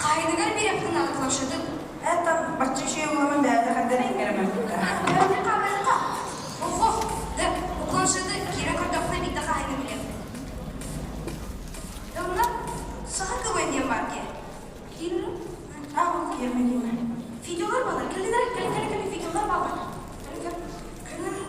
Хаһайыныгар биэрэппин наада планшеты. Это бачча үчүгэй буоламмын бэйэтэ хайдах иҥэрэммэппит. Бэйэтэ бэйэтэ. Охо, да, бу планшеты киирэн көрдөхпүнэ биирдэ хаһайыны билиэм. Онно саха КВН диэн баар дии. Киирэн А, киирмэ, киирмэ. Видеолар баалар. Кэллилэр, кэлин, кэлин, кэлин, видеолар баалар. Кэлин, кэлин, кэлин.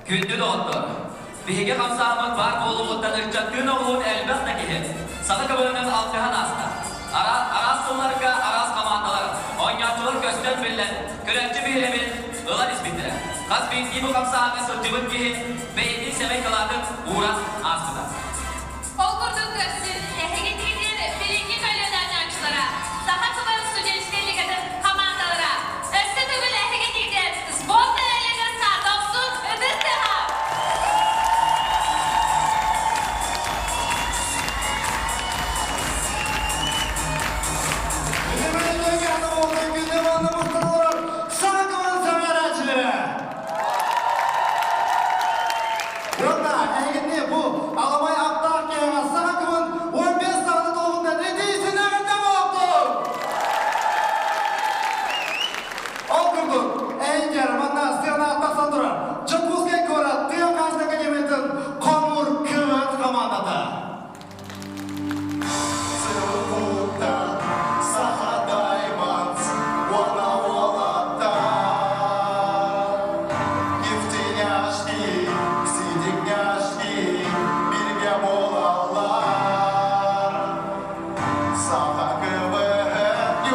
Күндү доҕоттор! Биһиги хамсааммыт баар буолуоҕуттан ыччаттыын оҕолуун элбэх да киһи саха көбөлөнөн алтыһан ааста. Араас сылларга араас хамаандалар, оонньооччулар көстөн биллэн, көрөөччү биһирэбин ылан испиттэрэ. Хас биирдии бу хамсааһыҥҥа сылдьыбыт киһи бэйэтин сэмэй кылаатын ууран ааспыта. Ол курдук көрсүн, эһиги тиийдин билиҥҥи көлүөнэ оонньооччулара, Саха тылын студенческай лигатын хамаандалара, өссө төгүл эһиги тиийдин сборная лигасына дохсун ытыс тыаһа! Уонна эһигини бу аламай аптаах киһиэхэ саха кымын 15 саҕаны толугунан итиисинэҕинэ буолтун! Ол курдук, эһигэр манна сыана тахсан турар Дьокуускай куорат тыа хаһаайыстыбатын академиятын хомуур кымыт хамаандата. Саха Даймондс уонна уолаттар Нефтяшки, сидигняшки бииргэ буолаллар. Саха КВН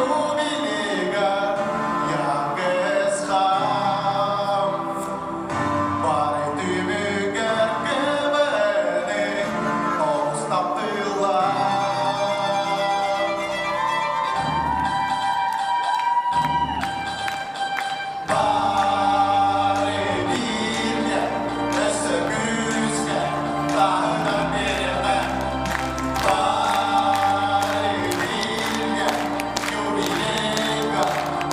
юбилейгар Ягысхам. Бары түмүгэр КВН-и олус таптыыллар. Бары бииргэ, өссө күүскэ таһынан биэриэххэ. Бары бииргэ, юбилейга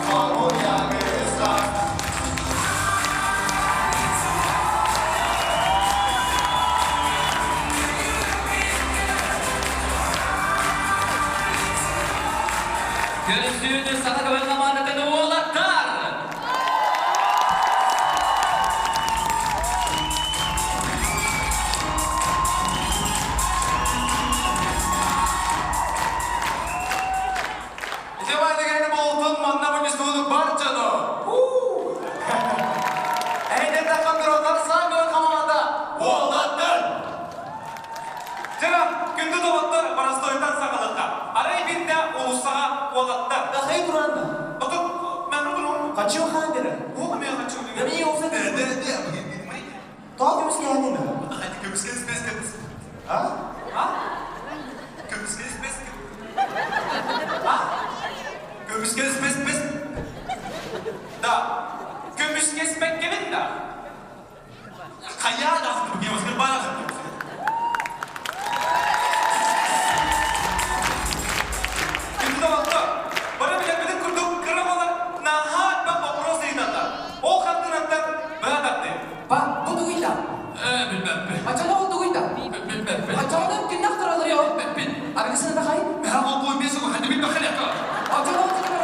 хомуйа Көрсүүнү саха көбөн хамаандатын уолаттар! Ити буолтун манна мунньустубут бар дьону. Эйден таххан тураллар саҥа хамаанда уолаттар! Дьэ, күндү доҕоттор, боростуойтан саҕалыахха. Арай биирдэ уулуссаҕа уолаттар. Дахай туранна. Отут мен урун. Хочу хамера. Бу мен хочу. Да мне olsa Тал көмүскэһэниме? А? А? А? Көмүскэс Да. Көмүскэспэккэбин да. Хайа да Күндү доҕоттор, бары билэрбитин курдук кыра буолар наһаа элбэх боппуруос ыйыталлар. Ол хартыынаттан быһа тардыы. Ба, бу тугуйда? Билбэппин. Аччана ол тугуйда? Билбэппин. Аччана киннах туралар йо? Билбэппин. Аргысына тахай? Меха ол бу бес ханды билбэххин эко. Аччана ол тугуйда?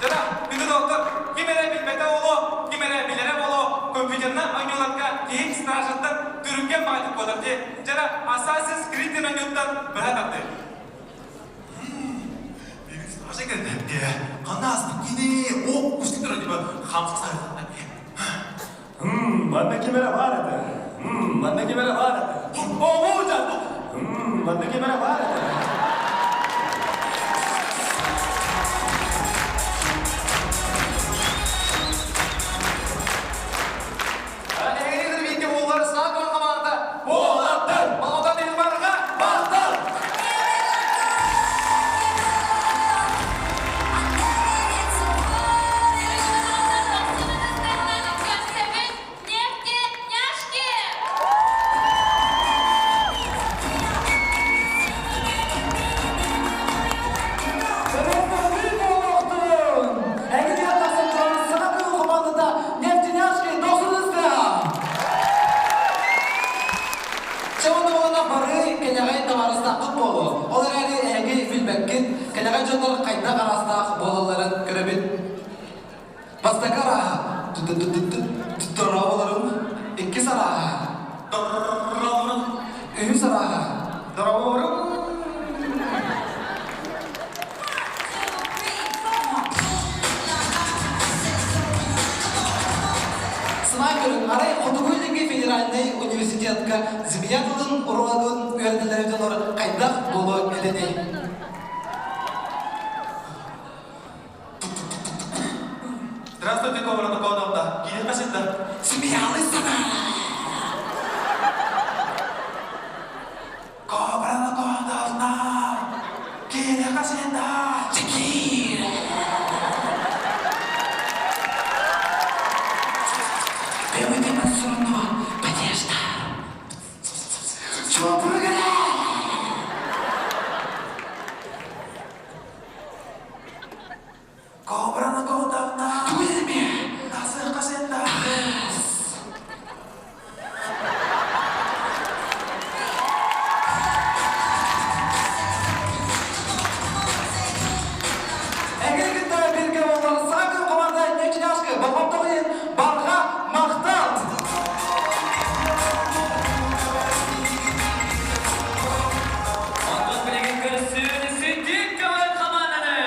Дьэ, күндү доҕоттор, ким эрэ билбэтэ буолуо, ким эрэ билэрэ буолуо, компьютерна оонньууларга киһи стражаттан түргэн баҕайытык буолар дии. Дьэ, Assassin's Creed диэн оонньууттан быһа тардыы. Манна ким эрэ баар этэ. Манна ким эрэ баар этэ. Манна ким эрэ баар этэ. Эһигини бииргэ буоллар саа көр хамаанда буолаттар! Балота барга баттар! Көрсөбүт нефти няшки! Төрөппүт буолуохтун! Эһиги тахсан турар саха кыыл командата Нефтеняшки дохсунуста! Чабыны болана бары кэнэҕэй табаарыстаахпыт буолуо. Ол эрээри эһиги билбэккит, кэнэҕэй дьоннор хайдах араастаах буолалларын көрөбүт. Бастакы арааһа дорооболорум, иккис арааһа Дорооборум. үһүс арааһа Дорооборум. Сымай көрүҥ, арай Хотугу Илиҥҥи федеральнай университетка змея тылын уруогун үөрэтэллэрин дьонор хайдах буолуо этэний? Здравствуйте, Кобра Нуконовна. Киирэн сытта. Смеялась она! Кобра Нуконовна. Киирэн сытта. Чекир! Бэйбэйбэйбэн сурунуо, Надежда! Чуоппуругара! Кобра Нуконовна. Тугу эми? Насыха сытта. Эһиги кытта бииргэ буолар саҥа команда Нечняшка болҕомтоҕун барҕа махтал! Онтон билигин көрсүүн ситик көмөл хамаананы!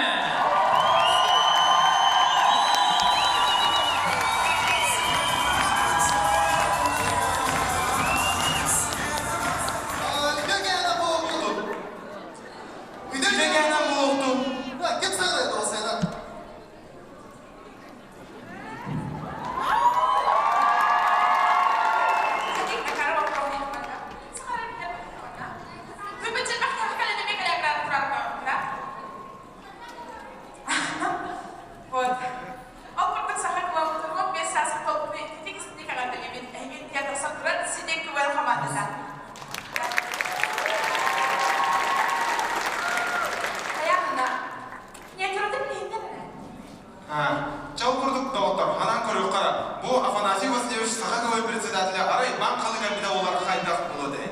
Үтүгэнэ буолтум. Вот. Ол курдук саха кылаабытыгар 5 саас толкуну ититик истик аҕардыгыбит эһигин театрсан туран сидек күбэл хамаандата. Хайаанна? Нетурдук билиһиннэр эрэ. Чал курдук доҕоттор, ханан көрүөххэ, бу Афанасий Васильевич саха тылын председателя арай баан халыгар билэ олар хайдах буолуо дээ.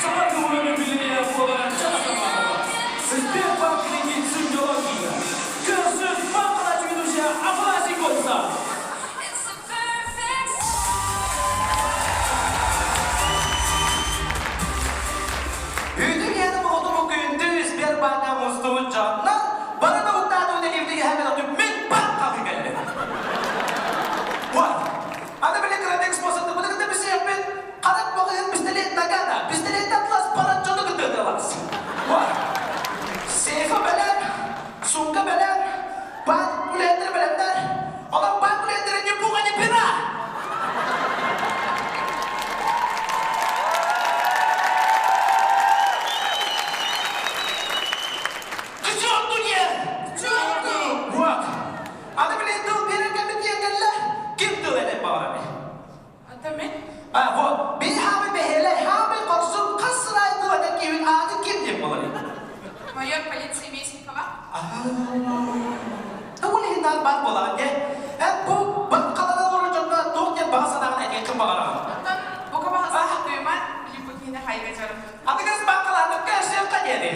Саха тылын билиниэ буолара Сбербанк кредит симвология. Көрсүн банк ведущая Афанасий Кольцов. It's a perfect Үтүгэн оҕотуму күндү Сбербанка мустубут дьоннор бары да уктааты. полиции Местникова. Тугун иһин наар баар буолаҕын дии. Эн бу баккалана олорор дьонно туох диэн баҕа санааҕын этиэххин баҕараҕын? Оттон бука баҕа сатыыман билиппут киһини хайга дьарым. Аныгыс баккалаатыкка өссүөххэ диэри.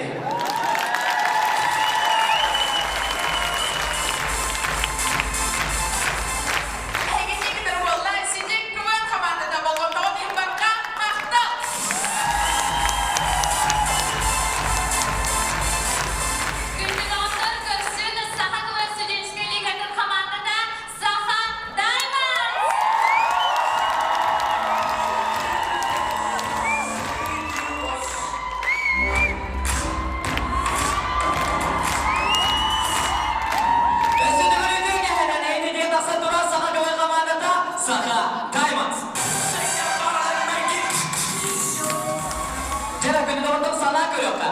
Эһиги тиикитэр буолла Сидик КВН хамаандата болҕомтоҕут иһин барҕа махтал! Күндү көрсүн Саха тыла студенческой лигатын хамаандата Саха Даймондс! Өссө төгүрүтүү кэһэнэн эйнитигэ тахсан турар Саха КВН хамаандата Саха Даймондс! Дьэ, күнү санаа көрүөххэ.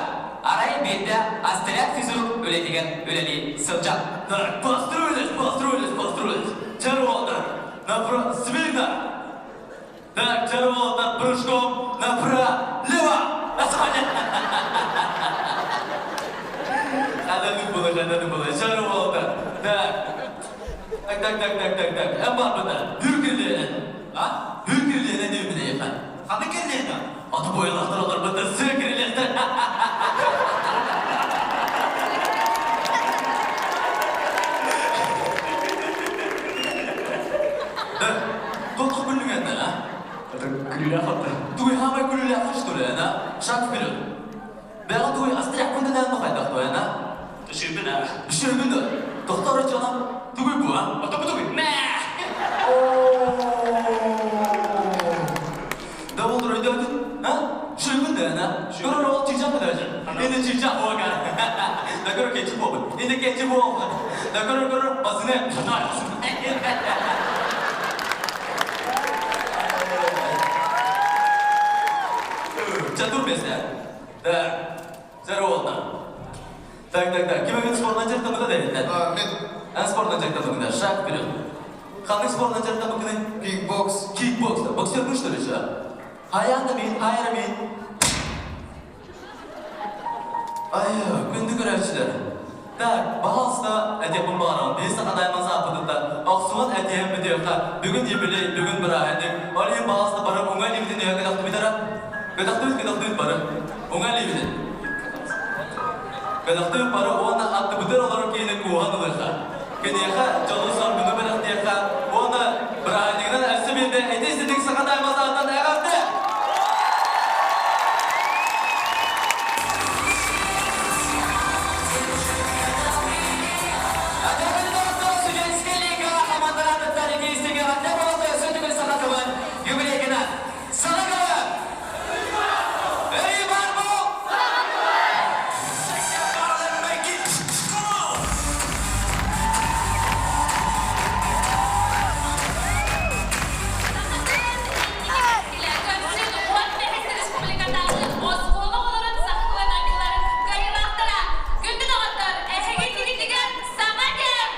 Арай биирдэ Астрят физрук үлэтигэр үлэлии сылдьар. Так, построились, построились, построились. Чаруолдар, направо, смирно! Так, чаруолдар, прыжком направо, лево! Хананы было, хананы было. Чаруолдар, так. Так, так, так, так, так, так. Эн бар бына. Хүркүллээн. А? Хүркүллээн диэбинэ яхан. Ханы кэллиэдэ? Аты бойлахтар олар быта сөкүрүлэхтэр. Да, толық күллүгәннән, а? Это күлүлээх отта. Туй хамай күлүлээх что ли, а? Шаг вперед. Бэҕэ туй астрях күндүнэн нухайдах туй, а? Түшүбүн а. Түшүбүн да. Доктор чана, тугуй бу, а? Ото бу тугуй. Мэ! Да ол өйдөтүн, а? Шүбүн да, а? Көрөр ол чичак да Енді чичак болған. Да көрөр кечи болбут. Енді кечи болбут. Да көрөр көрөр басыны Чатур бесте. Так, здорово. Так, так, так. Ким мен спортдан жактан да дейт. Мен Эн спортдан жактан бүгүн шаг вперед. Қандай спортдан жактан бүгүн? кикбокс. Кикбокс. Боксер что ли, Хаянда мен, хайра мен. Ай, күндү көрәчилер. Так, бағалыста әтеп бағарам. Мен сақа даймаса апыдыта. Ақсуан әтем бітеуқа. Бүгін юбилей, бүгін бір әдік. Олен бағалыста барып, оңай лебіден өйе көтақты бітара. Көтақты бит, көтақты бит бары. Оңай лебіден. Көтақты бары, оны атты бітер олар кейінен куған ұлыға. Кенеха, жолы сор күні бір ақтияқа. Оны бір әдігінен әсі белді. Әтесінің сақа даймаса атан әғатты. Көрсүн 15 республикатағы оскола оларын Саха КВН оонньууларын кыайыылаахтара. Күндү доҕоттор, эһиги иннигитигэр саҥа кэм!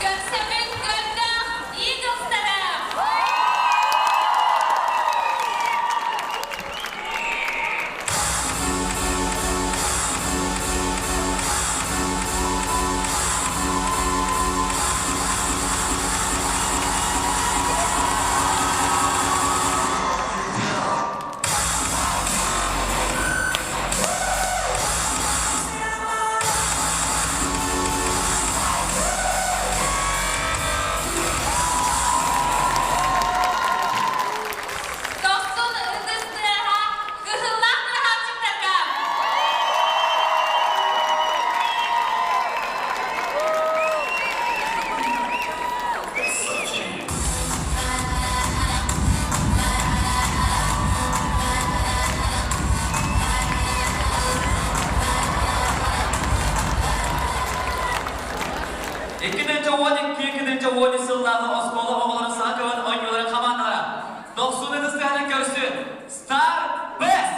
Көрсөмүн көрдөөх Eaglestара! Дохсун ытыс тыаһа кыһыллаах кыраһаапчыктарга! 2012 сыллааҕы оскуола оҕолорун Саха КВН оонньууларын хамаандалара. Дохсун ытыс тыаһынан көрсүн. Star Best!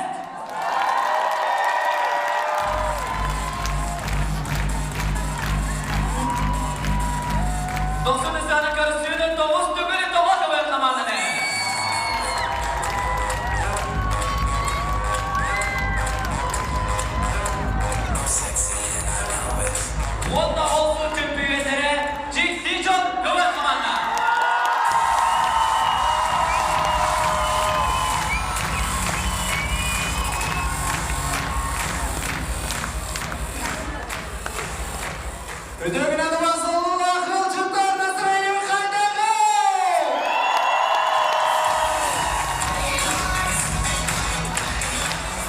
Үтүө басыллаах ыалдьыттар настроение хайдаҕый?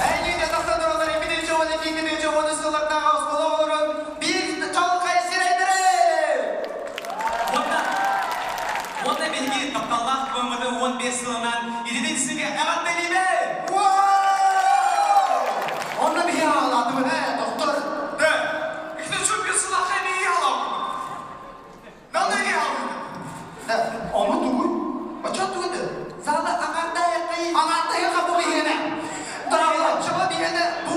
Эйиэхэ тахсан тураллар 2012-2010 сыллардааҕы оскуола оҕолорун биир чаҕылхай сирэйдэрэ! Уонна, уонна биһиги тапталлаах кыбаммытын 15 сылынан итини сигэ эҕэрдэлиибит! Онно биһи аҕалаатыбыт ээ, доктор. Да, икки сыллаах эмиэ аҕалаабыт. Нанныгы аҕалбыт. Да, Ону тугуй? Оччо тугуй? Залы аҥардайаххай. Аҥардайахха бу биһиэнэ. Оччоҕо биһиэнэ бу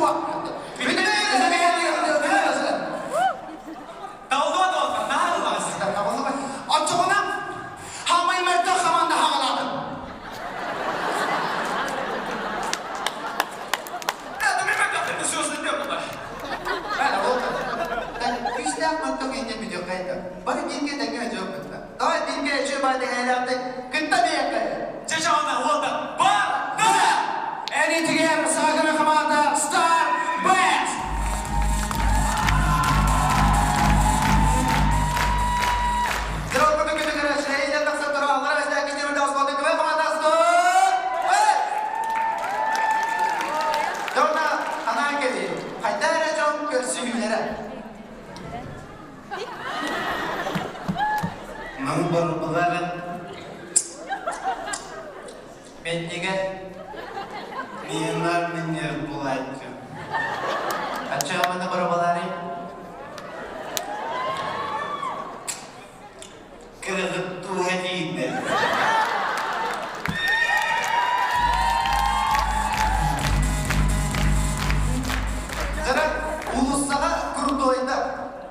Талдуа доҕоттор, наһаа ыллаҕас. Оччоҕуна хаамай мөлтөх хамаанда хаҕалаатын. Күүстээх мөлтөх иннин бүтүөххэ Бары бииргэ тэҥҥэ өтүөхпүт. Давай бииргэ үчүгэй баайдаһыалаахтык кытта биэххэ. Чэ чаҕына уолта бар да! Энитигэр саагана хамаанда Star Best! Дорогу күтүгэр шейден тахсан тура аллара бэстээки тимирде оскуолатын көмө хамаанда Star Best! Дьонна анаан кэлии. Хайда эрэ дьон көрсүһүүлэрэ. Маны барыларын Бендигэ Миэннар миннер булааччы. Аччааманы барабалаары. Кыргыт тууһа тиийдэ. Дьара уулуссаҕа курдуойда.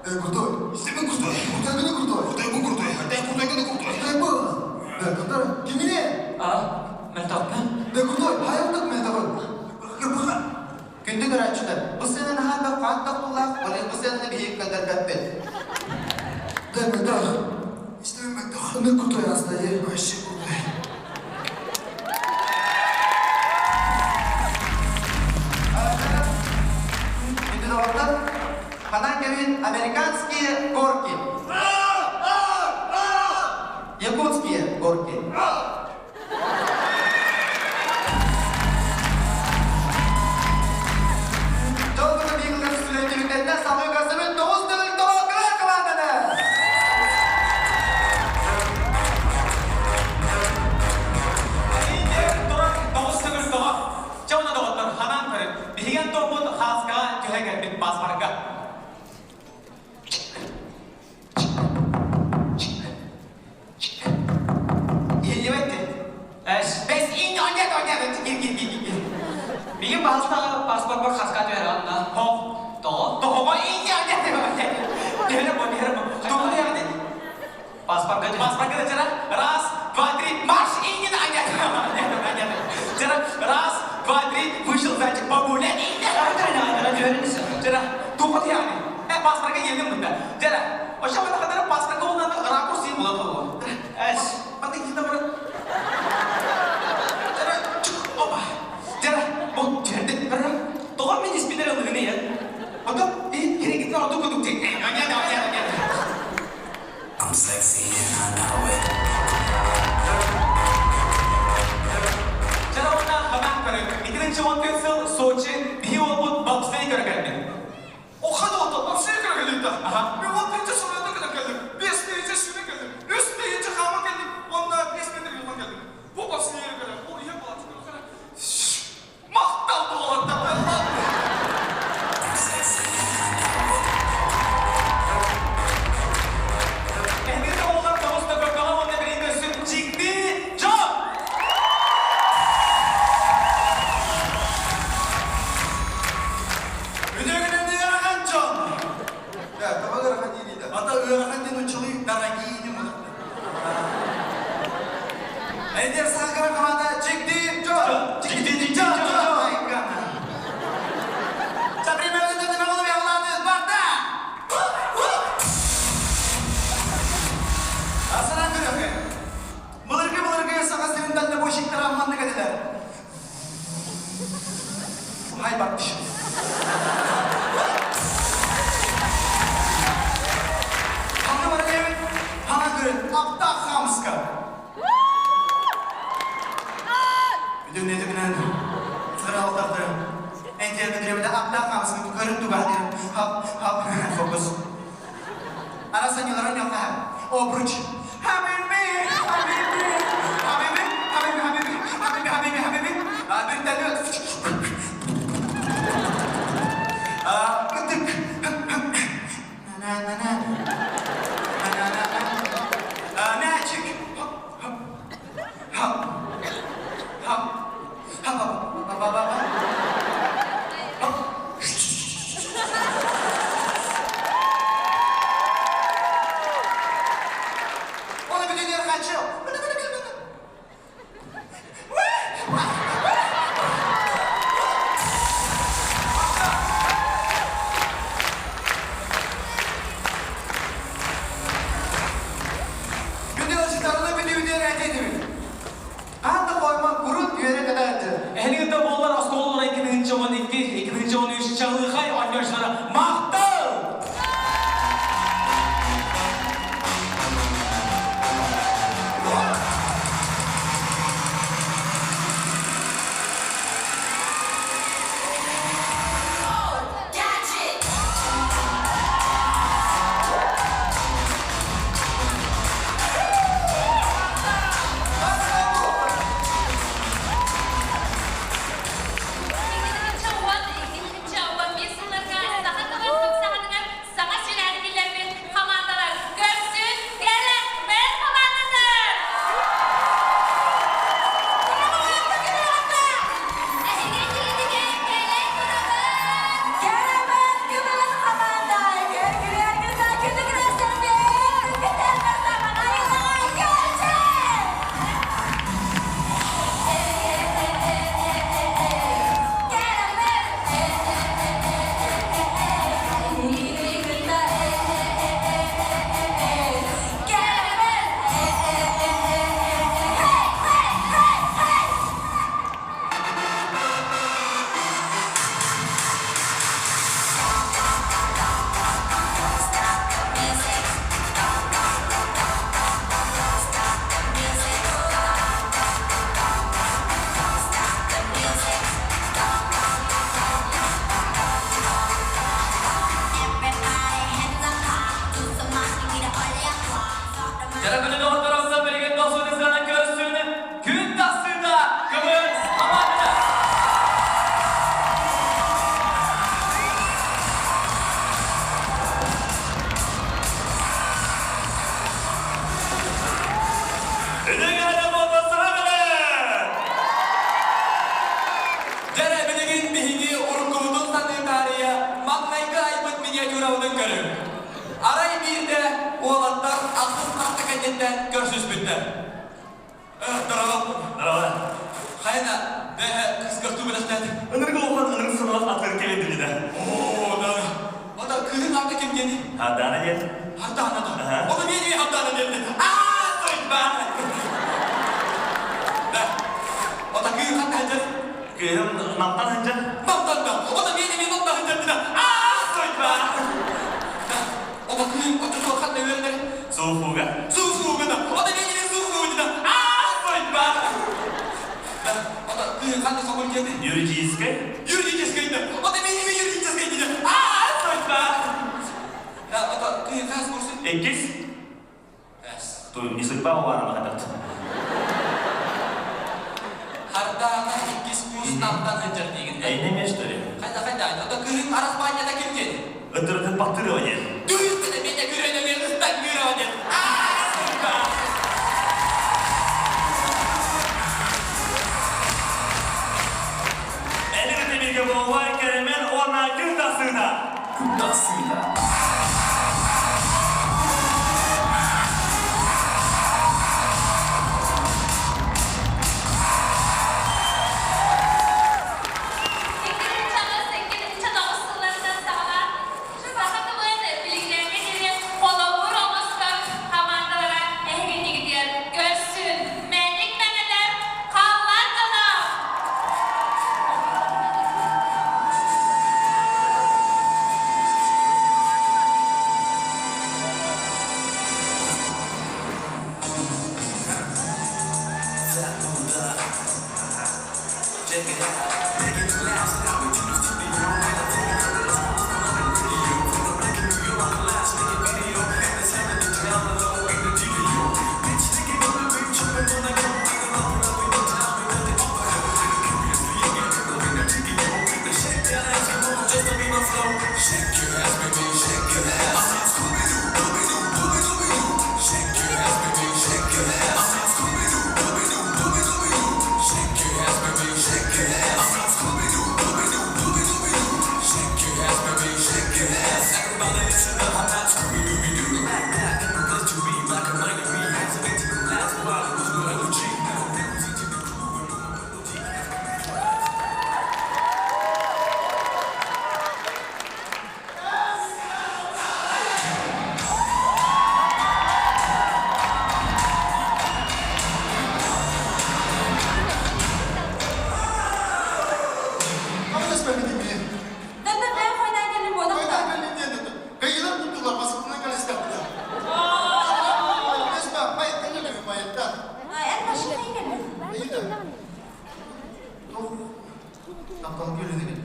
Крутой. Истэбин крутой. Крутой гына крутой. Крутой бу крутой. Дай крутой гына крутой. Крутой бу. Да, крутой. Кимине? А, мөлтөхпүн. Да, крутой. Хайылдык мөлтөхпүн. Күндү көрөөччүлэр, бу сыана наһаа элбэх хаан тохтуулаах, ол бу сыананы биһиги көрдөрбөппүт. Да, мөлтөх. Истэбин мөлтөх. Ну, крутой астайы. Вообще крутой. Күндү доҕоттор, ханан кэбин американские горки. Якутские горки. Дьолгуну биһиги сүлэйдибиттэннэ салгыы көрсөбүт тоҕус төгүл тоҕо кыра кылаананы! Индер турар тоҕус төгүл тоҕо. Чэ уонна доҕоттор, ханаан көрүн. Биһиги Антоммут хааскаҕа түһэ кэлбит паспорга. Иһиллибэт Эс. Бэс ин онньат онньат гир гир гир гир. Биһиги баһылтаҕа паспорпар хаска түһэр анна. Хоқ. Тоҕо? Тоҕоҕо инне онньат Түһэрэ бу, түһэрэ бу. Тоҕо яғни? Паспорга түһэр. Паспорга да чара. Раз, два, три, марш! Инне онньат. Онньат. Чара. Раз, два, три, вышел зайчик погулять. Инне. Чара. Тоҕо яғни? Э, паспорга елдім бұнда. Чара. Ошо мана кадара паспорга олнаны ракурс дейін болады ғой. Эс. Манда киһи бар. Чара, чук, опа. Чара, бу жерде бір. Тоҕо мин испинер ылыгыны я. Потом и керегитин орду кудук тек. Оня, оня, оня. I'm sexy and I know it. Чара онна ханан көрүк. Итинчи он сыл Сочи биһи олбут бобслей көргөрбүт. Оха да oldu. Бобслей көргөлүктө. Аха. Мен он биринчи сылында кэлэн кэллим. Бес биринчи сүүнэ кэллим. Үс биринчи хаама кэллим. Онна бес метр юлдан кэллим. Бу бобслей кэлэн. Ол ийэ буолааччы. Махтал буолатта. I'm sexy and I know it. Эһиги оҕолор тоҕус төгүргөҕө уонна билин көрсүн дьикти дьон! Үтүөгүнэн ыарахан дьон. Да, тоҕо ыарахан диир Ата ыарахан диэн учулуй дорогие не муну. Эдер сахара команда чикти дьон. Чикти дьон. Современный барда! Асынан көрөкө. Былыргы былыргы саха сирин дальнобойщиктар амманнык этилер. Хай баттыш. Сыралдарды. Энтиэрбитиребите аптаах хамсыгын көрүн тугаатырым. Хап, хап, фокус. Арасаньыларын йоха. Обруч. Хабиби, хабиби, хабиби, хабиби, хабиби, хабиби, хабиби, хабиби. Вертолет. Ытык. На-на-на. На-на-на. Мячик. Хоп, хоп. Хоп. Хоп. Хоп, хоп, хоп, хоп, хоп. Оны бүтүнер хачы. Күндү ылчытарына бүтүбүтүөр этетибит. Хаан да хойма курут үөрэ кытааччы. Эһиги да буоллар оскуолалара 2012, 2013 чаҕылхай оонньооччулара махтал! 2010, 2015 сылларга саха тылын саҕатыгар саҥа сүүрээн киллэрбит хамаандалар көрсүн кэрэ хамаандата! Эһиги тигитигэ кэлэн турабыт! Кэрэмэн күмэн хамаанда! Кэргүрэргэ күнүгүрэ Дьара күнүн доҕотторумна билигин досуутун көрсүүнү күн тахсыыта көмөн хамаанда. Дьэрэ билигин биһиги уруккубутун саныы таарыйа маҥнайгы айбыт миниатюрабытын көрүҥ. Арай биирдэ уолаттар ахсыс харта кэнниттэн көрсүспүттэр. Здорово. Здорово. Хайна, бэһэ кыскартуу бэлэхтээтик. Ынырык улахан ынырык сылаас атыр кэлин Оо, да. Ота кыыһын аата ким диэни? Хардана диэн. Хардана да. Ота биэни Хардана диэн. Аа, судьба. Да. Ота кыыһын ханна сылдьар? Кыыһым Намтан сылдьар. Намтан да. Ота биэни мен Намтан сылдьар. Аа, судьба. Да. Ота кыыһын оччотугар ханна үөрэнэр? Суфуга. Суфуга да. Ота биэни мен Суфуга да. Аа, судьба. Да. Ота кыыһын ханна факультеты? Юридическай. Юридическай да. Ота биэни мен юридическай да. Аа, судьба. Да, ота кыыһын хас курсы? Иккис. Эс. Ту не судьба уарама хатат. Хардаана иккис курс Намтан сылдьар диигин. Эйне ме что ли? Хайда хайда, ота кыыһын араспаанньата ким диэн? Ытырытын Батырова диэн. Түрүскүтэ меня күрэнэ ыстан күрэ диэн. Аа, судьба. Элигин бииргэ буолла кэрэмен уонна күн тахсыыта. Күн тахсыыта. 2008, 2009 сылларынан саҕалаан саха тылын Тапталга үлэни кэллим.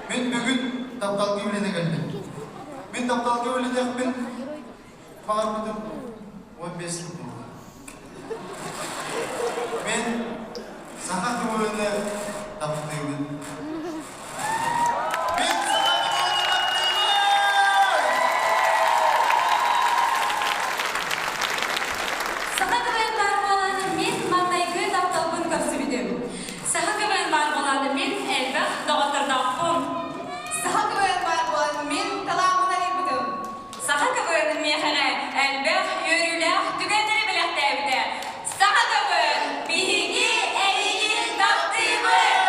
Мин бүгүн тапталга үлэни кэллим. Мин тапталга үлэлиэхпин баҕарбытым 15 сыл буолла. Мин саха көҥүлүнэ таптыыбын. Мин саха көҥүлүнэ таптыыбын! Саха КВН баар буолан мин маҥнайгы тапталбын көрсүбүтүм. Саха КВН баар буолан мин элбэх доҕоттордоохпун. Саха КВН баар буолан мин талааммын арыйбытым. Саха КВН миэхэҕэ элбэх үөрүүлээх түгэннэри бэлэхтээбитэ. Саха КВН биһиги эйигин таптыыбыт!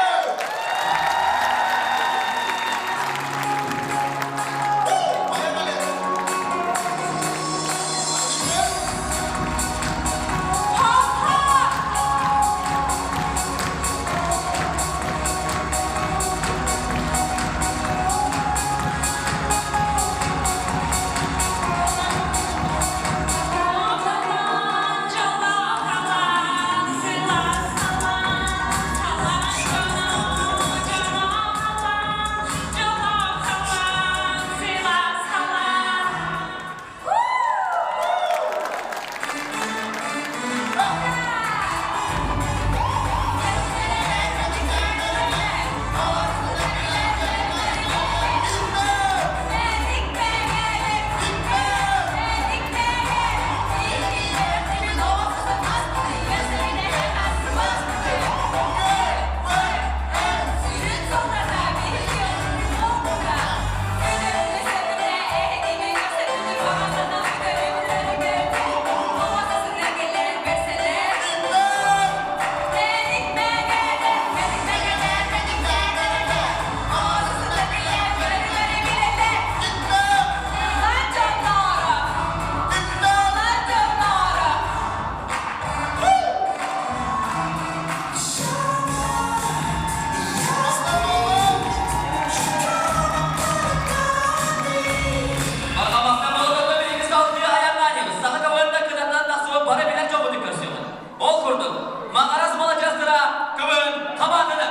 Ол курдук, Маҕарас маладьыастара көмөн хамаанданы!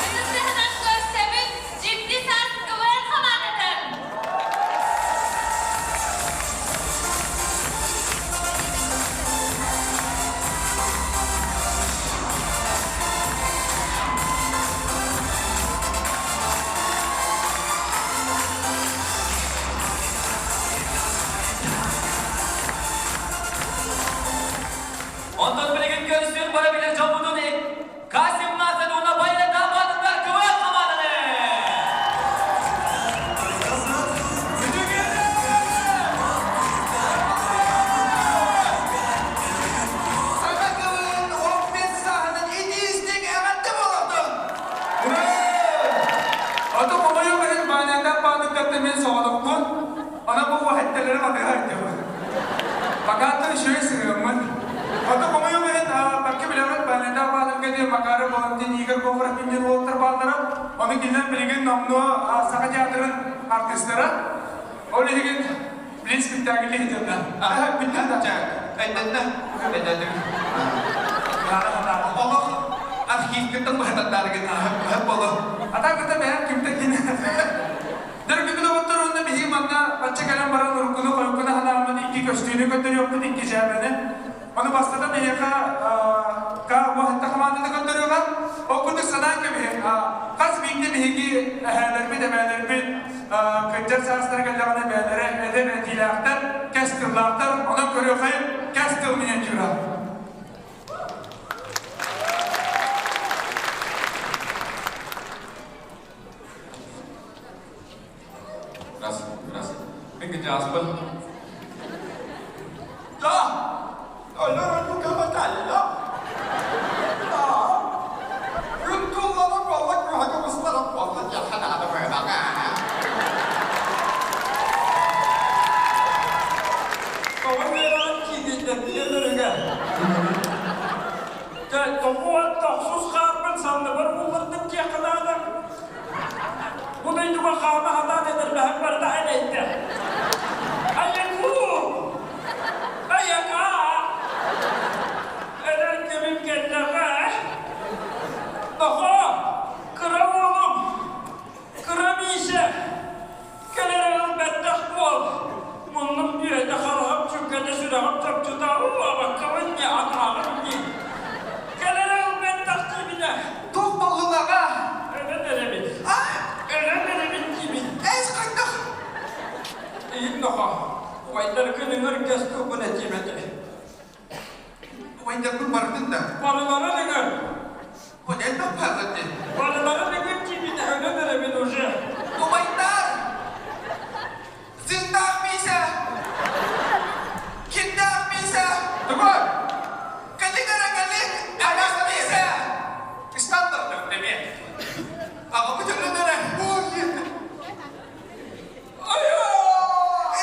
Ытыстыһынан көрсөбүт Дьикти саас КВН хамаандатын! Онтон билигин көрсүөн бара билэр дьоммутун К-17 уонна Байрада баатырдар КВН хамаанданы! Саха кылын 15 сааһынан итиистик эҕэрдэ буолуохтун! Ото хомойуох иһин Ванятан баатыттан мен соҕотохпун. Онон бу уһатталары батыһар этим. Пока үчүгэй сыһыаммын. Ото хомойуох иһин бакка билэҕит Ванятан баатырга диэн Макаров Валентин Игорь Говоров диэн уолаттар бааллара. Ону кинилэр билигин номнуо Саха театрын артыыстара. Ол иһигин билин спектакль иһитиннэ. Бүттэ да. Өйдөннө. Өйдөннө. Олох архивкыттан быһататтаарыгын аһып болу. Ата кыта бэйэм кимтэ кини. К-уоһатта хамаандата көрдөрүөҕэ. Ол курдук санаан кэбиһиҥ, хас биирдии биһиги эһээлэрбит, эбээлэрбит кырдьар саастара кэллэҕинэ бэйэлэрэ эдэр этиилээхтэр, кэс тыллаахтар, онон көрүөххэйин кэс тыл миниатюра. Раз, раз. Мин кытааспын. Да! Allora Luca Batalla. Да! Күн туллана буолла күһэгэ устара буолла диэххэ наада быһыылаах. Тоҕо үөрэҕин киирдэтиэн өрүгэ. Тоҕо тохсус хаарбын санныбар буллардым диэххэ наада. Бу дойдуга хаама сатаан этэрбэһим барыта элэйдэ. Айаку! Айака! Эрэр кэмим кэллэҕэ. Нохоо, кыра уолум, кыра Миисэ, кэлэр ыал бэттэх буол. Муннум бүөтэ, хараҕым сүргэтэ, сүрэҕим чопчута, уобаккабын дии, атааҕым дии. Кэлэр ыал бэттэх диибинэ. Туох буоллуҥ аҕа? Өлөн эрэбит. Өлөн эрэбит диибин. Эс хайдах? Иһин нохоо, убайдаргын ыҥыр кэс тылбын этиэм этэ. Убайдарбын барытын да? Барыларын ыҥыр. Вот это пагоды. Барыларын ыҥыр диибин, өлөн эрэбин уже. Убайдар! Зындаах Миисэ! Кимдээх Миисэ? Тугуй? Кэлиҥ эрэ кэлиҥ! Араас Миисэ! Ыстаандартар эмиэ. Аҕабыт өлөн эрэ.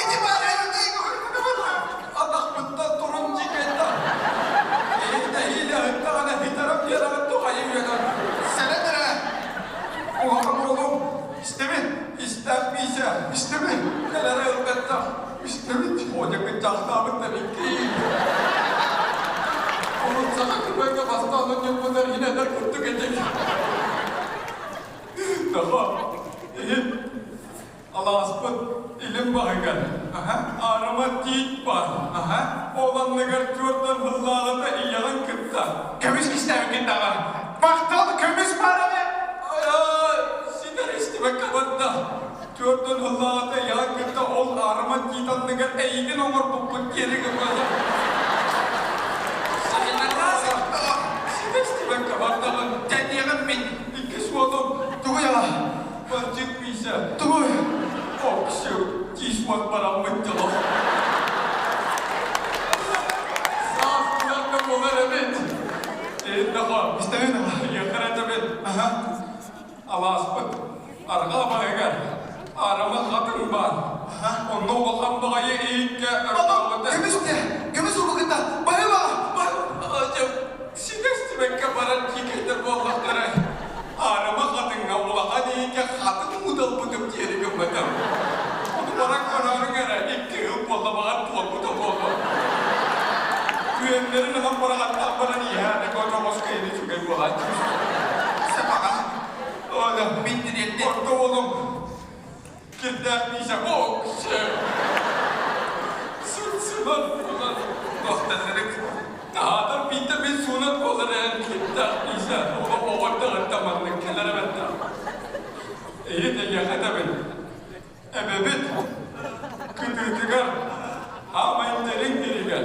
Ити баар Атахпыттан турун дьикэннэ. Эһиилэ ыттаҕына хитарам диэрэҕин тухайы үөнэн. Сэрэн эрэ! Куһаҕан уолум. Истэбин. Истээх Миисэ. Истэбин. Кэлэрэ ылбаттах. Истэбин. Оодьаккын чахтаабыт да биккиин. Урут саха күбэҥҥэ бастаан онньоппутар инэтэр курдук этик. Наха, иһит алааспыт илин баһыгар аарыма тиит баар. Ол анныгар түөртэн сыллааҕыта ийэҕин кытта. Көмүс кистээбиккин даҕа. Махтал көмүс баар эбит. Ситэр истибэккэ барда. Түөртэн сыллааҕыта ийэҕин кытта ол аарыма тиит анныгар эйигин оҥорбуппут диэри гыммата. Ситэр истибэккэ бардаҕын. Тэтиэҕим мин. Иккис уолум. Тугуй аҕа? Бандьык Миисэ. Тугуй? Оксю, тиис уот бараммыт дьоло. Саас кыларга буолар эбит. Эйдэхо. Истэбин аҕа. Йыхара этэбин. Алааспыт арҕаа баһыгар арама хатыҥ баар. Онно улахан баҕайы иһиккэ ырдаабыта. Көмүс те, көмүс урбукытта. Баһыба! Сигэстибэккэ баран киикэйдэр буоллахтара. Аарыма хатыҥҥа улахан иһиккэ хатыҥ муталбытым диэри гыммытым. Ону баран көрөөрүҥ эрэ, икки ыл буолла баҕар туолбута буолуо. Күөннэрин ылан быраҕаттаан баран иһээнэ көтөҕөс киһини үчүгэй буолааччы. Сапаҕа. Оля, Мин дириэттим. орто уолум кирдээх Миисэ боксе. Сыт-сыман буолан Туохтанырык. Таһаатар биирдэ мин суунан буолар эһэн кирдээх Миисэ олох оҕордоҕор маннык кэлэр эбэтэ. Иһит эйиэхэ этэбин. Эбэбит кытыытыгар хаамай дириҥ дириҥэр.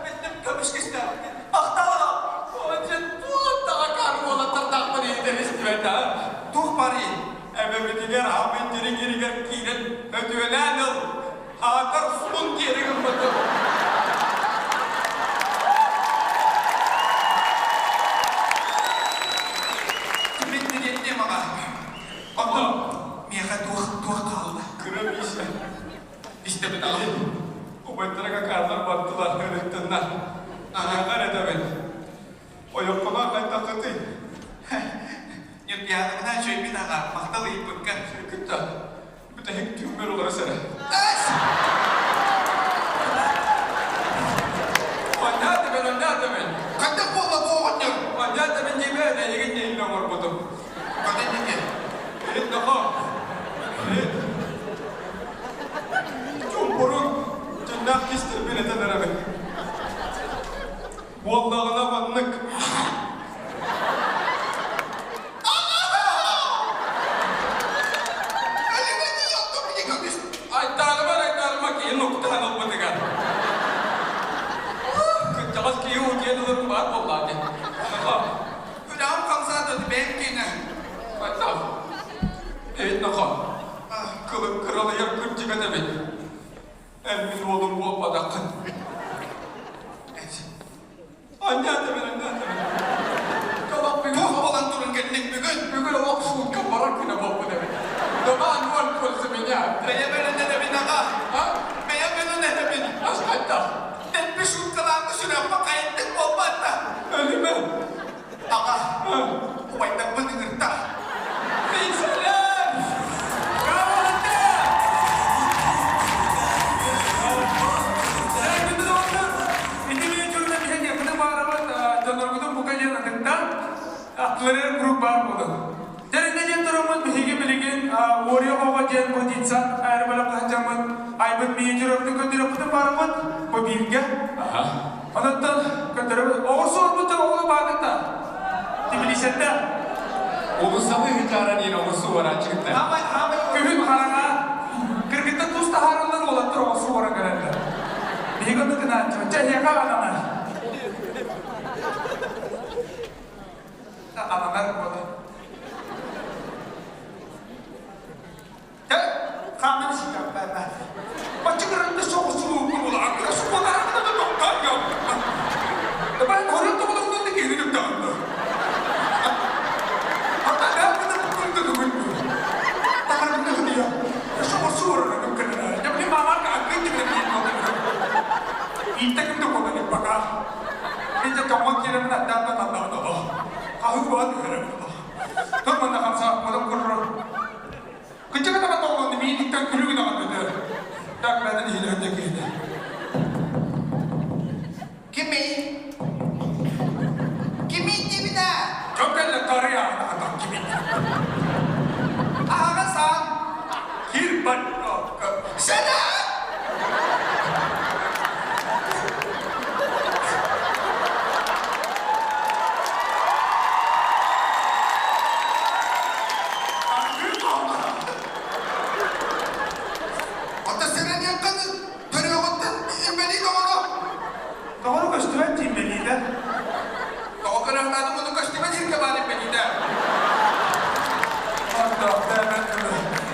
Биллим көмүс кистээбиккин. Махтал Отец туох даҕа уолаттардаахпын иһитэн истибэтэ. Туох барый? Эбэбитигэр хаамай дириҥ иригэр киирэн өтүөлээн ыл. Аатар сун диэри гыммытым. Мин дириэттиэм аҕа. Оттон миэхэ туох туох хаалла? Кыра Миисэ. Истэбин аҕа. Убайдара какаалар бардылар, ырыттыннар. Аһаҕар этэбин. Ойоххуна хайдаххытый? Ньургуйаанабына үчүгэйбин аҕа, махтал ыйыппыкка. Кытта. Бүтэһик түүммэр олоро сэрэ. Онньаатыбын, онньаатыбын. Хайдах буолла бу оҕонньор? Онньаатыбын дьиэбэ, эйигин ньиһин оҥорбутум. Каденники. Иһит нохо. Иһит. Чуумпуруҥ, дьиннээх кистэлбин этэн эрэбин. Буолла. баар буоллаа дии. Наха. Үлэҕим хамсаата бэйэм киэнэ. Хайдах? Эй, наха. Кылык кыралыйар кырдьыга эбит. Эн мин уолум буолбатаххын. Анньаатабын, анньаатабын. Калап бүгүн Туох буолан туран кэллиҥ бүгүн? Бүгүн олох суукка барар күнэ буолбут эбит. Давай ноль пользы меня. Бэйэм өлөн этэбин аҕа. А? Бэйэм өлөн этэбин. Ас хайдах? Тэппи шуткалаанны сүрэхпэ хайдык буолбатта. Өлүмэ. Аҕа, убайдарбын ыҥырта. Миисэлэр! Браво! Дьонноргутун бука диэн атыттан аттыларыгар куруук баар буолун. Дьэринэ диэн тураммыт биһиги билигин Уорио оҕо диэн бу детсад аэробөлөх хаһдьаммыт айбыт миниатюрабытын көрдөрөхпүтүн баарыммыт бу бииргэ. Онуттан көрдөрөбүт. Оҕурсу орбуттар оҕолор баакытта. Тбилиситтэ. Улуссалы ыһычааран иин оҕурсу уорааччыгытта. Күһүн хараҥа кыргыттар тус таһаараллар уолаттар оҕурсу уоран кэлэллэр. Биһиги онно гынааччыбыт. Чэ, эһиэхэ ананар. Ананар буолар. Хааман ситэ Баччыгырында соҕусуу кулаакка сукулаакка да тоқтаан Давай хорон тоҕолоҥнон да киһини түктаҕынна. Ата бэккэ туккунда тугунду. Тахарында хыдыйа. Соҕусуу орона кынна. Дабли мамарка аккын тибин Ииттэким да кодани пока. Инте тоҥон киирэмин аттаан да таннаҕын олох. Хаһыы буолан түһэрэмин олох. Тур манна хамса одом курру. Кыччыга таба тоҕолонну мииниттэн күлүгүн аҕалбыты. Так бэдэн иһилэһэн киһини. Кимий? Кимий диэбитэ? Дьон кэллэ тарыйа атах кимий? Аһаҕас аан. Кир бар. Сена! Оттон сэрэниэххин төрүөҕүттэн иммэлиит оҕону. Тоҕо көстүбэт иммэлиитэ? Тоҕо көрөһүнээтим ону көстүбэт иһиргэ баар иммэлиитэ.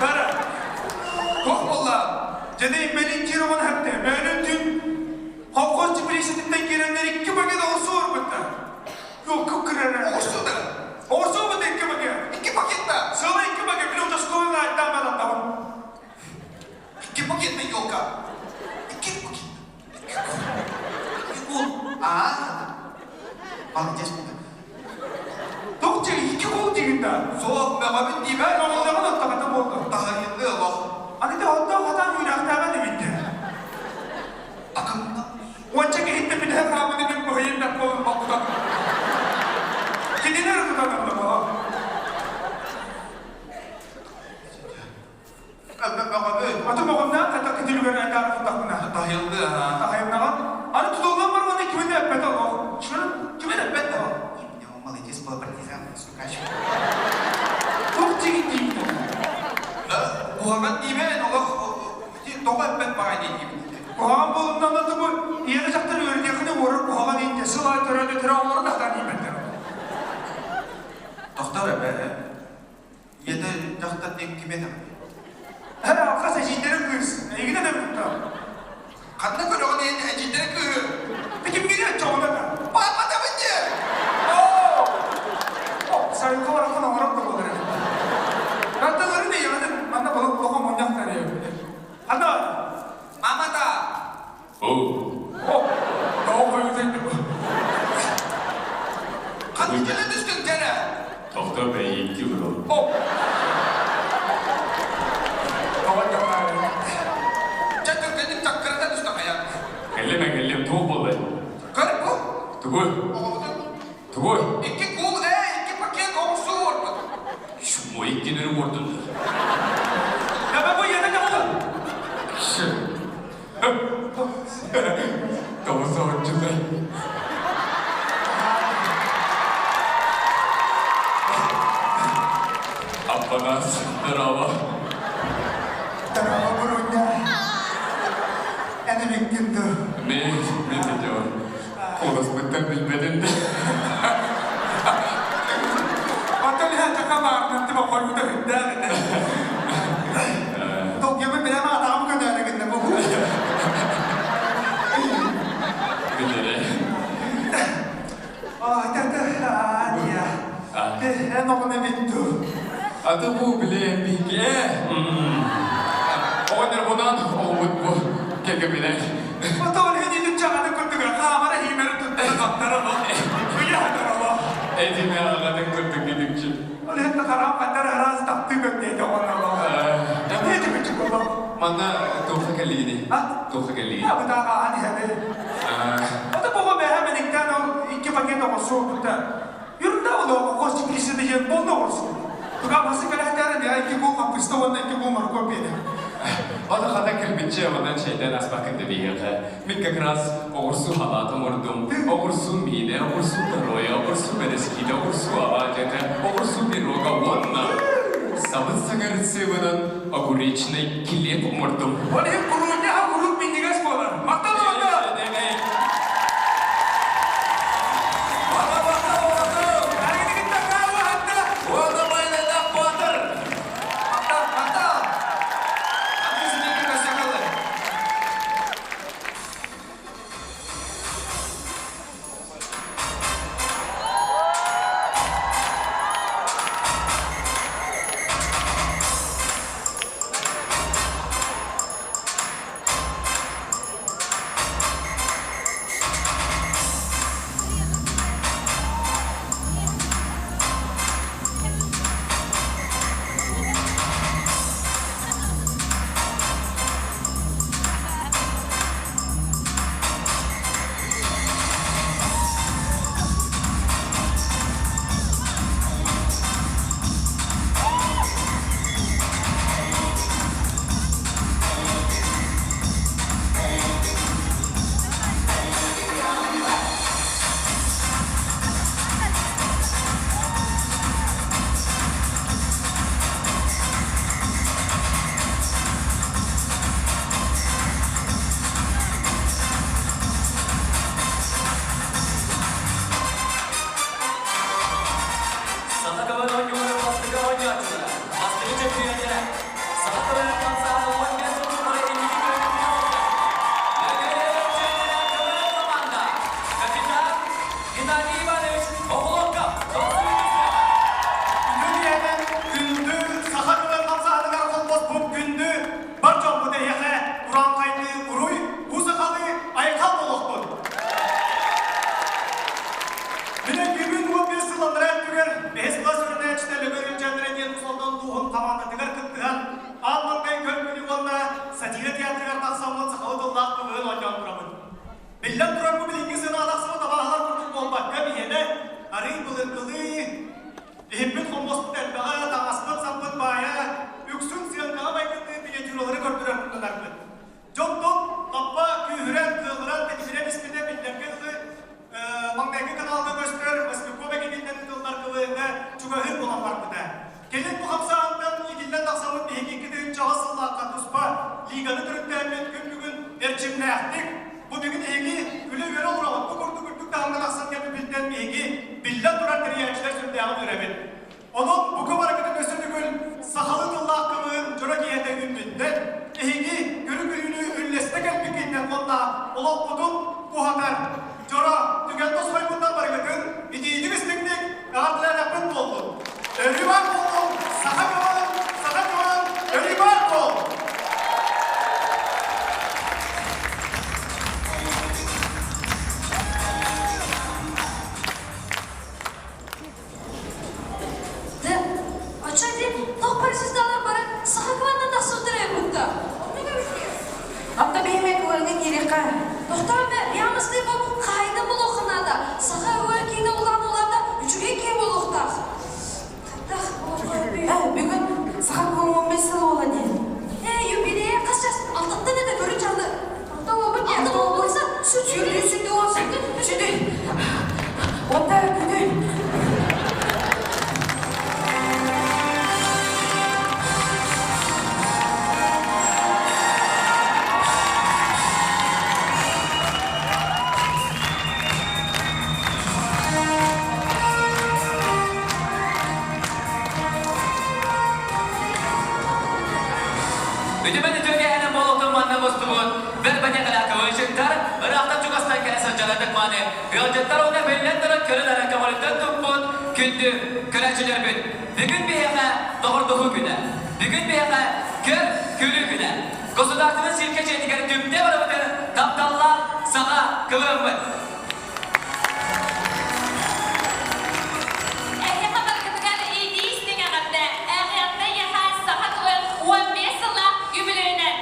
Бара. Туох буолла? Дьэдэ иммэлиит диир оҕону хэптэ. Мөөнүн түн Холкуос теплицэтиттэн киирэннэр икки пакет оҕурсу уорбуттар. Юлку кырара. Оҕурсу да? Оҕурсу бу икки пакет. Икки пакет да? Сыала икки пакет. Били участковый айдаан барантабын. Икки пакет да елка. Икки пакет. Икки кул. Аа. Молодец буолла. Туох диэн икки кул диигин да? Суох, мөҕөбүн диибин. Мөҕүллэҕин оттоҕото буолла. Таһайынны олох. Аны да оттоох хатаан үөрэхтээҕэ дибитте. Акымна. Уонча киһиттэн бүтэһик хааммыты мин быһыйым да буолун боппутам. Кинилэр тутанарда буолар. Мөҕөбүн. Аты мөҕүмнээх хата кытылыгар айдаары турдахпына. Таһайыллыы аха. Таһайымнаҕын. Аны тутуллан барбаны кими да эппэтэ олох. Кими да эппэт да. Молодец был партизан, стукач. Туох диигин диибин? Куһаҕан диибин, олох тоҕо эппэт баҕай диибин. Куһаҕан буолумнан да бу ийэни дьахтар үөрэтиэххинэ уорар куһаҕан иинтэ сыл аайы төрөөтө төрө оҕолорун ахтан диибэттэр. Тохтор эбэ ийэтэ дьахтар диэн ким этэ? Һэ, алхас эдьиийдэрэ кыыс. Эйигин да кытта. Ханна көрөҕүн ийэн эдьиийдэрэ кыыһы? Кимгини оччоҕуна да? Папатабын диэ! Оо! Сайылга бараххан оҥорор да буолар эбит. Аттыларын ийэҕин манна балык улахан мунньах тэрийэбит. Ханна? Мамата! Оо! О! Тоҕо хойутуй Ханна кэлэ түстүҥ дьэрэ? Тохтоо бэйикки бро. О! Тоҕо Чэ түргэнник чаккырата түстэ хайа. Кэллим кэллим туох буолла? Көр бу. Тугуй? Оҕобутун. Тугуй? Икки кул ээ, икки пакет оҕурсу уорбут. Шумой иккинери уордун. Давай бу ийэтэ дьахтар. Тоҕо соһуччутай? Аппанаас, здорово. Здорово, Буруня. Эн эбиккин дуу? Мен, мен де жоо. Куоласпыттан билбэтин. Аты бу билиэн биһиги. Оҕонньор бунан оҕобут бу кэкэбинэ. Потом хедилин чаҕаны курдуга хаамара хиимэрин туттара хаптара ло. Ыйаатара ло. Этиме аҕатын курдук идикчи. Ол хетте хараам хаттар араас таптыы көттейте оҕоннор ло. Эти күчүк боло. Манна туохха кэллигини? Туохха кэллигини? Я бытаага аан иһэбэ. Ото бого бэһэ мениктен ол икки пакет оҕурсу бутта. Юрда ол оҕос чикрисиде жен болно оҕурсу. Туга басы кэлэхтэрин я икки кул хаппыста уонна икки кул моркуоп биэрэ. Ото хата кэлбитче онон чэйдэн аспаккын да биһиэхэ. Мин как раз оҕурсу халаат оҥордум. Оҕурсу миинэ, оҕурсу торуойа, оҕурсу бэрэскиитэ, оҕурсу алаадьыта, оҕурсу пирога уонна сабыт саҥа рецебынан огуречный килиэп оҥордум. Ол иһин куруунньаха куруук минньигэс буолар. Махтал оҕото! Саха көбөн оонньууларын бастакы оонньооччулара, бастакы чөмпүйүөннэрэ, саха көбөнүн хамсааһына 15 сыл тухары инники күөҥҥэ сылдьар. Лөгөйө чүөтэлэ көбөн команда, капитан Геннадий Иванович Охлопков, дохсун түстэҕэ. Күндү күндү саха көбөн хамсааһыныгар холбоспут күндү бар дьоммут эһиэхэ урааҥхайдыы уруй, уу сахалыы айхал буолуохтун! Мин бүгүн 15 сыл анараа өттүгэр бэһис кылаас үөрэнээччитэ Лөгөр Илдьэндэрэ диэн Уус-Алдан улууһун хамаандатыгар кыттыһан аан маҥнай көр-күлүү уонна сатира театрыгар тахсаммын сахалыы тыллаах кылыһын оонньоон турабын. Биллэн турар, бу билиҥҥи сыанаҕа тахсыбыт абааһылар курдук буолбакка, биһиэнэ арыый былыргылыы, иһиппит-хомуоспут элбэҕэ, таҥаспыт-саппыт баайа, үксүн сыаҥкаҕа майгынныыр миниатюралары көрдөрөн муҥнанарбыт. Дьонтон лаппа күүһүрэн, кыаҕыран, тэтимирэн испитэ биллэргэ дылы, маҥнайгы каналга көстөр Васильков эгининэн ыытыллар КВН-ҥа чугаһыыр буолан барбыта. Кэлин бу хамсааһынтан иитиллэн тахсаммыт биһиги 2000 сыллаахха туспа лиганы төрүттээммит күн бүгүн эрчимнээхтик, бу бүгүн эһиги күлэ-үөрэ олороҕут, бу курдук үрдүк таһымҥа тахсан кэлбиппиттэн биһиги биллэн турар тэрийээччилэр сүрдээҕин үөрэбит. Онон бука барыгытын өссө төгүл сахалыы тыллаах кымыһын дьоро киэһэтэ үүммүттэн, эһиги көрү-көрүүнү үллэстэ кэлбиккиттэн уонна олохпутун уһатар дьоро түгэн тосхойбуттан барыгытын итиитик-истиҥник эҕэрдэлээтэхпит буоллун! Өрүү баар буоллун! Саха кымыһын, саха кымыһын өрүү баар буол! Да, оччо диэн туох паразиталар бары саха кылааннан тахсыбыттар эбит Апта биһиме кылыҥҥа киириэххэ. Тохтоо эмэ, ямыстыы бу хаһайда буолуохха наада. Саха өҥө киинэ улаан улаата үчүгэй киһи буолуохтаах. Хайдах буолуохха Бүгүн саха кылын 15 сыл буола диэн. Ээ, юбилейа хас час алтаттан этэ көрүн чаллы. Алта буолбут Алта буолбутса сүрдүү сүрдүү уон сүрдүү. Онта күнү. Үтүмэн үтүө киэһэнэн буолуохтун манна мустубут бэрт бэтиэхэлээх ыраахтан чугастан кэлэ сылдьар ытык-мааны ыалдьыттар уонна биллэн турар көрү-нары көҕүлүттэн туппут күндү көрөөччүлэрбит. Бүгүн биһиэхэ доҕордоһуу күнэ. Бүгүн биһиэхэ көр күлүү күнэ. Государственнай циркэ дьиэтигэр түмтэ барыбытын тапталлаах саха кылыаммыт. Эһиэхэ барыгытыгар иитии истиҥ эҕэрдэ! Эҕэрдэ эйиэхэ саха тылын 15 сыллаах үбүлүөйүнэн!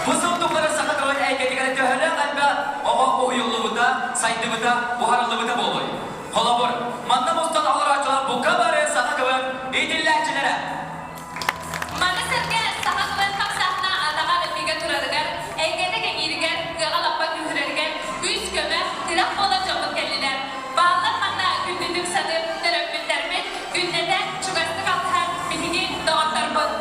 Бу сыл тухары саха тылын эйгэтигэр төһөлөөх элбэх оҕо уһуйуллубута, сайдыбыта, буһарыллыбыта буолуой? Холобур, манна мустан олорооччулар бука бары саха тылын иитиллээччилэрэ. Маны сэргэ саха тылын хамсааһына атаҕа бигэ турарыгар, эйгэтэ кэҥииригэр, кыаҕа лаппа күүһүрэригэр күүс-көмө, тирэх буолар дьоммут кэллилэр. Бааллар манна күндүтүк саныыр төрөппүттэрбит, күннэтэ чугастык алтыһар биһиги доҕотторбут.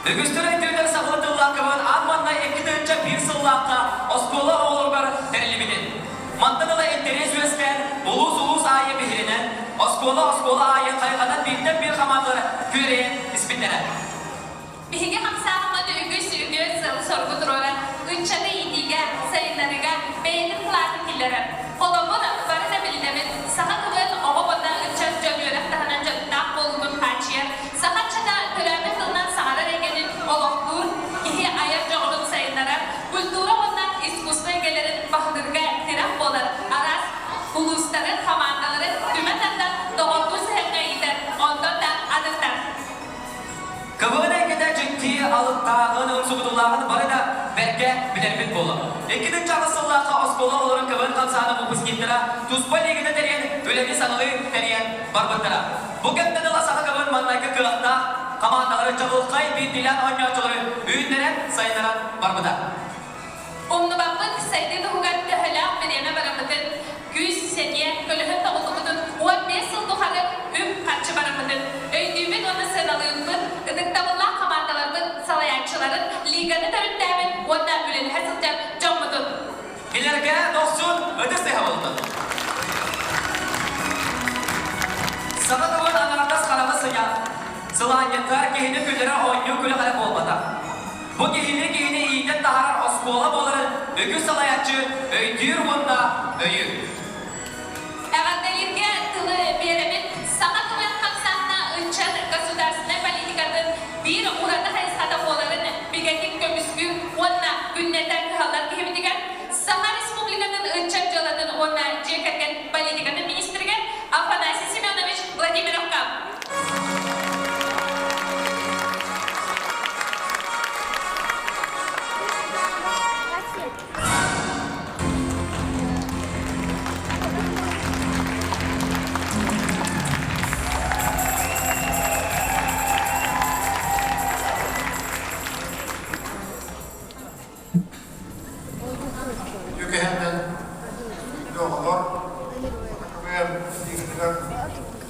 Үгүстэр өйдүүлэр сахалыы тыллаах көмөн аан манна 2001 сыллаахха оскуола оҕолоругар тэриллибитин. Мантан ыла интэриэс үөскээн, улуус-улуус аайы биһиринэн, оскуола-оскуола аайы хайҕанан бииртэн биир хамаандалар күөрэйэн испиттэрэ. Биһиги хамсааһыммыт үгүс үтүө сыалы-соругу туруоран, ыччаты иитиигэ, сайыннарыыга бэйэтин кылаатын киллэрэр. Холобур, бары да билинэбит, саха тылын оҕо уонна ыччат дьон үөрэх таһынан дьарыктаах буолуутун хааччыйар, саха ыччата төрөөбүт тылынан саҥарар эйгэтин олохтуур, киһи айар дьоҕурун сайыннарар, культура уонна искусство эйгэлэрин баһылыырга тирэх буолар араас улуустары, хамаандалары түмэ тардан доҕордуу сыһыаҥҥа иитэр, онтон да атыттар. КВН эйгэтэ дьикти алыптааҕын, умсугутуулааҕын бары да бэркэ билэрбит буолуо. 2008 сыллаахха оскуола оҕолорун КВН хамсааһына выпускниктара туспа лиганы тэрийэн, үлэни саҥалыы тэрийэн барбыттара. Бу кэмтэн ыла саха КВН маҥнайгы кыахтаах хамаандалары чаҕылхай биирдиилээн оонньооччулары үүннэрэн, сайыннаран барбыта. Умнубаппыт сайдыы туһугар төһөлөөх бириэмэ бараммытын, күүс-сэниэ, көлөһүн тоҕуллубутун 15 сыл тухары үп-харчы бараммытын өйдүүбүт уонна сыаналыырбыт, ытыктабыллаах хамаандаларбыт салайааччыларын, лиганы төрүттээбит уонна үлэлэһэ сылдьар дьоммутун. Кинилэргэ дохсун ытыс тыаһа буоллун. Саха тылын аҥаардас хараҕы сыйан, сылаанньытар киһини күллэрэ оонньуу күлэх эрэ буолбатах. Бу киһини киһини иитэн таһаарар оскуола буоларын үгүс салайааччы өйдүүр уонна өйүүр. Эҕэрдэлииргэ тылы биэрэбит саха тылын хамсааһына ыччат государственнай политикатын биир ураты хайысхата буоларын бигэтик көмүскүүр уонна күннэтэ кыһаллар киһибитигэр Саха Республикатын ыччат дьыалатын уонна дьиэ кэргэн политикатын министригэр Афанасий Семенович Владимировка. Үтүө күндү оҕолор, КВН лигатыгар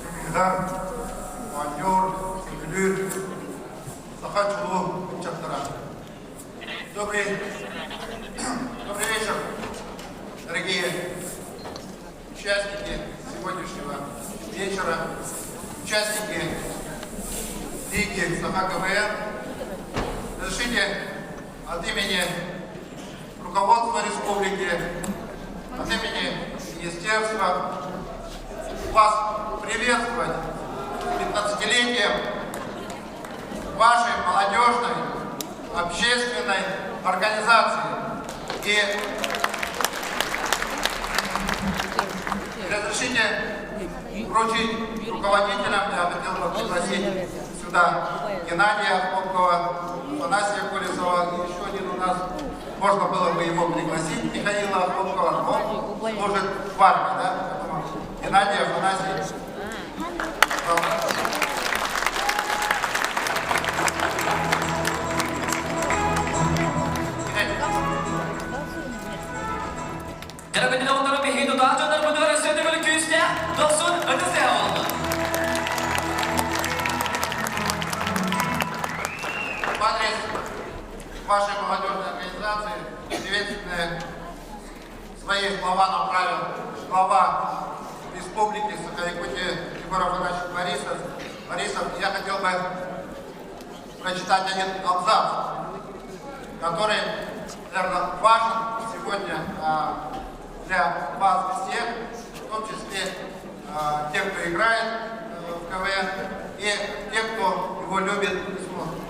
сыһыар, оонньуур, сөбүлүүр саха чулуу ыччаттара. Добрый, добрый вечер, дорогие участники сегодняшнего вечера, участники Лиги Саха КВН. Разрешите от имени руководства республики, от имени министерства вас приветствовать с 15-летием вашей молодежной общественной организации. И разрешите вручить руководителям, я хотел бы пригласить сюда Геннадия Охлопкова, Афанасия Колесова и еще один у нас, можно было бы его пригласить, Михаила Охлопкова, но он служит в армии, да? Поэтому Геннадий Афанасий, пожалуйста. Дьэ, оҕолору биһиги тутаах дьоннорбутугар өссө төгүл күүстээх, дохсун ытыс тыаһа буоллун. В адрес вашей молодежной организации приветственные свои слова направил глава Республики Саха-Якутия Егор Афанасьевич Борисов. Борисов, я хотел бы прочитать один абзац, который, наверное, важен сегодня для вас всех, в том числе тех, кто играет в КВН, и тех, кто его любит и смотрит.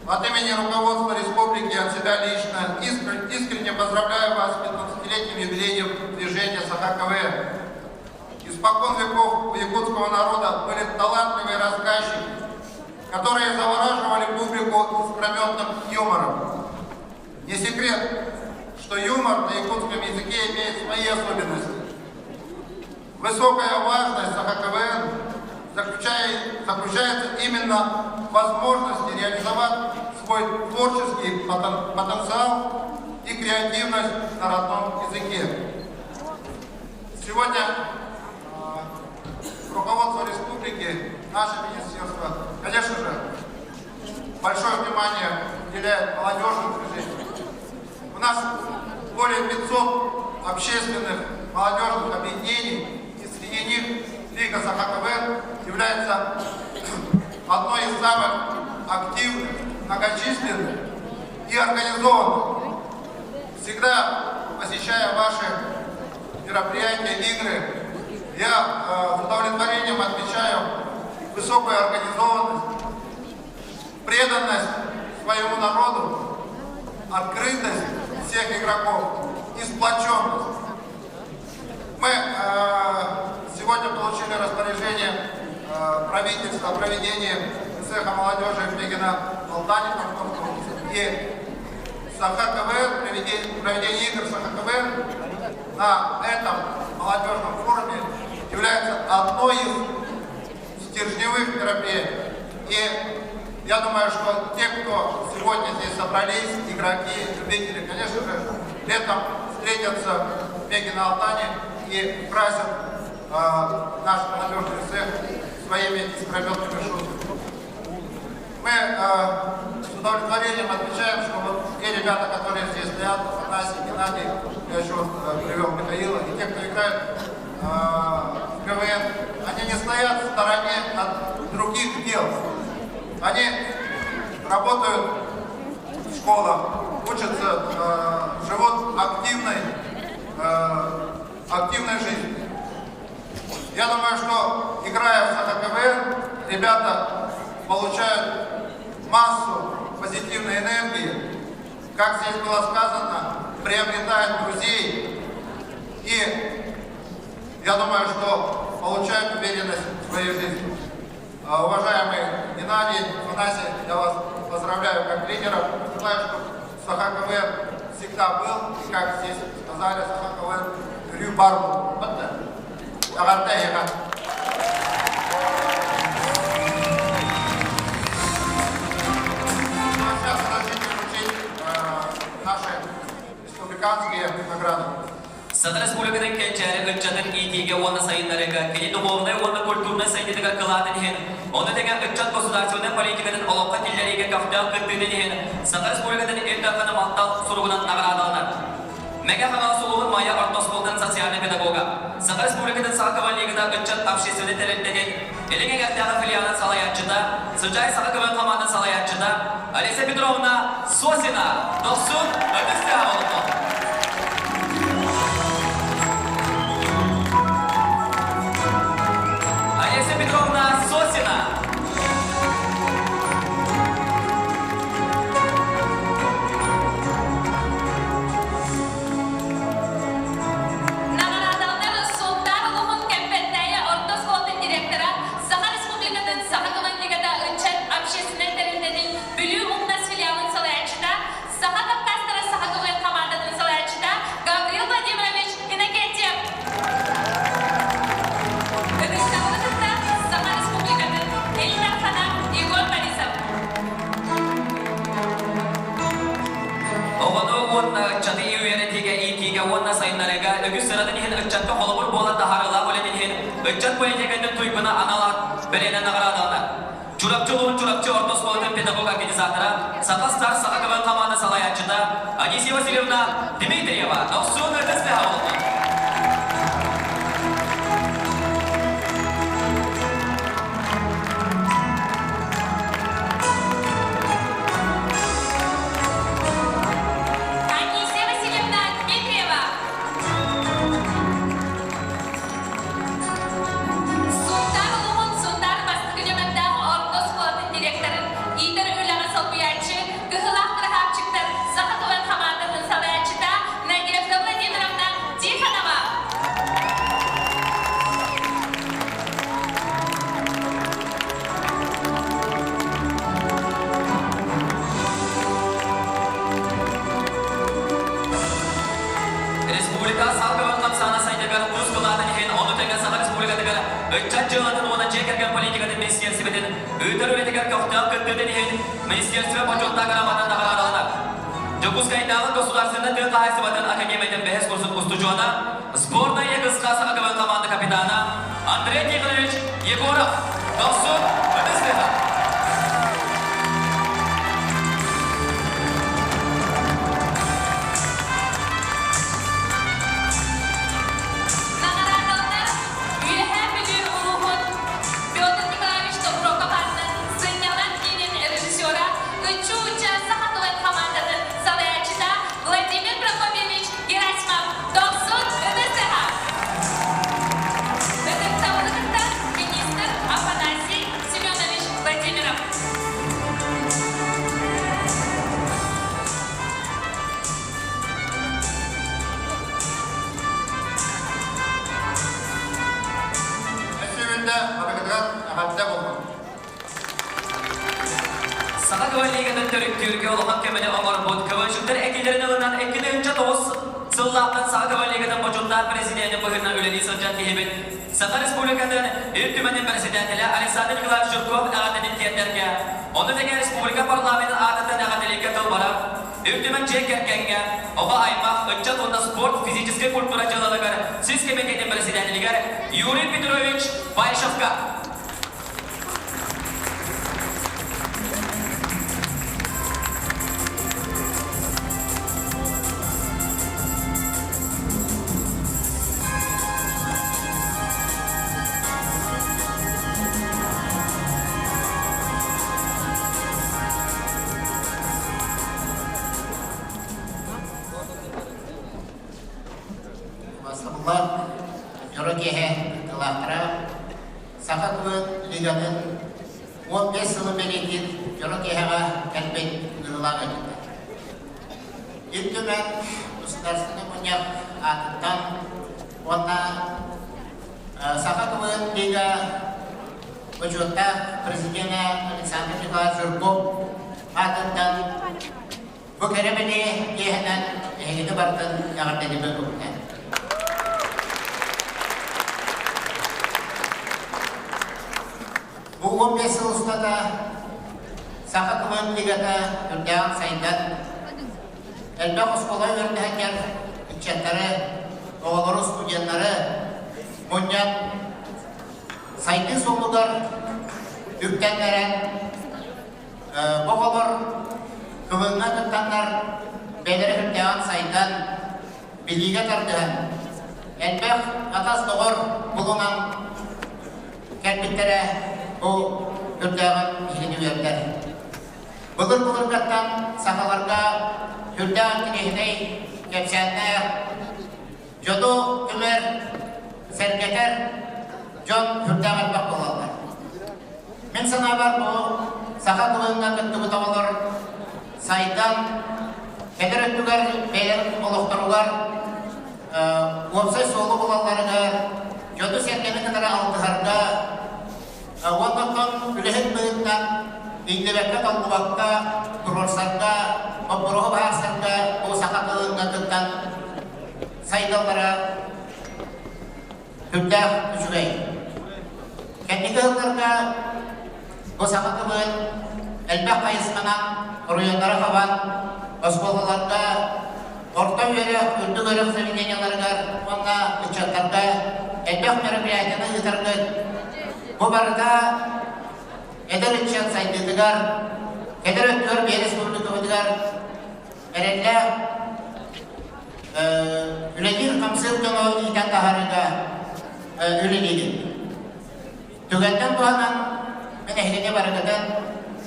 От имени руководства республики, от себя лично, искренне поздравляю вас с 15-летним юбилеем движения Саха КВН. Испокон веков у якутского народа были талантливые рассказчики, которые завораживали публику искрометным юмором. Не секрет, что юмор на якутском языке имеет свои особенности. Высокая важность Саха КВН заключается именно в возможности реализовать свой творческий потенциал и креативность на родном языке. Сегодня руководство республики, наше министерство, конечно же, большое внимание уделяет молодежному движению. У нас более 500 общественных молодежных объединений, и среди них Лига Саха КВН является одной из самых активных, многочисленных и организованных. Всегда посещая ваши мероприятия, игры, я с удовлетворением отмечаю высокую организованность, преданность своему народу, открытость всех игроков и сплоченность. Мы сегодня получили распоряжение правительства о проведении цеха молодежи Мегина Алтане и Саха КВН, проведение игр Саха КВН на этом молодежном форуме является одной из стержневых мероприятий. И я думаю, что те, кто сегодня здесь собрались, игроки, любители, конечно же, летом встретятся в Мегино-Алтане и украсят наш молодежный цех своими искрометными шутками. Мы с удовлетворением отмечаем, что вот те ребята, которые здесь стоят, Афанасий, Геннадий, я еще привел Михаила, и те, кто играет в КВН, они не стоят в стороне от других дел. Они работают в школах, учатся, живут активной жизнью. Я думаю, что играя в Саха КВН, ребята получают массу позитивной энергии, как здесь было сказано, приобретают друзей и, я думаю, что получают уверенность в своей жизни. Уважаемый Геннадий, Афанасий, я вас поздравляю как лидеров. Желаю, чтобы Саха КВН всегда был, и как здесь сказали, Саха КВН Рю Барбу. Вот так. Сейчас разрешите вручить наши республиканские награды. Саха Республикатын кэнчээри ыччатын иитиигэ уонна сайыннарыыга кини духовнай уонна культурнай сайдыытыгар кылаатын иһин, ону тэҥэ ыччат государственнай политикатын олоххо киллэриигэ көхтөөх кыттыытын иһин Саха Республикатын Ил Дархана махтал суругунан наҕараадаланар. Мэҥэ Хаҥалас улууһун Майа орто оскуолатын социальнай педагога, Саха Республикатын Саха Каваллигата ыччат общественнай тэрилтэтин Илин эҥэрдээҕи филиалын салайааччыта, Сыдьаай Саха КВН хамаандатын салайааччыта Олеся Петровна Сосина дохсун ытыс тыаһа олохтоох. Олеся Петровна Сосина. Наҕараадаланар Сунтаар улууһун Кэмпэнтээйи орто оскуолатын директора, Саха Республикатын Саха командигата ыччат общественнай тэрилтэтин Бүлүү умнас филиалын салайааччыта, Саха Кавказтара Саха КВН хамаандатын салайааччыта Гаврил Владимирович Иннокентьев. Ытыктабылы кытта Саха Республикатын Ил Дархана Егор Борисов. Оҕону уонна ыччаты үөрэтиигэ, иитиигэ уонна сайыннарыыга үгүс сыратын иһин ыччакка холобур буолар таһаарыылаах үлэтин иһин ыччат политикатын туйгуна анал аат бэлиэнэн наҕараадаланар. Чурапчы улууһун Чурапчы орто оскуолатын педагог-организатора, Саха Стар Саха КВН хамаанда салайааччыта Анисия Васильевна Дмитриева дохсун ытыс тыаһа буолла. Ыччат дьыалатын уонна дьиэ кэргэн политикатын министиэрсибэтин ыытар үлэтигэр көхтөөх кыттыытын иһин министиэрсибэ бочуоттаах грамотанан наҕараадаланар. Дьокуускайдааҕы государственнай тыа хаһаайыстыбатын академиятын бэһис курсун устудьуона, сборная ЕГСК Саха КВН команда капитана Андрей Тихонович Егоров. Дохсун ытыс тыаһа. Наҕараадаланар Үөһээ Бүлүү улууһун Петр Николаевич Тобуруокап аатынан сынньалаҥ киинин режиссера, Ыччуу-ычча саха тылын хамаандатын салайааччыта Владимир Прокопьевич Герасимов Дохсун ытыс тыаһа! Ытыктабылы кытта министр Афанасий Семенович Владимиров. Өссө барыгытыгар эҕэрдэ буоллун. Саха КВН-лигатын төрүттүүргэ улахан көмөнү оҥорбут КВНщиктар этиилэрин ылынан 2009 сыллаахтан Саха КВН-лигатын бочуоттаах президенин быһыытынан үлэлии сылдьар киһибит Саха Республикатын Ил Түмэнин председателэ Александр Николаевич Жирков эҕэрдэтин тиэрдэргэ, ону тэҥэ республика парламенын аатыттан эҕэрдэлииргэ тыл барар. Ил Түмэн дьиэ кэргэҥҥэ, оҕо аймах, ыччат уонна спорт, физическэй культура дьыалаларыгар сис кэмитиэтин председателигэр Юрий Петрович Баишевка. Басыллар дьоро киэһэ кыттыылаахтара Саха тылын лигатын 15 сылын бэлиэтиир дьоро киэһэҕэ кэлбит ыҥырыылаах эбиттэр. Ил Түмэн Государственнай мунньах аатыттан уонна Саха тылын лига бочуоттаах президенэ Александр Николаевич Жирков аатыттан бу кэрэ бэлиэ киэһэнэн эһигини барытын эҕэрдэлиибин көбүтэн. Бу 15 сыл устата Саха тылын лигата үрдээҕин сайдан, элбэх оскуола үөрдэһэн ыччаттары, оҕолору, студеннары мунньан сайдыы суолугар үктэннэрэн, бу оҕолор кылыҥҥа кыттаннар бэйэлэрэ үрдээҕин сайдан, билиигэ тардыһан, элбэх атас-доҕор булунан кэлбиттэрэ бу үрдээҕин иһини үөрдэр. Былыр-былыргаттан сахаларга үрдээх интириэһинэй кэпсээннээх Дьону түмэр, сэргэтэр дьон сүрдээх элбэх буолаллар. Мин санаабар бу саха тылыҥҥа кыттыбыт оҕолор сайдан, эдэр өттүгэр бэйэлэрин олохторугар уопсай суолу булалларыгар, дьону-сэргэни кытары алтыһарга уонна оттон үлэһит быһыытынан иҥнибэккэ-толлубакка туруорсарга, боппуруоһу быһаарсарга бу саха тылыҥҥа кыттан сайдаллара сүрдээх үчүгэй. Кэнники сылларга бу саха тылын элбэх хайысханан оройуоннары хабан, оскуолаларга, орто үөрэх, үрдүк үөрэх заведениеларыгар уонна ыччаттарга элбэх мероприятиены ыытаргыт. Бу барыта эдэр ыччат сайдыытыгар, эдэр өттүгэр биир республикабытыгар эрэллээх үлэлиир-хамсыыр дьону иитэн таһаарыыга үлэлиигин. Түгэнтэн туһанан мин эһигини барыгытын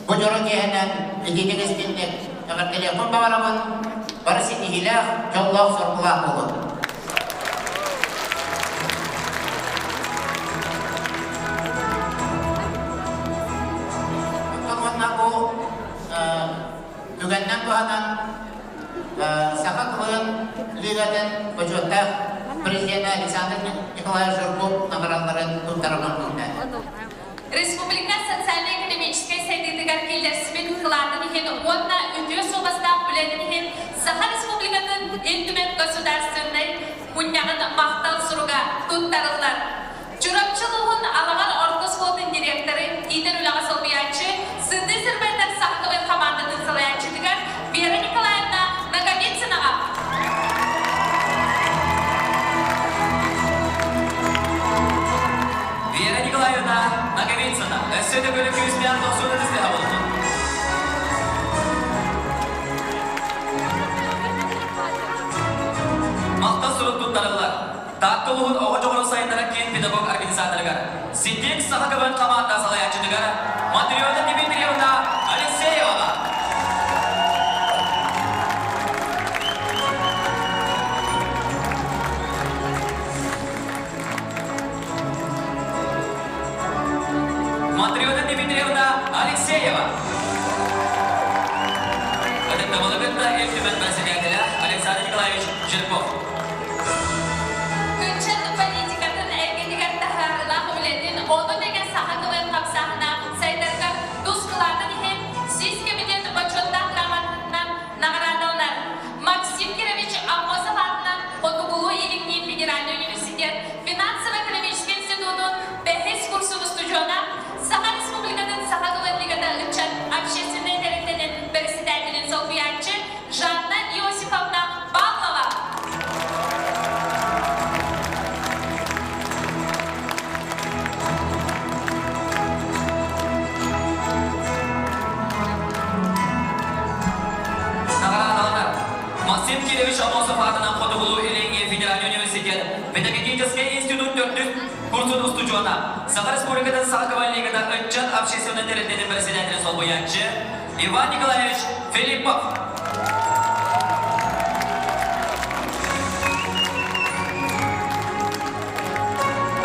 бу дьоро киэһэнэн итиитик истинник эҕэрдэлиэхпин баҕарабын, бары ситиһиилээх, дьоллоох-соргулаах буолун. Оттон уонна бу Түгэнинэн туһанан Саха тылын лигатын бочуоттаах президенэ Александр Николаевич Жирков наҕараадаларын туттаран үүннэ. Республика социально-экономическай сайдыытыгар киллэрсибит кылаатын иһин уонна үтүө суобастаах үлэтин иһин Саха Республикатын Ил Түмэн Государственнай Мунньаҕын махтал суруга туттарыллар. Чурапчы улууһун Алаҕар орто оскуолатын директорын, иитэр үлэҕэ солбуйааччы, Сындыыс Ирбэннэр Саха КВН хамаандатын салайааччытыгар Вера Николаевна Ноговицынаҕа. Вера Николаевна Ноговицына өссө төгүл күүстээх дохсун ытыстыһа буоллун. Махтал сурук туттарыллар. Таатта улууһун оҕо дьоҕурун сайыннарар киин педагог организаторыгар, Ситик Саха КВН хамаанда салайааччытыгар Матрена Дмитриевна Алексееваҕа. Матрена Дмитриевна Алексеева. Ытыктабылы кытта Ил Түмэн председателэ Александр Николаевич Жирков. Ыччат политикатын эйгэтигэр таһаарыылаах үлэтин, ону тэҥэ саха тылын хамсааһына сайдарыгар тус кылаатын иһин сис кэмитиэт бочуоттаах грамотатынан наҕараадаланар. Максим Кирович Аммосов аатынан Хотугулуу-Илиҥҥи федеральнай университет финансово-экономическай институтун бэһис курсун устудьуона, Саха Республикатын Саха тылын лигата ыччат общественнай тэрилтэтин бэрэссэдээтэлин солбуйааччы Жанна Иосифовна Павлова. Наҕараадаланар. Максим Кирович Аммосов аатынан Хотугулуу-Илиҥҥи федеральнай университет педагогическай институт төрдүс курсун устудьуона, Саха Республикатын Саха КВН-лигата ыччат общественнай тэрилтэтин председателин солбуйааччы Иван Николаевич Филиппов.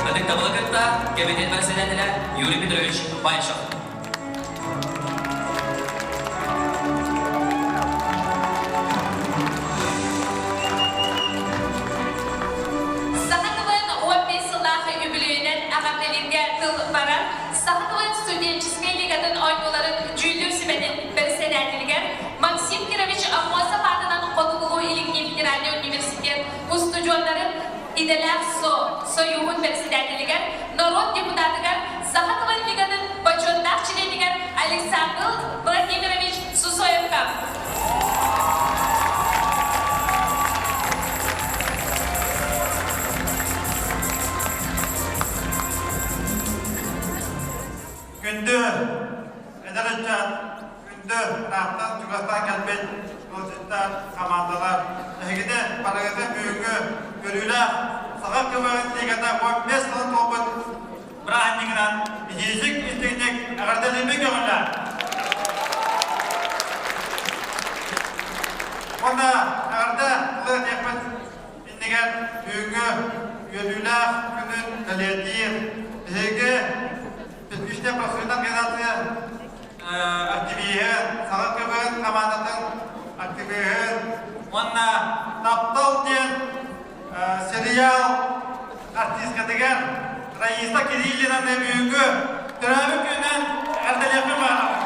Ытыктабылы кытта кабинет председателя Юрий Петрович Баишев. Саха тылын 15 сыллаах үбүлүөйүнэн эҕэрдэлииргэ тыл барар Саха тылын студенческай лигатын оонньууларын дьүүллүүр сүбэтин бэрэссэдээтэлигэр Максим Кирович Аммосов аатынан Хотугулуу-Илиҥҥи федеральнай университет устудьуоннарын идэлээх со сойууһун бэрэссэдээтэлигэр, норуот депутатыгар, Саха тылын лигатын бочуоттаах чилиэнигэр Александр Владимирович Сусоевка. Күндү эдэр ыччат, күндү ыраахтан чугастан кэлбит ыалдьыттар, хамаандалар, эһигини барыгытын бүгүҥҥү көрүүлээх Саха КВН лигата 15 сылын туолбут бырааһынньыгынан итиитик истиҥник эҕэрдэлиибин көҕүлээн! Уонна эҕэрдэ тылы этиэхпит иннигэр бүгүҥҥү үөрүүлээх күнүн бэлиэтиир биһиги Петушная профсоюзная организация активиһы, Саха КВН хамаандатын активиһын уонна Таптал диэн сериал артисткатыгар Раиса Кириллинаны бүгүҥҥү төрөөбүт күнүнэн эҕэрдэлиэхпин баҕарабын.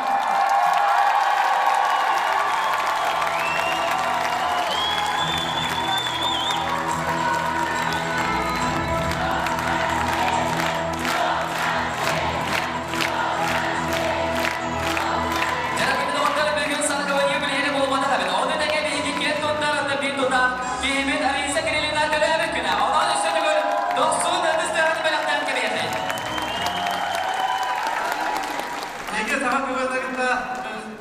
Дьарыгын доҕоттор бүгүн саха билиһини буолбатах эбит. Ону тэҥэ биһиги киэн туттар биир тутаах киһибит Раиса Кириллина төрөөбүт күнэ. Онон өссө төгүл дохсун ытыстыаҕын бэлэхтээн кэбиһэҕин. Биһиги саха кыһыытыгында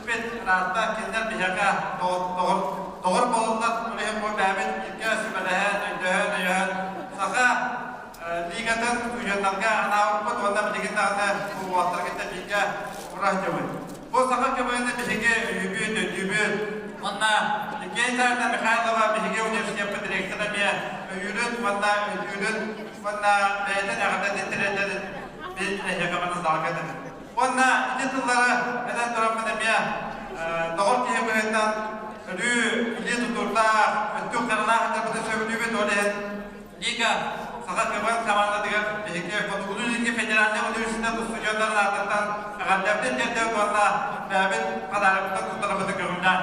бит ыраатта кинилэр биһиэхэ доҕор доҕор буоланнар үлэһит буол бэйэбит бииргэ сүбэлэһэн, өйдөһөн, өйөһөн саха лигатын студенттарга анаабыппыт уонна билигин даҕаны уолаттар кытта бииргэ ураһдьабыт. Бу саха КВН биһиги өйүүбүт, өйдүүбүт. Уонна Евгения Саввина Михайлова биһиги университеппыт ректора эмиэ өйүүрүн уонна өйдүүрүн уонна бэйэтин эҕэрдэтин тириэрдэрин мин эһиэхэ манна залга этэбин. Уонна ити тыллары этэн тураммын эмиэ доҕор киһи быһыытынан өрүү илии тутуурдаах, өттүк харалаах этэрбитин сөбүлүүбүт, ол иһин Лига Саха КВН хамаандатыгар биһиги Хотугулуу-Илиҥҥи федеральнай университет устудьуоннарын аатыттан эҕэрдэбитин тиэрдэбит уонна бэйэбит подарокпытын туттарабытын көҥүллээн.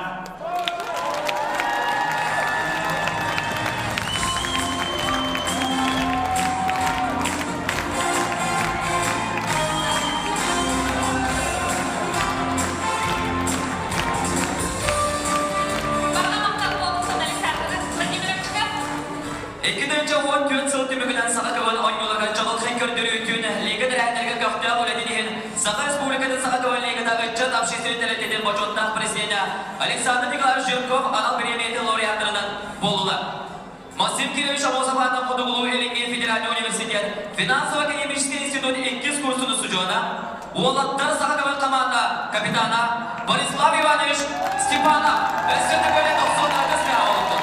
Саха Республикатын Саха КВН-лигата ыччат общественнай тэрилтэтин бочуоттаах президенэ Александр Николаевич Жирков анал бириэмийэтин лауреаттарынан буоллулар. Максим Кирович Амосов аатынан Хотугулуу-Илиҥҥи федеральнай университет финансово-экономическай институт иккис курсун устудьуона, уолаттар Саха КВН хамаанда капитана Борислав Иванович Степанов өссө төгүлэ 96 миэхэ олордун.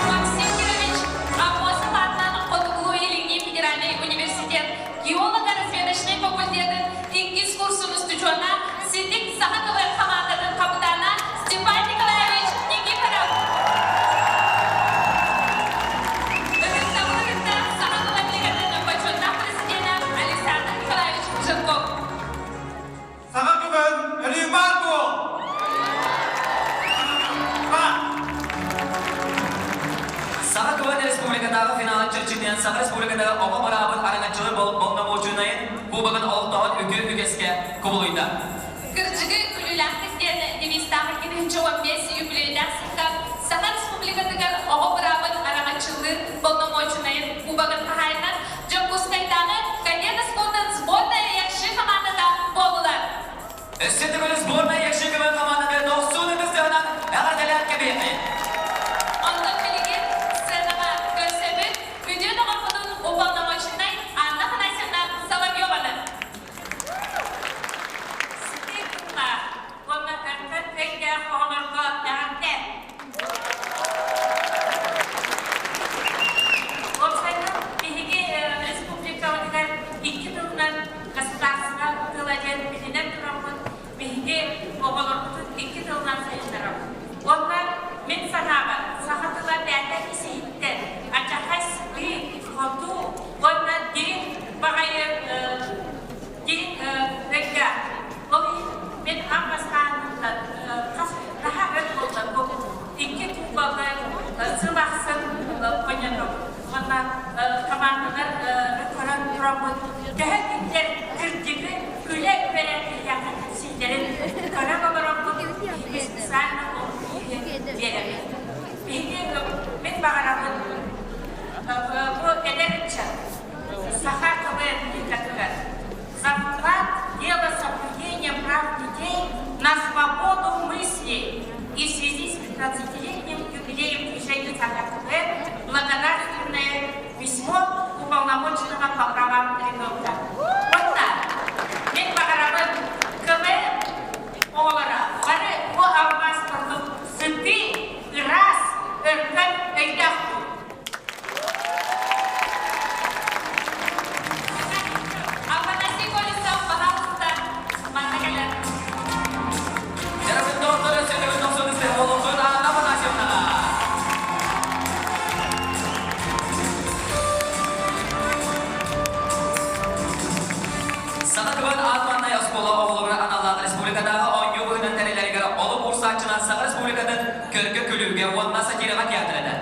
Максим Кирович Аммосов аатынан Хотугулуу-Илиҥҥи федеральнай университет геолого-разведочнай факультетын иккис курсун устудьуона, Ситик саха КВН хамаандатын хапытаана Степан Николаевич Никифоров. Ытыктабылы кытта Саха КВН лигатын бочуоттаах президенэ Александр Николаевич Жирков. Саха КВН өрүү баар буол! Саха КВН республикатааҕы финалын чэрчитинэн Саха Республикатааҕы оҕо быраабын араҥаччылар боломуочунайын Кубогын олохтооһун үтүө үгэскэ кубулуйда. Кырдьыгы күлүүлээхтик диэн девизтаах 2015 юбилейдаах сылга Саха Республикатыгар оҕо быраабын араҥаччылыыр боломуочунайын Кубогын хаһаайынан Дьокуускайдааҕы кадет оскуолатын сборная Якши хамаандата буоллулар. Өссө төгүл сборная Якши көмө хамаандата 90 ытыс эҕэрдэлээн кэбиэхи. Онтон билигин сценаҕа көрсөбүт үтүө доҕорбутун уполномоченнай Анна Афанасьевна Соловьеваны. Сытыы тыллаах уонна өркөн өйдөөх оҕолорго эҕэрдэ! Уопсайынан, биһиги республикабытыгар икки тылынан государство тыла диэн билинэн тураммыт, биһиги оҕолорбутун икки тылынан сайыннарабыт. Уонна мин санаабар, саха тыла бэйэтэ ис-иһиттэн ачахай сытыы, хотуу уонна дириҥ баҕайы дириҥ өйдөөх. Ол иһин мин аан бастааннан хас наһаа өр буолла бу икки кубогы сыл ахсын ойнотобут. Уонна командалар көрөн тураммыт төһө кинилэр кырдьыгы күлэ-үөрэ киһиэхэ кэпсииллэрин көрөн олороммут биһиги специально ол биэрэбит. Биһиги мин баҕарабын бу эдэр ыччат саха КВН лигатыгар за вклад в дело соблюдения прав детей на свободу мысли и в связи с 15-летним юбилеем движения Саха КВН благодарственное письмо уполномоченного по правам ребенка. Онно мин баҕарабын КВН оҕолоро бары бу алмаас курдук сытыы, ыраас, өркөн өйдөөх Афанасий Колесов, пожалуйста, манна кэлэр. Дьарыгын доҕотторо сөтөгүн тохсун истэ олохтун Анна Афанасьевна. Саха тылын аат оскуола оҕолоругар аналлаах республикатааҕы оонньуу быһыынан тэриллэригэр олук уурсааччынан Саха Республикатын көргө-күлүүгэ уонна сатираҕа театр этэ.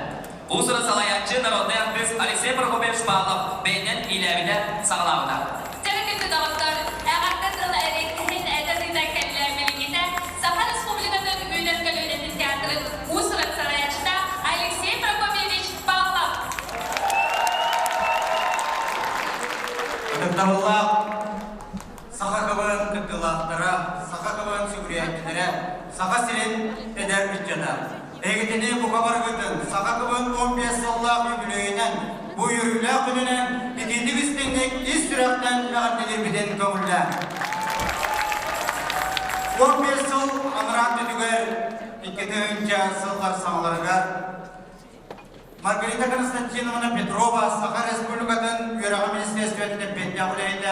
Уус-уран салайааччы, народнай артыыс Алексей Прокопьевич Павлов бэйэтинэн иилээбитэ, саҕалаабыта. Дьэ күндү доҕоттор, эҕэрдэ тыл эриэккэһин этэ-тыына кэллэ билиҥҥитэ Саха Республикатын үүнэр көлүөнэтин театрын уус-уран салайааччыта Алексей Прокопьевич Павлов. Ытыктабыллаах Саха КВН кыттыылаахтара, Саха КВН сүгүрүйээччилэрэ, Саха сирин эдэр ыччата. Эһигитини бука барыгытын Саха КВН 15 сыллаах үбүлүөйүнэн, бу үөрүүлээх күнүнэн итиитик истиҥник ис сүрэхтэн эҕэрдэлиирбитин көҥүллээҥ. 15 сыл анараа өттүгэр 2000 сыллар саҥаларыгар Маргарита Константиновна Петрова Саха Республикатын үөрэҕин министиэристибэтин эппиэттээх үлэһитэ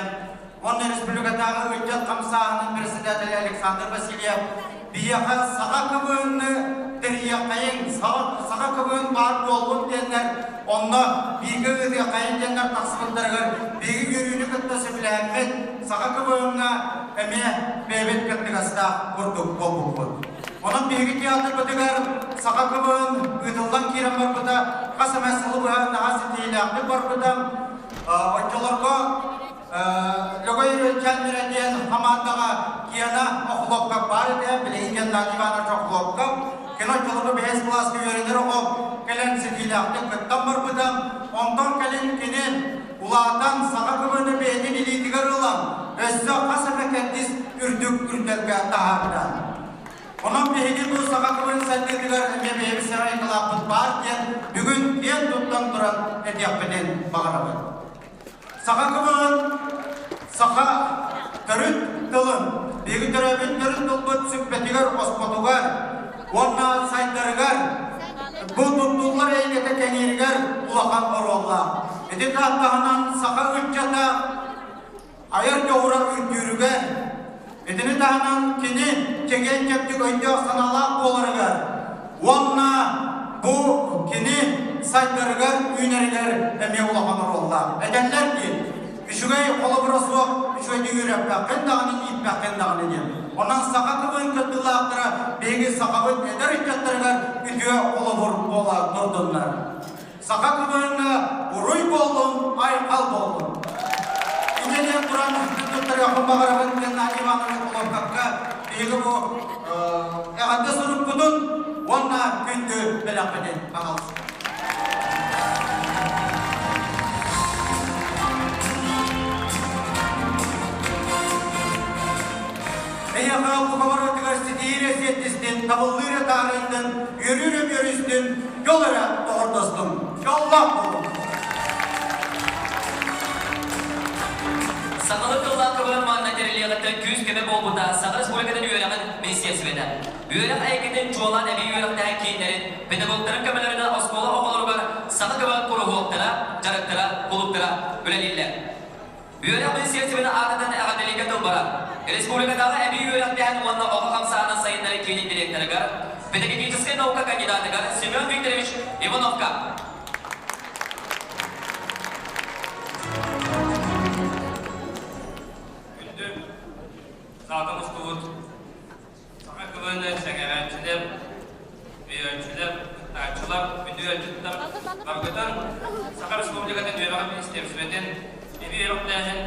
уонна республикатааҕы ыччат хамсааһынын председателэ Александр Васильев биһиэхэ саха КВН-ны тэрийиэххэйиҥ, саха КВН баар буоллун диэннэр, онно бииргэ ыытыаххайыҥ диэннэр тахсыбыттарыгар биһиги үөрүүнү кытта сөбүлэһэммит, саха КВН-ҥа эмиэ бэйэбит кыттыгастаах курдук буолбуппут. Онон биһиги театрбытыгар саха КВН ыытыллан киирэн барбыта, хас эмэ сылы быһа наһаа ситиһиилээхтик барбыта. Оччолорго Лөгөй Өрүөлчээннэрэ диэн хамаандаҕа Гена Охлопков баар этэ, билигин Геннадий Иванович Охлопков. Кини оччолорго бэһис кылааска үөрэнэр оҕо кэлэн ситиилээхтик кыттан барбыта. Онтон кэлин кини улаатан саха кыбыны бэйэтин илиитигэр ылан, өссө хас эмэ кэрдиис үрдүк үрдэлгэ таһаарда. Онон биһиги бу саха кыбын сайдыытыгар эмиэ бэйэбит сэрэй кылааппыт баар диэн бүгүн киэн туттан туран этиэхпитин баҕарабыт. Саха кыбыһын, саха төрүт тылын, биһиги төрөөбүт төрүт тылбыт сүппэтигэр, оспотугар уонна сайдарыгар бу туттуллар эйгэтэ кэҥииригэр улахан оруоллаах. Ити таһынан саха ыччата айар дьоҕура үрдүүрүгэр, итини таһынан кини чэгиэн-чэбдик өйдөөх-санаалаах буоларыгар уонна бу кини сайдарыгар, үүнэригэр эмиэ улахан оруоллаах. Этэллэр дии, үчүгэй холобура суох үчүгэйдик үөрэппэххин даҕаны, ииппэххин даҕаны диэн. Онон саха тылын кыттыылаахтара биһиги сахабыт эдэр ыччаттарыгар үтүө холобур буола турдуннар. Саха кыбыһыҥҥа уруй буоллун, айхал буоллун! Иннинэн туран туттарыахпын баҕарабын Геннадий Иванович Ловкакка биһиги бу эҕэрдэ сурукпутун уонна күндү бэлэхпитин аҕалсыбыт. Эйиэхэ бука ситиирэ сиэттистин, табыллыыра таарыйдын, үөрүүрэ үөрүстүн, дьол эрэ доҕордостун, дьоллоох буолун! Сахалыы тыллаах көмө манна тэриллиэҕиттэн күүс-көмө буолбута Саха Республикатын үөрэҕин министиэрстибэтэ. Үөрэх эйгэтин чуолаан эбии үөрэхтээһин кииннэрин, педагогтарын көмөлөрүнэн оскуола оҕолоругар саха көмө куруһуоктара, дьарыктара, кулууптара үлэлииллэр. Үөрэх министиэристибэтин аатыттан эҕэрдэлииргэ тыл барар. Республикатааҕы эбии үөрэхтээһин уонна оҕо хамсааһынын сайыннарыы киинин директорыгар, педагогическай наука кандидатыгар Семен Викторович Ивановка. Күндү саатан устубут Саха кылыны сэҥээрээччилэр, өйөөччүлэр, кыттааччылар, күндү ыалдьыттар баргытын Саха Республикатын үөрэҕин министиэристибэтин эбии үөрэхтээһин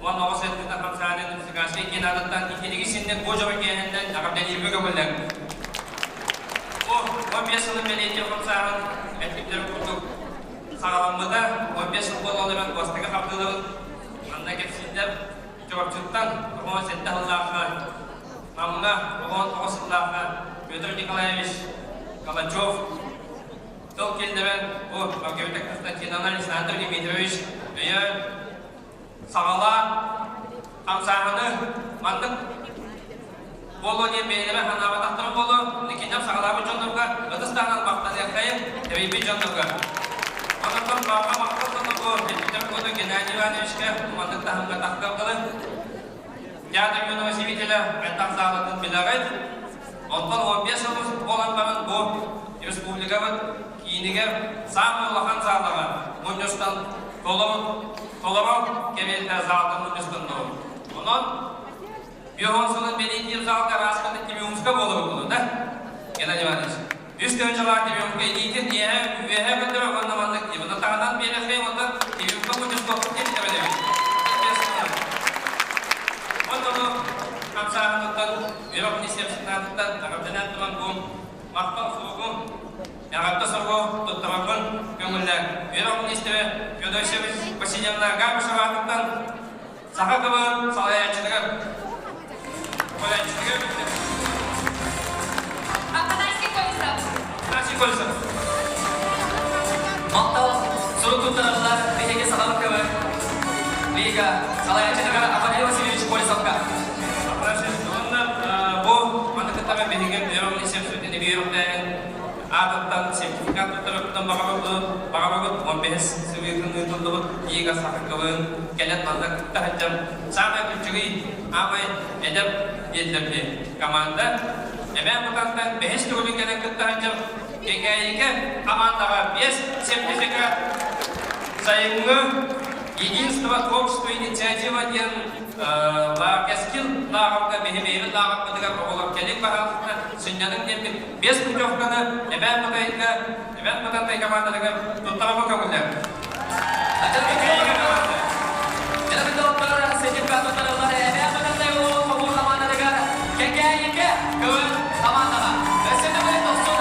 уонна оҕо сайдыытын хамсааһынын Республиканскай киин аатыттан иккилиги синнек бу дьоро киэһэннэн эҕэрдэлииргэ көҥүллэҥ. Бу 15 сылын бэлиэтиир хамсааһын эппиттэрин курдук саҕаламмыта 15 сыл буолан олорон бастакы хардыыларын манна кэпсииллэр Чурапчыттан 97 сыллаахха Намҥа 19 сыллаахха Петр Николаевич Калачев тыл киллэрэн бу Маргарита Константиновна Александр Дмитриевич өйөөн саҕалаан хамсааһыны маннык буолуо диэн бэйэлэрэ санаабатахтара буолуо кинилэр саҕалаабыт дьоннорго ытыс таһынан махтаныаххайын тэрийбит дьоннорго. Онон баҕа махтал тылы эппитэр курдук Геннадий Ивановичка маннык таһымҥа тахсыахтарын Театр юного зрителя элбэх саалатын билэҕит. Онтон 15 сыл буолан баран бу республикабыт киинигэр саамай улахан саалаҕа мунньустан толору толору кэриэтэ заалга мунньустанныбыт. Онон 50 сылын бэлиэтиир залга арасканы Тимиумска буолабыт да? Геннадий Иванович. Үс тыһыынчалаах Тимиумска илиитин үөһэ үөһэ көтөрө уонна маннык дьыбына таһынан биэрэххэй уонна Тимиумска мунньустуохпут диэн эбэлэбит. Онтону хамсааһыныттан үөрэх министерствотыттан эҕэрдэлээн туран бу махтал суругу эҕэрдэ суругу туттарарбын көҥүллээн үөрэх министрэ Федосия Васильевна Габышева аатыттан Саха тылын салайааччытыгар салайааччытыгар Афанасий Колесов. Афанасий Колесов. Махтал сурук туттараллар биһиги сахалык көмө лига салайааччытыгар Афанасий Васильевич Колесовка. Афанасий уонна бу маны кытта биһиги үөрэх министерствотын үөрэхтээһин аатыттан сертификат туттарыттан баҕарабыт, баҕарабыт 15 сыбыытын ыытыллыбыт Лига Сахакылыын кэлэн манна кытта сылдьан саамай үчүгэй, аамай эдэр диэллэрди команда Эбээн Бытантан бэһис төгүлүн кэлэн кытта сылдьар Кэкээйигэ командаҕа биэс сертификат сайыҥҥы Единство творчество инициатива диэн Кэскил лааҕырга биһи бэйэбит лааҕырбытыгар оҕолор кэлин баһаалыста сынньаныҥ диэммит биэс путевканы Эбээн Бытайга Эбээн Бытантай командатыгар туттарарга көҥүллэр. Эбээн Бытантай улууһун хомуур командатыгар Кэкээйигэ көҥүл командаҕа. Өссө төгүл тохсун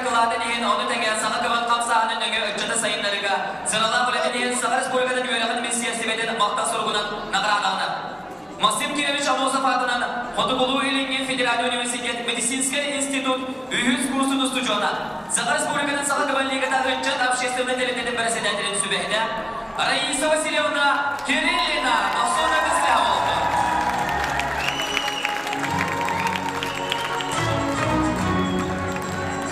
кылаатын иһин, ону тэҥэ Саха КВН хамсааһынын нөҥүө ыччаты сайыннарыыга сыралаах үлэтин иһин Саха Республикатын үөрэҕин министиэристибэтин махтал суругунан наҕараадаланар. Максим Кирович Аммосов аатынан Хотугулуу-Илиҥҥи федеральнай университет медицинскэй институт үһүс курсун устудьуона, Саха Республикатын Саха КВН лигата ыччат общественнай тэрилтэтин бэрэссэдээтэлин сүбэһитэ Раиса Васильевна Кириллина Махсуна Кыстыһа буолбут.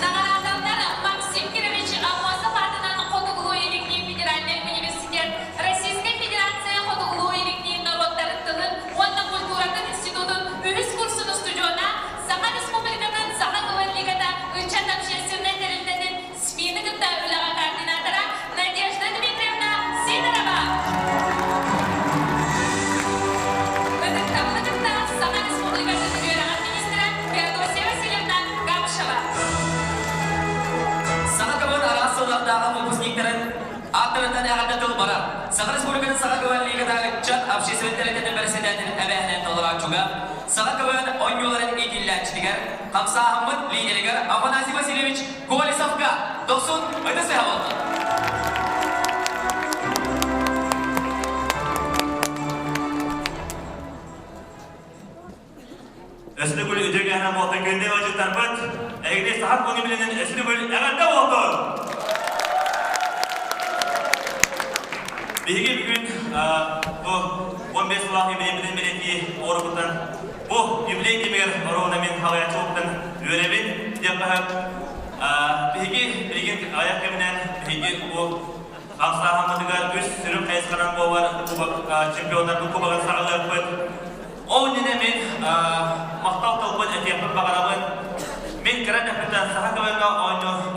Наҕараадалар Максим Кирович Аммосов аатынан Хотугулуу-Илиҥҥи федеральнай университет Российскай Федерация Хотугулуу-Илиҥҥи норуоттарын тылын уонна культуратын институтун үһүс курсун устудьуона, Саха Республикатын Саха тылын лигата ыччат общественнай тэрилтэтин СМИ-ны кытта үлэҕэ координатора Надежда Дмитриевна Сидорова. Ытыктабылы кытта Саха Республикатын үөрэҕин министрэ Феодосия Васильевна Габышева. Саха КВН араас сыллардааҕы выпускниктарын ааттарыттан эҕэрдэ тыл барар. Саха Республикатын Саха КВН лигата ыччат общественнай тэрилтэтин бэрэссэдээтэлин эбээһинэн толорооччуга, Саха КВН оонньууларын иитиллээччитигэр, хамсааһыммыт лидеригэр Афанасий Васильевич Колесовка дохсун ытыс эһэ буолла. Өстүгүл үтүгэнэ буолтун күндү ыалдьыттарбыт, эһигини саха күнү билинэн өстүгүл эҕэрдэ буолтун! Биһиги бүгүн бу 15 сыллаах юбилейбитин бэлиэтии оҕорбутун бу юбилей кэмигэр оруона мин халайааччы буолбутун үөрэбин диэн баһык. Биһиги билигин аҕыйах кэминэн биһиги бу хамсааһыммытыгар үс сүрүн хайысханан буолар чемпионнарбыт кубогын саҕалыахпыт. Ол иннинэ мин махтал тылбын этиэхпин баҕарабын. Мин кыра эрдэхпиттэн саха КВН-га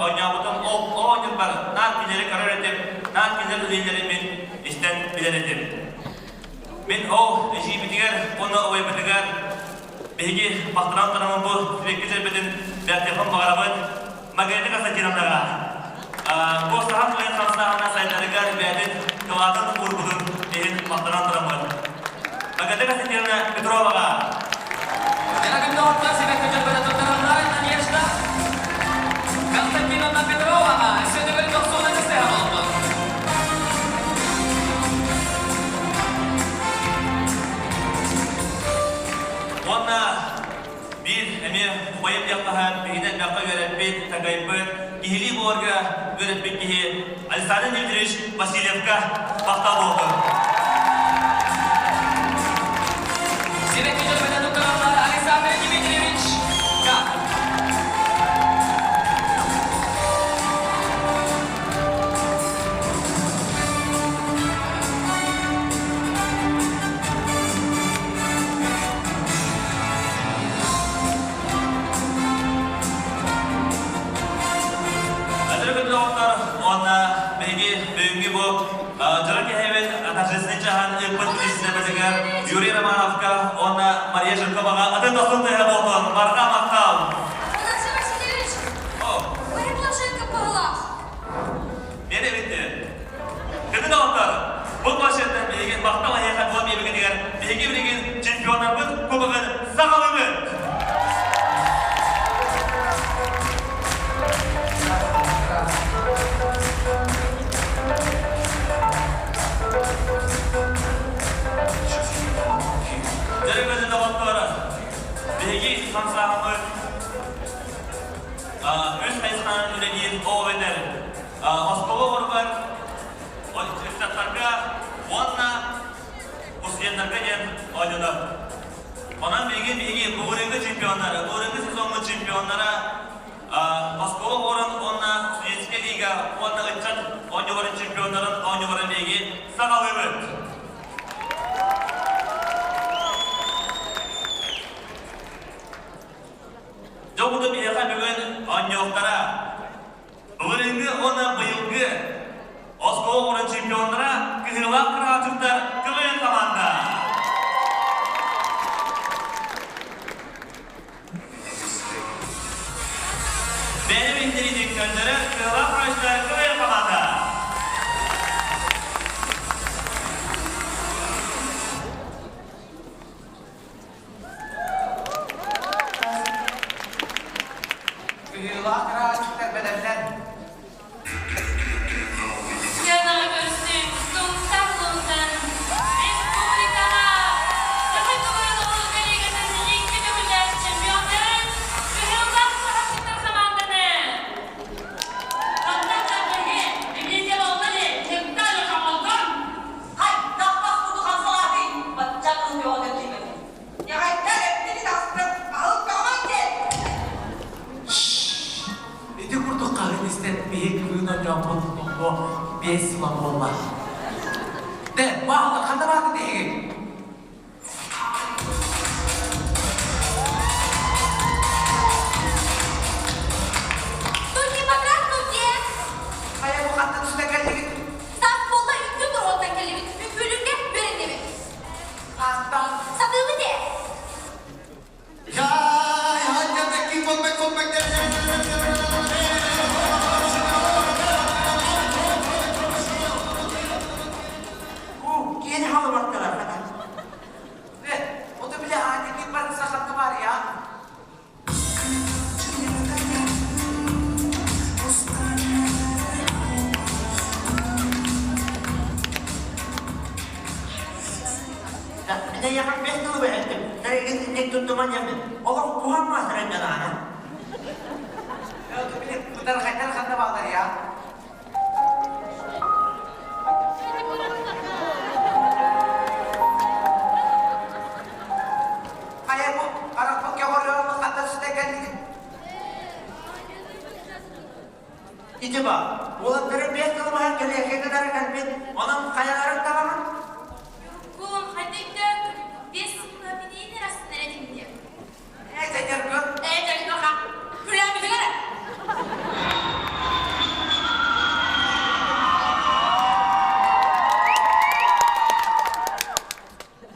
оонньообутум, ол оонньуурбар наар кинилэри көрөр этим, наар кинилэр үлэлэрин мин истэн билэр этим. Мин ол эдьиийбитигэр уонна убайбытыгар биһиги махтанан тураммын бу сибэкки дьөрбөтүн бэртиэхпин баҕарабын. Маргарита Константиновнаҕа бу саха тылын хамсааһына сайдарыгар бэйэтин кылаатын уурбутун иһин махтанан тураммын. Маргарита Константиновна Петроваҕа Дорогой сибэкки дьөрбөтө туттараллар Надежда Константиновна Петроваҕа өссө төгүл дохсуна буолбут. Уонна биир эмиэ убайым диэххэ биһигини элбэххэ үөрэппит, такайбыт, киһилии буоларга үөрэппит киһи Александр Дмитриевич Васильевка махтал буоллун. Сибэкки дьөрбөтө туттараллар Александр Дмитриевич К. Өтөрү уонна биһиги бүгүҥҥү бу дьоро киһибит торжественный чаһын ыыппыт министрбитигэр Юрий Романовка уонна Мария Жирковаҕа ытын тохтун тыаһа буолтун барҕа махтал! Афанасий Васильевич, вы планшетка пыһылаах. Мен эбитти. Кыды доҕоттор, бу планшеттан билигин махтал эһиэхэ буолан биэбигитигэр биһиги билигин чемпионнарбыт кубогын саҕалыыбыт! Дөрү доҕоттор, биһиги хамсааһыммыт үс хайысханан үлэлиир ол эбэтэр оскуола оҕоругар, ыччаттарга уонна студеннарга диэн оонньонор. Онон билигин биһиги былырыыҥҥы чемпионнары, былырыыҥҥы сезоҥҥа чемпионнара оскуола оҕолорун уонна студенческай лига уонна ыччат оонньууларын чемпионнарын оонньууларын биһиги саҕалыыбыт. Дьолбуту биһиэхэ бүгүн оонньуохтара. Былырыыҥҥы уонна быйылгы оскуола оҕолорун чемпионнара кыһыылаах кыраачыктар КВН команда. Бэйэм интеллигент көннөрө кыһыылаах кыраачыктар КВН команда. Кыһыылаах кыраачыктар. бэлэмнэн. Сыанаҕа көрсүҥ, Сунтар улууһун республикаҕа Саха тылын улуу лигатын икки төгүллээх чемпионнарын Кыһыллаах сахатыттар хамаанданы! Ити курдук хаһын истэн биһи кыбыын оонньооппут номнуо биэс сыла буолла. Дэ, бааллар ханна бааты диһигин? Тут не покраску где? Хайа бу хантан түстэн кэллигит? Саас буолла үҥкүү буруоттан кэллибит. Үҥкүүлүүргэ үөрэннибит. Хантан? Сатыыбыт ээ. Киэни халыбарталар хата. Ото биле аанньык барыса хатта бар я. Минэйэҕин бэс тылы бэһэттим. Тэригин инник туттуман ямин. Олох куһан маастарын дьанаана. Ото биле бытархайдар ханна баалар я. Хайа бу харахпын көҕөрүөҕүм ханна сүтэ кэллигин? Ити ба, уолаттары бэс тылы баһан кэлиэххэ кытары кэлбит, онон хайаларын табаҕын? Кун хайдыйдык бес минин арасында этимде. Ээ, Ээ, Күләмилер.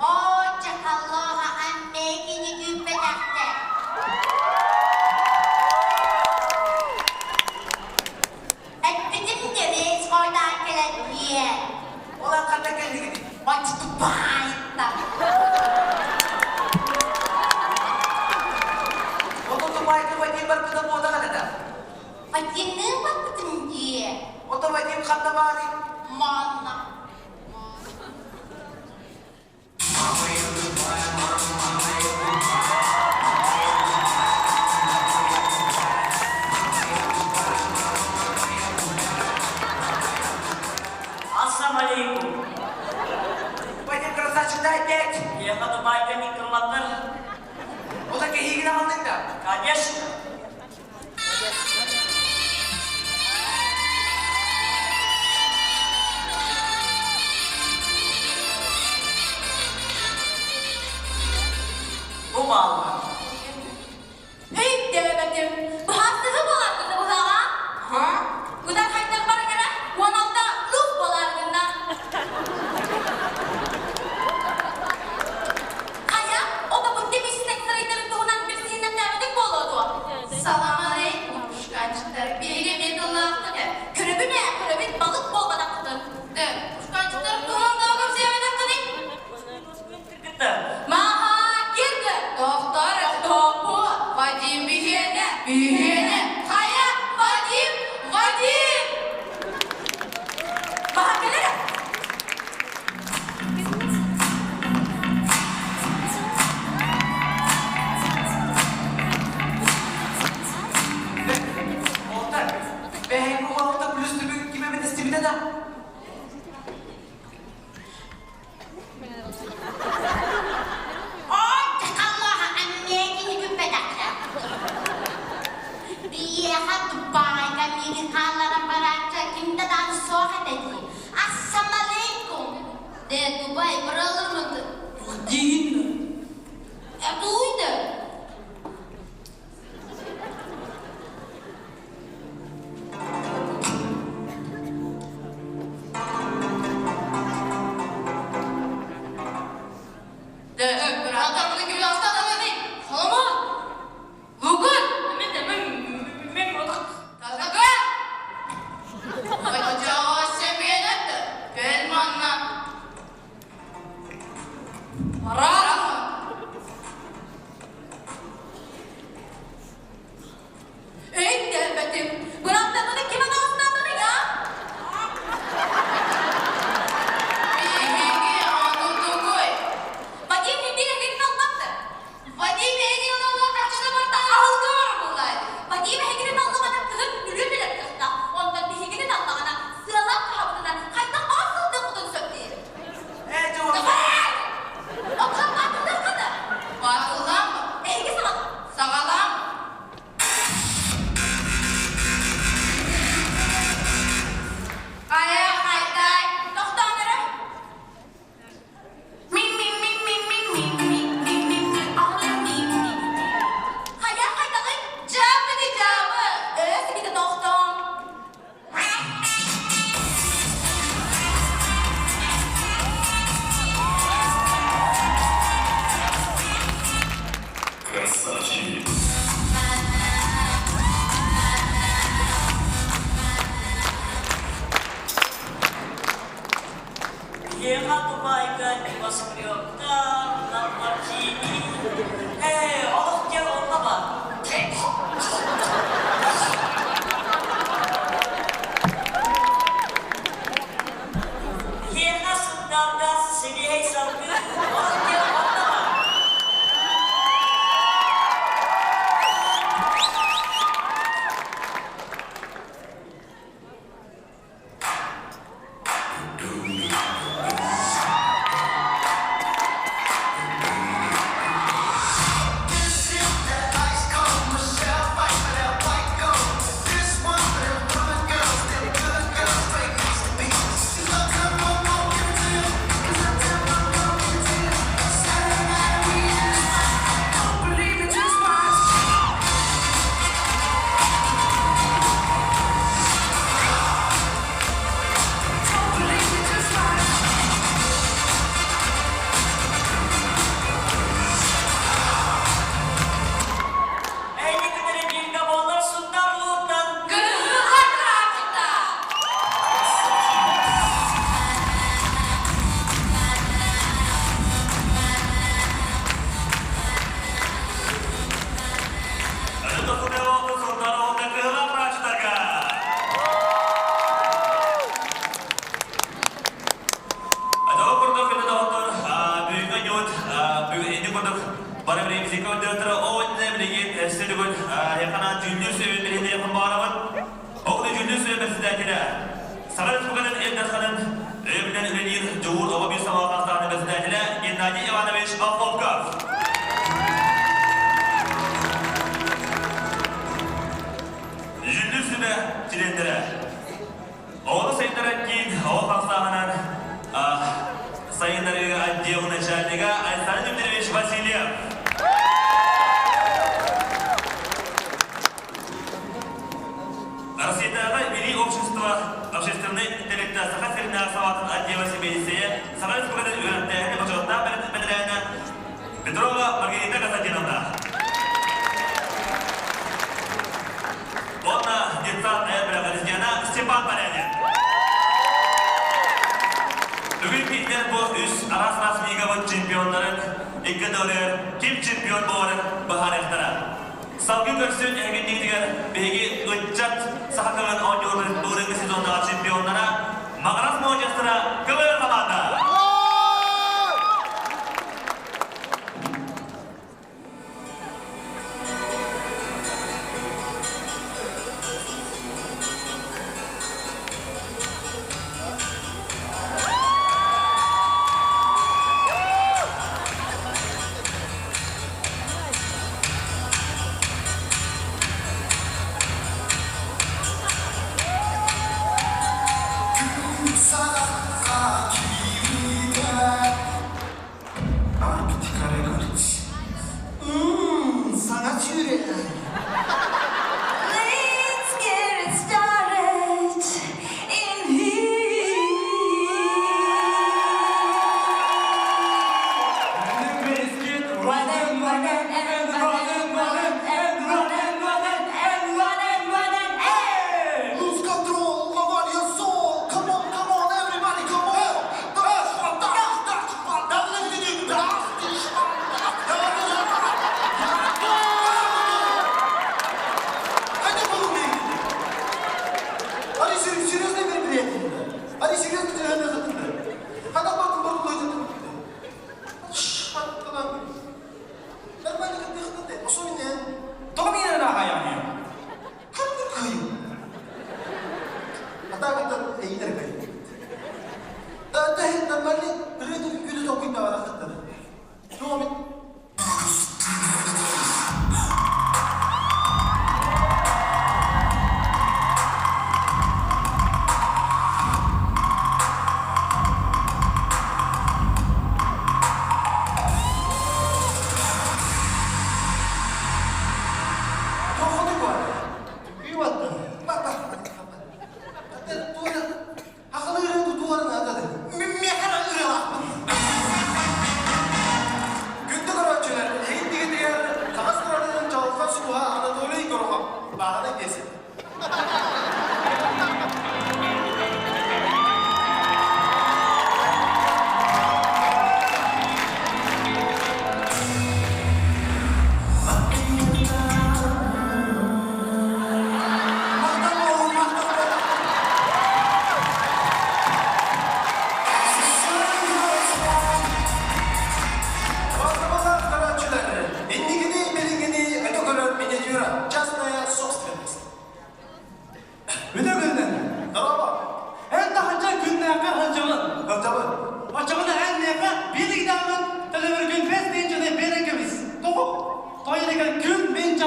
Оо, чахаллооҕа аммэкини күүппэтэхтэр. Эппитим дьэбиэс хойдаан кэлэн диэн. Олан ханна кэллигит? Бачтубайта. Ото тупайка Вадим барбыта буота ханата. Вадимныын барбытым дии. Ото Вадим ханна баарый? Манна. Ассалам алейкум. Вадим красавчик, дай пять. Ехать Дубайга не кылматтар. Ото кehигин аҕаллыҥ да? Конечно. Бу бааллар. Өйдөөбөтүм. Быһаастыһы буоларгын быһаҕа. Ха? Кудан хайдах барыгара 16 плюс буоларгынна. Хайа, отобут демисинен сырайдарын туһунан билсиһиннэрдээбитик буолуо дуо? Салам алейкум, пушканчыктар. Биһиги эмиэ тыллаахпыт ээ. Көрөбүн ээ, көрөбүн, балык буолбатаххытын. Дэ, пушканчыктар туһунан тоҕо кэпсиэбэтэххиний? Маха, кирді! Тоқтар, топу, Вадим биһиэнэ, биһиэнэ. Хайа, Вадим, Вадим! Маха кэлэрэ. Олтар, бэһин уолта плюс түбүк ким эбит истибитэ да? Оо, чахаллооҕа аммэкини күүппэтэхтэр. Биһиэхэ Дубайга миигин хаалларан барааччы ким да даҕаны суох этэ дии. Ассалам алейкум. Дэ, Дубай быралырмыты. Диин. Э, туйды. Дэ, бырааттарбыны ким астатамыный? Соломон! Лугун! Мен Тазага! Очоҕо семенетті. Кел манна. Вадим эһигини олоҕо харчыта барда аһылга барар буоллаа. Вадим эһигини таллаҕына кыһын үлүн өлөр кыахтаах. Онтон биһигини таллаҕына сыалаах хаһабытынан хайдах баҕар сылдьыахпытын сөп диир. Ээ, дьэ, Оттон баатырдаххына? Баатыллаам. Эһиги саҕалаам. Саҕалаам. Хайа, хайдай, тохтоон эрэ. Хайа хайдаҕый? Дьаабы ди дьаабы! Өөс ибитэ тохтоон. Красавчик! Биһиэхэ Дубайга небоскребтар, Ламборджини, ээ, олох диэн онно баар. Биһиэхэ Сунтаарга сибиэһэй салгын, олох диэн онно баар. Эйни кытары бииргэ буолар Сунтаар улууттан Кыһылга тырааччыта! Геннадий Иванович Охлопков. Жүллүр сүбэ чилиэннэрэ. Оҕону сайыннарар киин оҕо хамсааһынан сайыннарыы отдел начальнига Александр Дмитриевич Васильев. Россиятааҕы Билии общество общественнай тэрилтэ Саха сиринээҕи салаатын отдела сэбиэдиссэйэ Саха Республикатын үөрэхтээһини бочуоттаах бэтэрээнэ Петрова Маргарита Константиновна. Уонна детсад президена Степан Полянин. Бүгүн кинилэр бу үс араас-араас лигабыт чемпионнарын икки тылыгар ким чемпион буоларын быһаарыахтара. Салгыы көрсүн эһигиннигитигэр биһиги ыччат саха тылын оонньууларын былырыҥҥы сезоннаах чемпионнара Маҕарас муодьастара КВН хамаанда!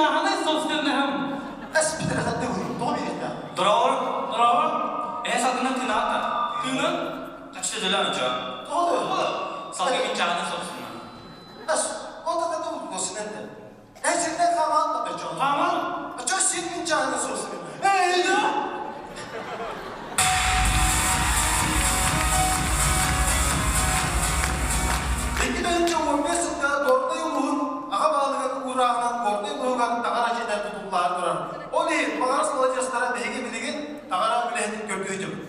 чааһынай собственноһым. Эс бүтэрэ хатты тоҕо биэриэхтээх. Дорообор, дорообор. Эһэ салгынан тыынаата. Тыынын? Хаччы төлөөн очо. Тоҕо? Салгын мин чааһынай собственноһым. Эс, ол да госиненде. Эсинде хаман да бечо. Хаман? Ачо син мин чааһынай собственноһым. Эй, да! Икки тыһыынча 15 сылга Горнай улууһун аҕа баһылыгын уурааҕынан Горнай улууһугар таҥара дьиэтэ тутуллаары турар. Ол иһин Маҕарас маладьыастара биһиги билигин таҥара үлэһитин көрдүү сылдьабыт.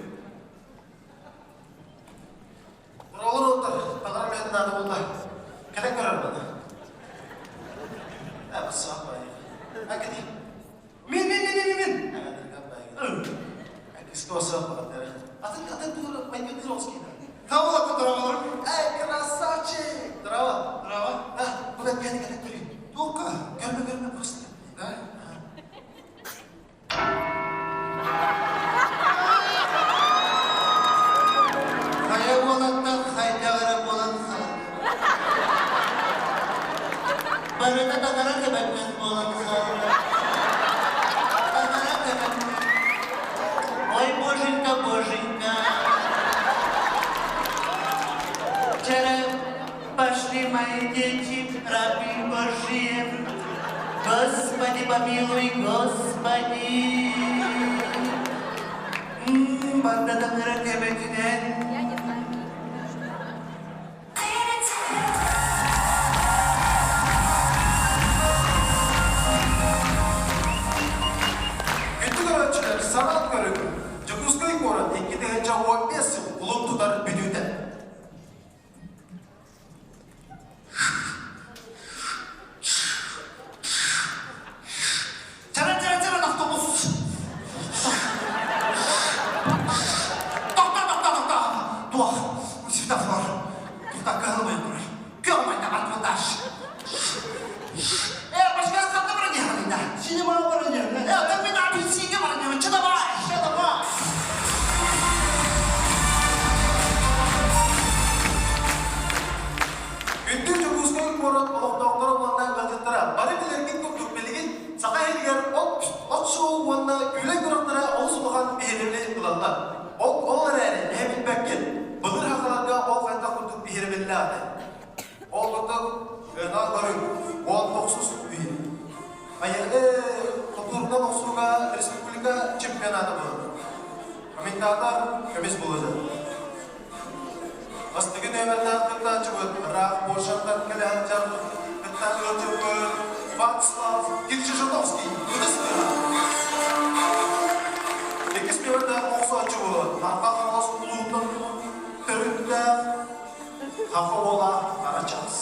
Уралар уоттар таҥара үлэһитин наада буолла. Кэлэн көрөр буолла. Э, бассаап баайы. Акити. Мин, мин, мин, мин, мин. Атын атын тугу майгын Золский. Тавла здорово. Эй, красавчик! Здорово. Здорово. Да, куда кәне кәне көрі. Только көрмө көрмө просто. Да? Хайа уолаттар хайдах эрэ буолан хаалла. Барыта таҥара көмөтүнэн буолан хаалла. Таҥара көмөтүнэн. Ой, боженька, боженька. Вчера пошли мои дети, рабы Божьи. Господи, помилуй, Господи. Барда таҥара көмөтүнэн. Күндү көрөөччүлэр, санаан көрүҥ. Дьокуускай куорат 2015 сыл кулун тутар бүтүүтэ. Чара, чара, чара, автобус. Тохто, тохто, тохто. Туох, светофор. Тута кыһылмай турар. Кыалмай да батваташ. Э, башка ханна баран яхалыйда? Синема баран яхалыйда. Э, там мен апельсинге баран яхалыйда. Чы давай, чы давай. Күндү Дьокуускай куорат олохтоохторо уонна ыалдьыттара бары билэргит курдук билигин Саха иһигэр от, от шоу уонна күүлэй күрэхтэрэ олус улахан биһирэбили ылаллар. Ол, ол эрээри эһэ билбэккин, былыр сахаларга ол хайдах курдук биһирэбиллээх этэй. Ол курдук ыанал көрүҥ, уон тохсус үйэ. Айылы хотуурунан охсууга республика чемпионата буолар. Комментатор көмүс буолар. Бастакы нүөмэрдээх кыттааччыбыт ыраах Польшаттан кэлэ сылдьар кыттан ыалдьыппыт Вацлав Кирчижановский ытыс тыаһа. Иккис нүөмэрдээх охсооччубут Марха Хаҥалас улууһуттан төрүттээх Хаха уола Харачаас.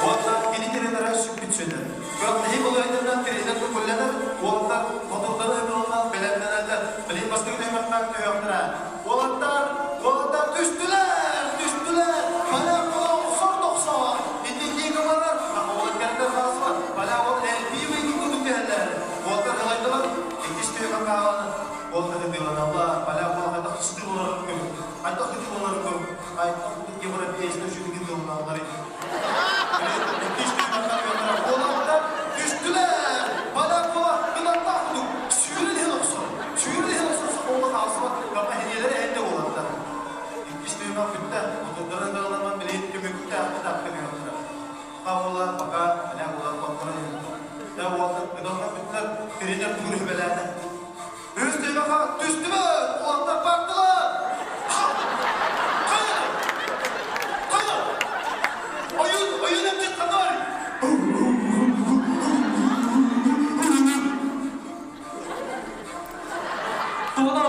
Уонна кини тренерэ сүппүт сүнэр. Күрэхтэһии балаһыанньатынан тренер көҥүллэнэр, уолаттар хотурдары ыһыллан бэлэмнэнэллэр. Билигин бастакы түһүмэхтэн түһүөхтэрэ. Уолаттар, уолаттар түстүлэр, түстүлэр. Поляк уола охсор да охсор. Итиннии гыманар, саха уолаттарыттан хаалсыбат. Поляк уол элбии быйгы курдук түһэллэр. Уолаттар халайдылар, иккис түһүмэх хаалан уолаттар ытыыланаллар. Поляк уола хайдах тыстыы олорорун көрүҥ. Хайдах ытыы олорорун көрүҥ. Хайдах европейскай үчүгэй тылланаллар Уолаттар түстүлэр! Поляк уола кынаттаах курдук сүүрэн иһэн охсор. Сүүрэн иһэн охсор сокуонна хаалсыбат гама эһиэлэрэ эһэнде уолаттар. Иккис түһүмэх бүттэ. Отурдарын даҕаларынан билигин түмүктээх этапка түһүөхтэрэ. Пока уола, пока поляк уола хотторон иһэн. Да уолаттар ыдалынан бүттүлэр, тренер тугун үһүбэлээтэ. Үс түһүмэххэ түстүбүт! Уолаттар бардылар! Хайа! Хайа! Ойун, ойун эмчит ханна барый? Тугунан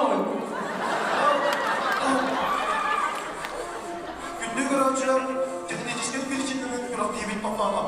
Күндү көрөөччүлэр, техническэй причинанан күрэхтэһиибит тохтоото.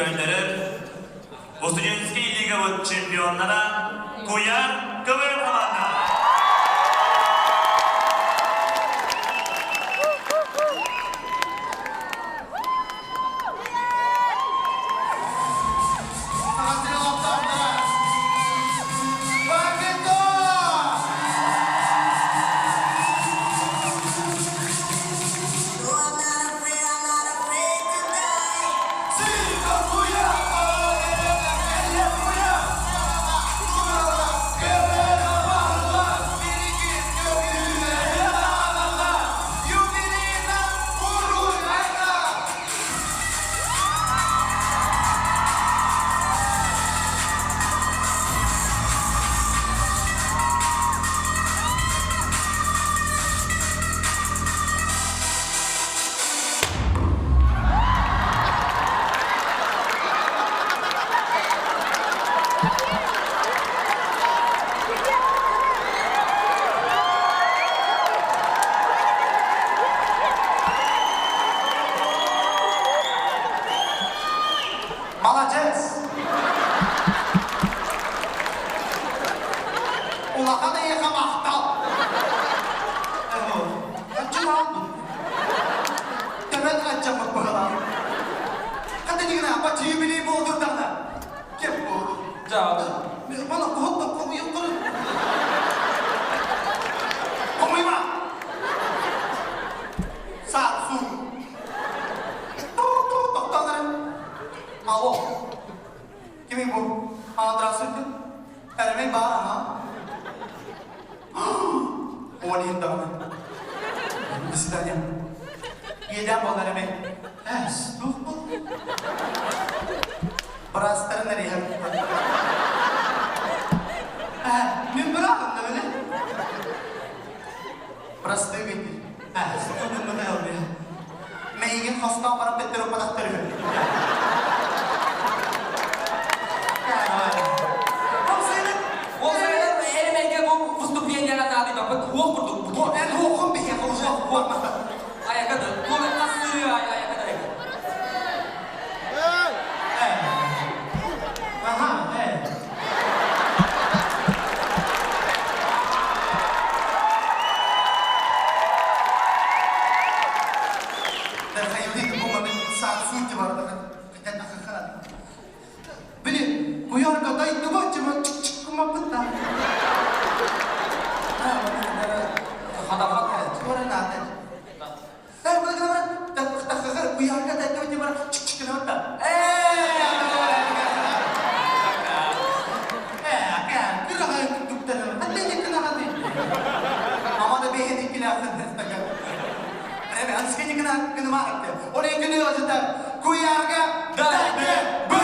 көрдөрөр Студенческий лигабыт чемпионнара Куйаар КВН хамаанда. Молодец! Улахан эйиэхэ махтал! Аччылаабын. Төбөн аччаммыт быһалаах. Хата дигина, баччы юбилей буолдурдаҕына. Кеп буолду. Жаады. Мана куһут хомуйун курун. Хомуйма! Саат суу. Тоқтоңырын. Алло. Кимий бу? А, здравствуйте. Эрмей бар, ага. Олин даҕаны. До свидания. Иэдээн буолар эмэй. Ээ, туох бу? Быраастарын эрийэр. Ээ, мин быраатым да били. Простые ведь. Ээ, студент Мейигин хостоон баран төттөрү укпатахтар үһү. Ол сайын эрмейге бу выступлениеға наадыйбаппыт уох курдук. Эн уохун биһиэхэ уже уох Аякады. Туох хассыры аякады. Ага, э. Били, куйарга дайдыба чыма чык-чык-кымаппытта. Куйарга дайдыба чыма чык-чык-кымаппытта. Куйарга дайдыба!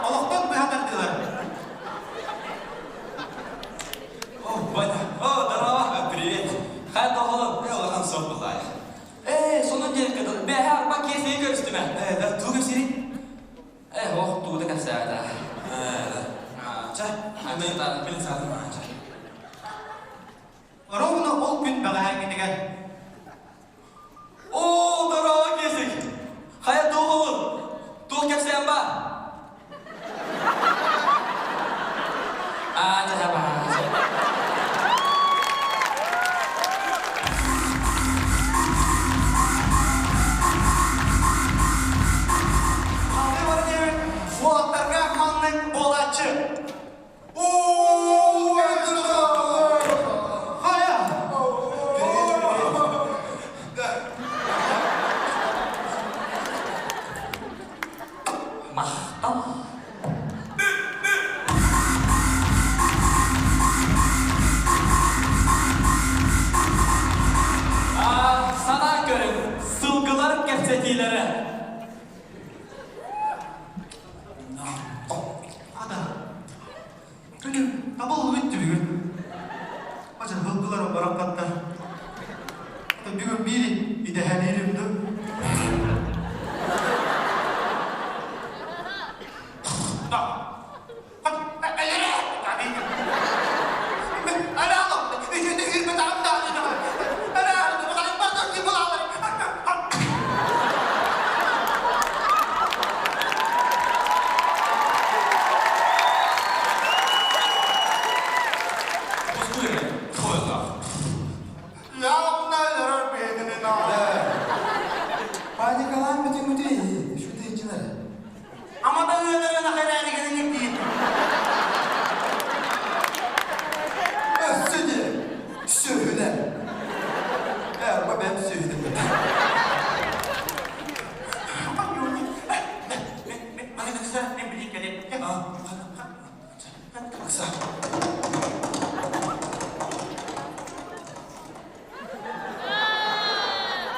Олохтон быһа тардылар. О, Ваня. О, здорово, привет. Хай доҕолом, э, улахан сор булай. Э, сонун диэн кытыл. Бэһэ арба киэсэйи көрүстүмэ. Э, да, тугу кэпсири? Э, ох, тугу да кэпсээбэтэ. Э, да. Ча, мен мен саатым ча. Ровно ол күн бэҕэһээҥҥитигэр О, здорово, киэсик. Хайа туох Туох кэпсээн ба? Аа, чэ, ба. Алты бар диэбит уолаттарга маннык буолааччы. Хайа! Махтал. Аа, санаан көрүҥ, сылгылар кэпсэтиилэрэ. Ада. Күнүм табыллыбыт бүгүн. Бача һылгыларым бараххаттар. Бүгүн биири идэһэлиир.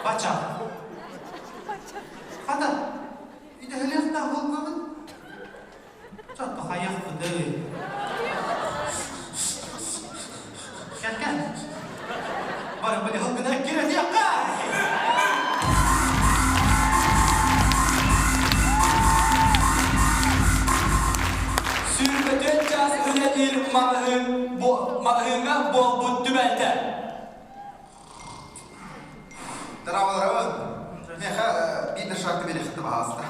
Бача. Хата, идэһэлиэхтээх буолбабын. Чотто хайыахпытый? Кэл, кэл. Бары били хылгына кирэтиэххэ! Сүүрбэтиэн чаас үлэлиир маҕаһыын маҕаһыыҥҥа буолбут түбэлтэ. Здорово, Меха биир шаг берехте баһааста.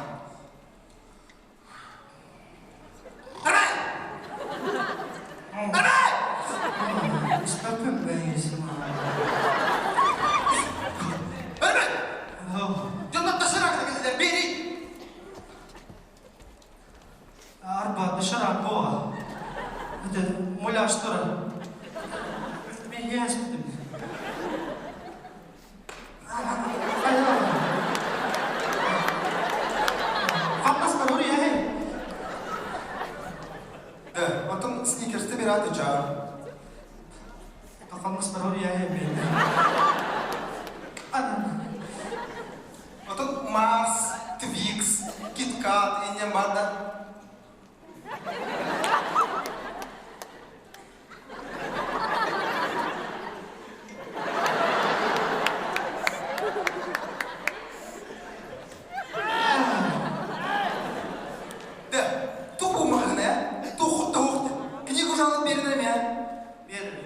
Арба, дышара буо. Это муляж тура. Мен яспытым. Да, потом сникерсты бераты чаа. Потом Марс, Твикс, Киткат, иннем банда. Да, тух умахына, тух тух. Книгу жалып бердім, я. Бердім.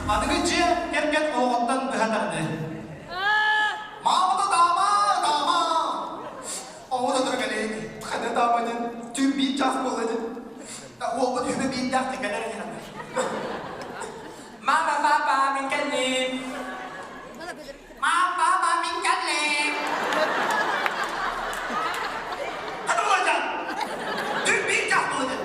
Аныгы дьиэ кэргэн олоҕуттан быһа тардыы. Маама таама, таама. Оҕо да кэлейик. Хана таама ден, түн биир час буолла ден. Уолбут үһүбэ биирдээх кэлэр иһэн. Мама, папа, мин кэллим. Мама, папа, мин кэллим. Хана буолла Түн биир час буолла ден.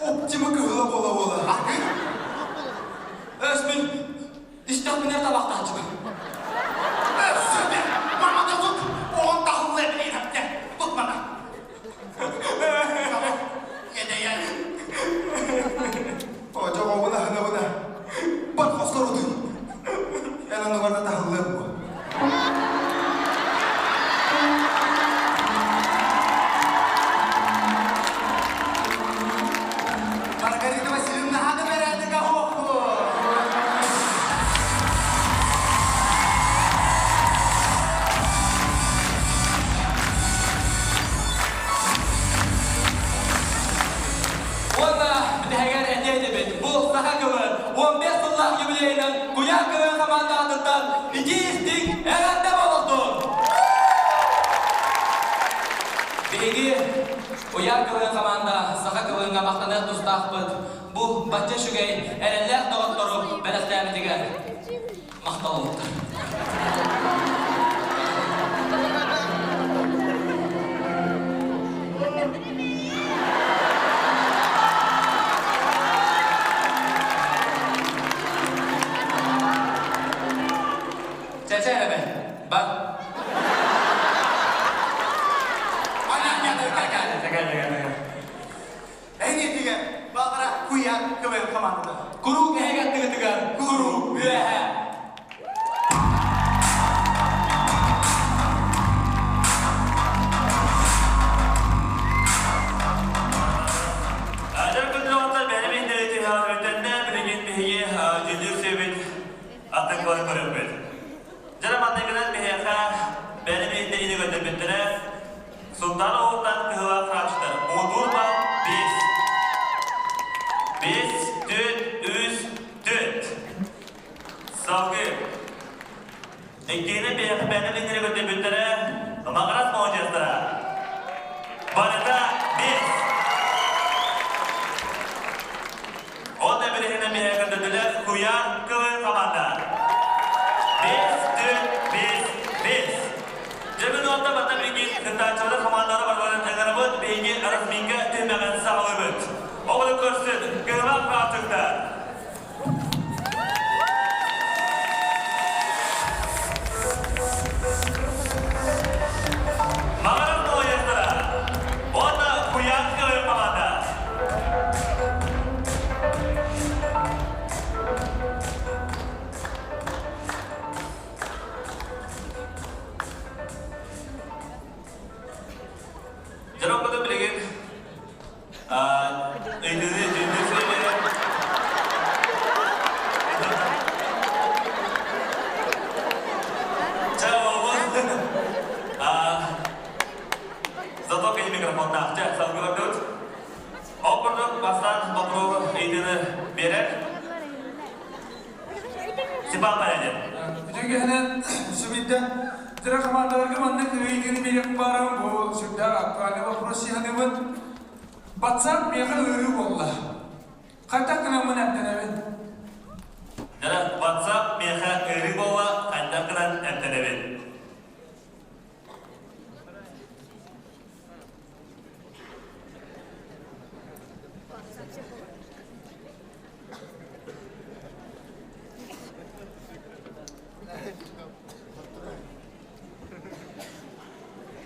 Оптима кыһыла буола буола. Өспүн истэхпинэ табахтааччыбын. Өссө мама да тут, оҕон таһылла эбини хапте. Тут мана. Едэйэн. О, жоҕоҕуна ханабына. Бар хоскорутун. Эн оннугарда таһыллыам бу. Маргарита Васильевна ханы бэрээдик ахуоху. Уонна бүтэһигэр этиэ этибит. Бу саха кылын 15 сыллаах юбилейынан Куйаар кылын хамаандаатыттан итии-истиҥ эҕэрдэ буолуохтун! Биһиги Куйаар кылын хамаанда саха кылыҥҥа махтаныах тустаахпыт. Бу бачча үчүгэй, эрэллээх доҕоттору бэлэхтээбитигэр махтал уоттар. Чэ-чэ эбэ, бар. Эҥиэтигэр баҕара куйаар көмө командата. Куруук эһэгэ тыгытыгар куруук үөһэ. Адыр күндү бэйэм интэриэти хаалбытынна билигин биһиги дьүллүүр сүбүт атын кылар көрөппүт. Дьара манныгынан биһиэхэ бэйэм интэриэти көрдөрбүттэрэ Султан оҕуттан кыһыла хаачтар. Муҥутуур бал 5. 5, 4, 3, 4. Салгы. Иккиһинэн биһиэхэ бэйэм интэриэти көрдөрбүттэрэ Маҕарас молодежтара. Барыта 5. Ол эбириһинэн биһиэхэ көрдөрдүлэр Куйаар кылы команда. 5, 4, 5, 5. Дьэ уонна бата билигин кыттааччылар хамаандалара барыларын ыҥырабыт, биһиги разминка түһүмэҕин саҕалыыбыт. Оҕону көрсүн, кыһылаах хаартыктар. Берер Степан Полянин. Үтүгэнэн сүбүдэ Тира командаларга маннык ыйытыыны биэриэх баарым бу сүрдээх актуальный вопрос сыһаныбын. Батсаап миэхэ ыарыы буолла. Хайдах гынаммын эмтэнэбин? Дьэ, WhatsApp миэхэ ыарыы буолла, хайдах гынан эмтэнэбин?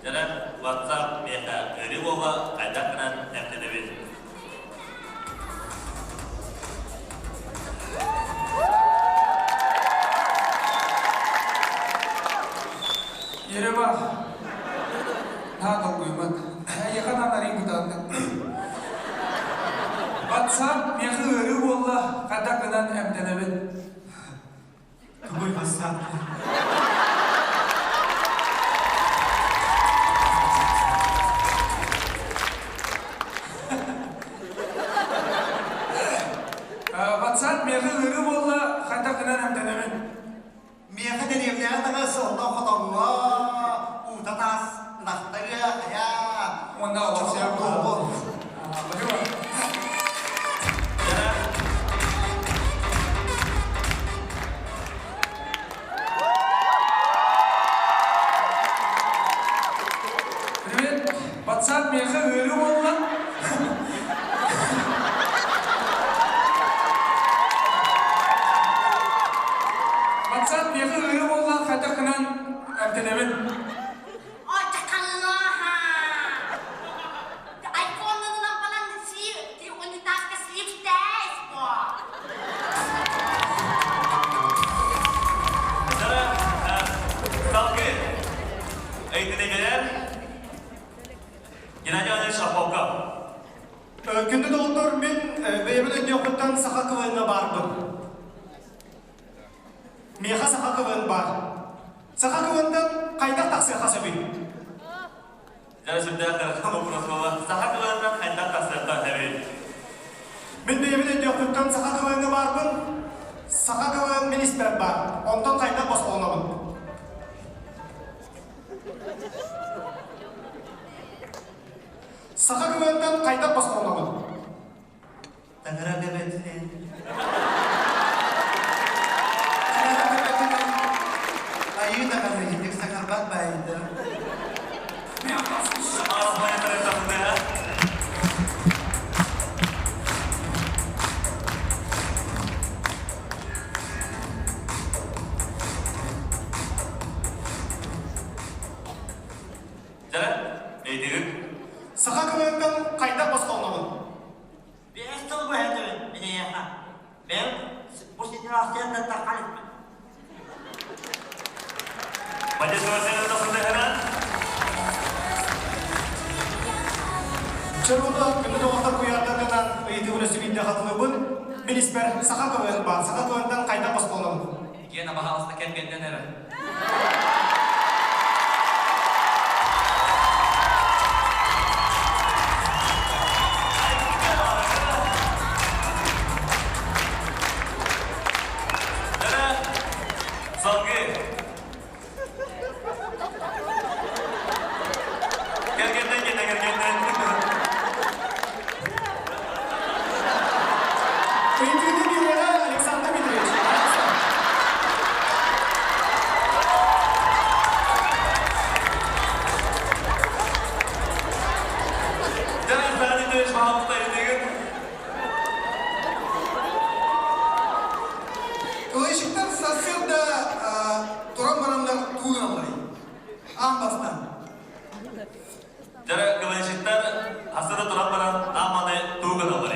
Дьэ, WhatsApp миэхэ ыарыы буолла, хайдах гынан эмтэнэбин? Ерема, наһаа долгуйуман. Эйиэхэ наанарыйын бытааннык. WhatsApp миэхэ ыарыы буолла, хайдах гынан эмтэнэбин? Тугуй WhatsApp? WhatsApp миэхэ ыарыы буолла, хайдах гынан эмтэнэбин? Миэхэ дэриэбинэҕэ таҥас онно хотоҥҥо уута таас ынахтарыа хайа Уонна олохсуйар Привет, WhatsApp миэхэ ыарыы буолла. WhatsApp миэхэ ыарыы буолла, хайдах гынан эмтэнэбин? Очакаллааха! Айфоннанынан балан унитазка сливтээс бо. Салгыы ыйтытыгар Геннадий Иванович Охлопков. Күндү доҕоттор, мин бэйэбин өйдүөхпүттэн саха КВН-ҥа баарбын. Миэхэ саха КВН баар. Саха КВН-тан хайдах тахсыахха сөбүй? Дьэ, сүрдээх ыарахан вопрос буолла. Саха КВН-тан хайдах тахсыахха сөбүй? Мин бэйэбин өйдүөхпүттэн саха КВН-ҥа баарбын. Саха КВН мин испэр баар. Онтон хайдах босхолонобун? Саха КВН-тан хайдах босхолонобун? Таҥара көмөтүнэн. Таҥара көмөтүнэн. Айыы даҕаны итинник саҥарбат баайда. Дьэ, ыйытыгыт? Саха КВН-тан хайдах босхолонобун? Биэс тыл быһатыбын мин эйиэхэ. Бэйэм бу ситуацияттан таххалыппын. Чоруота күндү доҕоттор куйаардаргынан ыйытыыбын өссө биирдэ хатылыыбын. Мин испэр саха КВН баар. Саха КВН-тан хайдах босхолонобун? Гена, пожалуйста, кэргэннэн эрэ. Салгыы. Кэргэннэн кэтэ кэргэннэн. Ыйытыыны биэриэҕэ Александр Дмитриевич. Дьэ, Александр Дмитриевич, пожалуйста, ыйытыгыт. Кылайшиктар сарсыарда туран бараннар тууналлар. Аан бастаан. Дьэ, кылайшиктар сарсыарда туран баран аан маны туу гыналлар.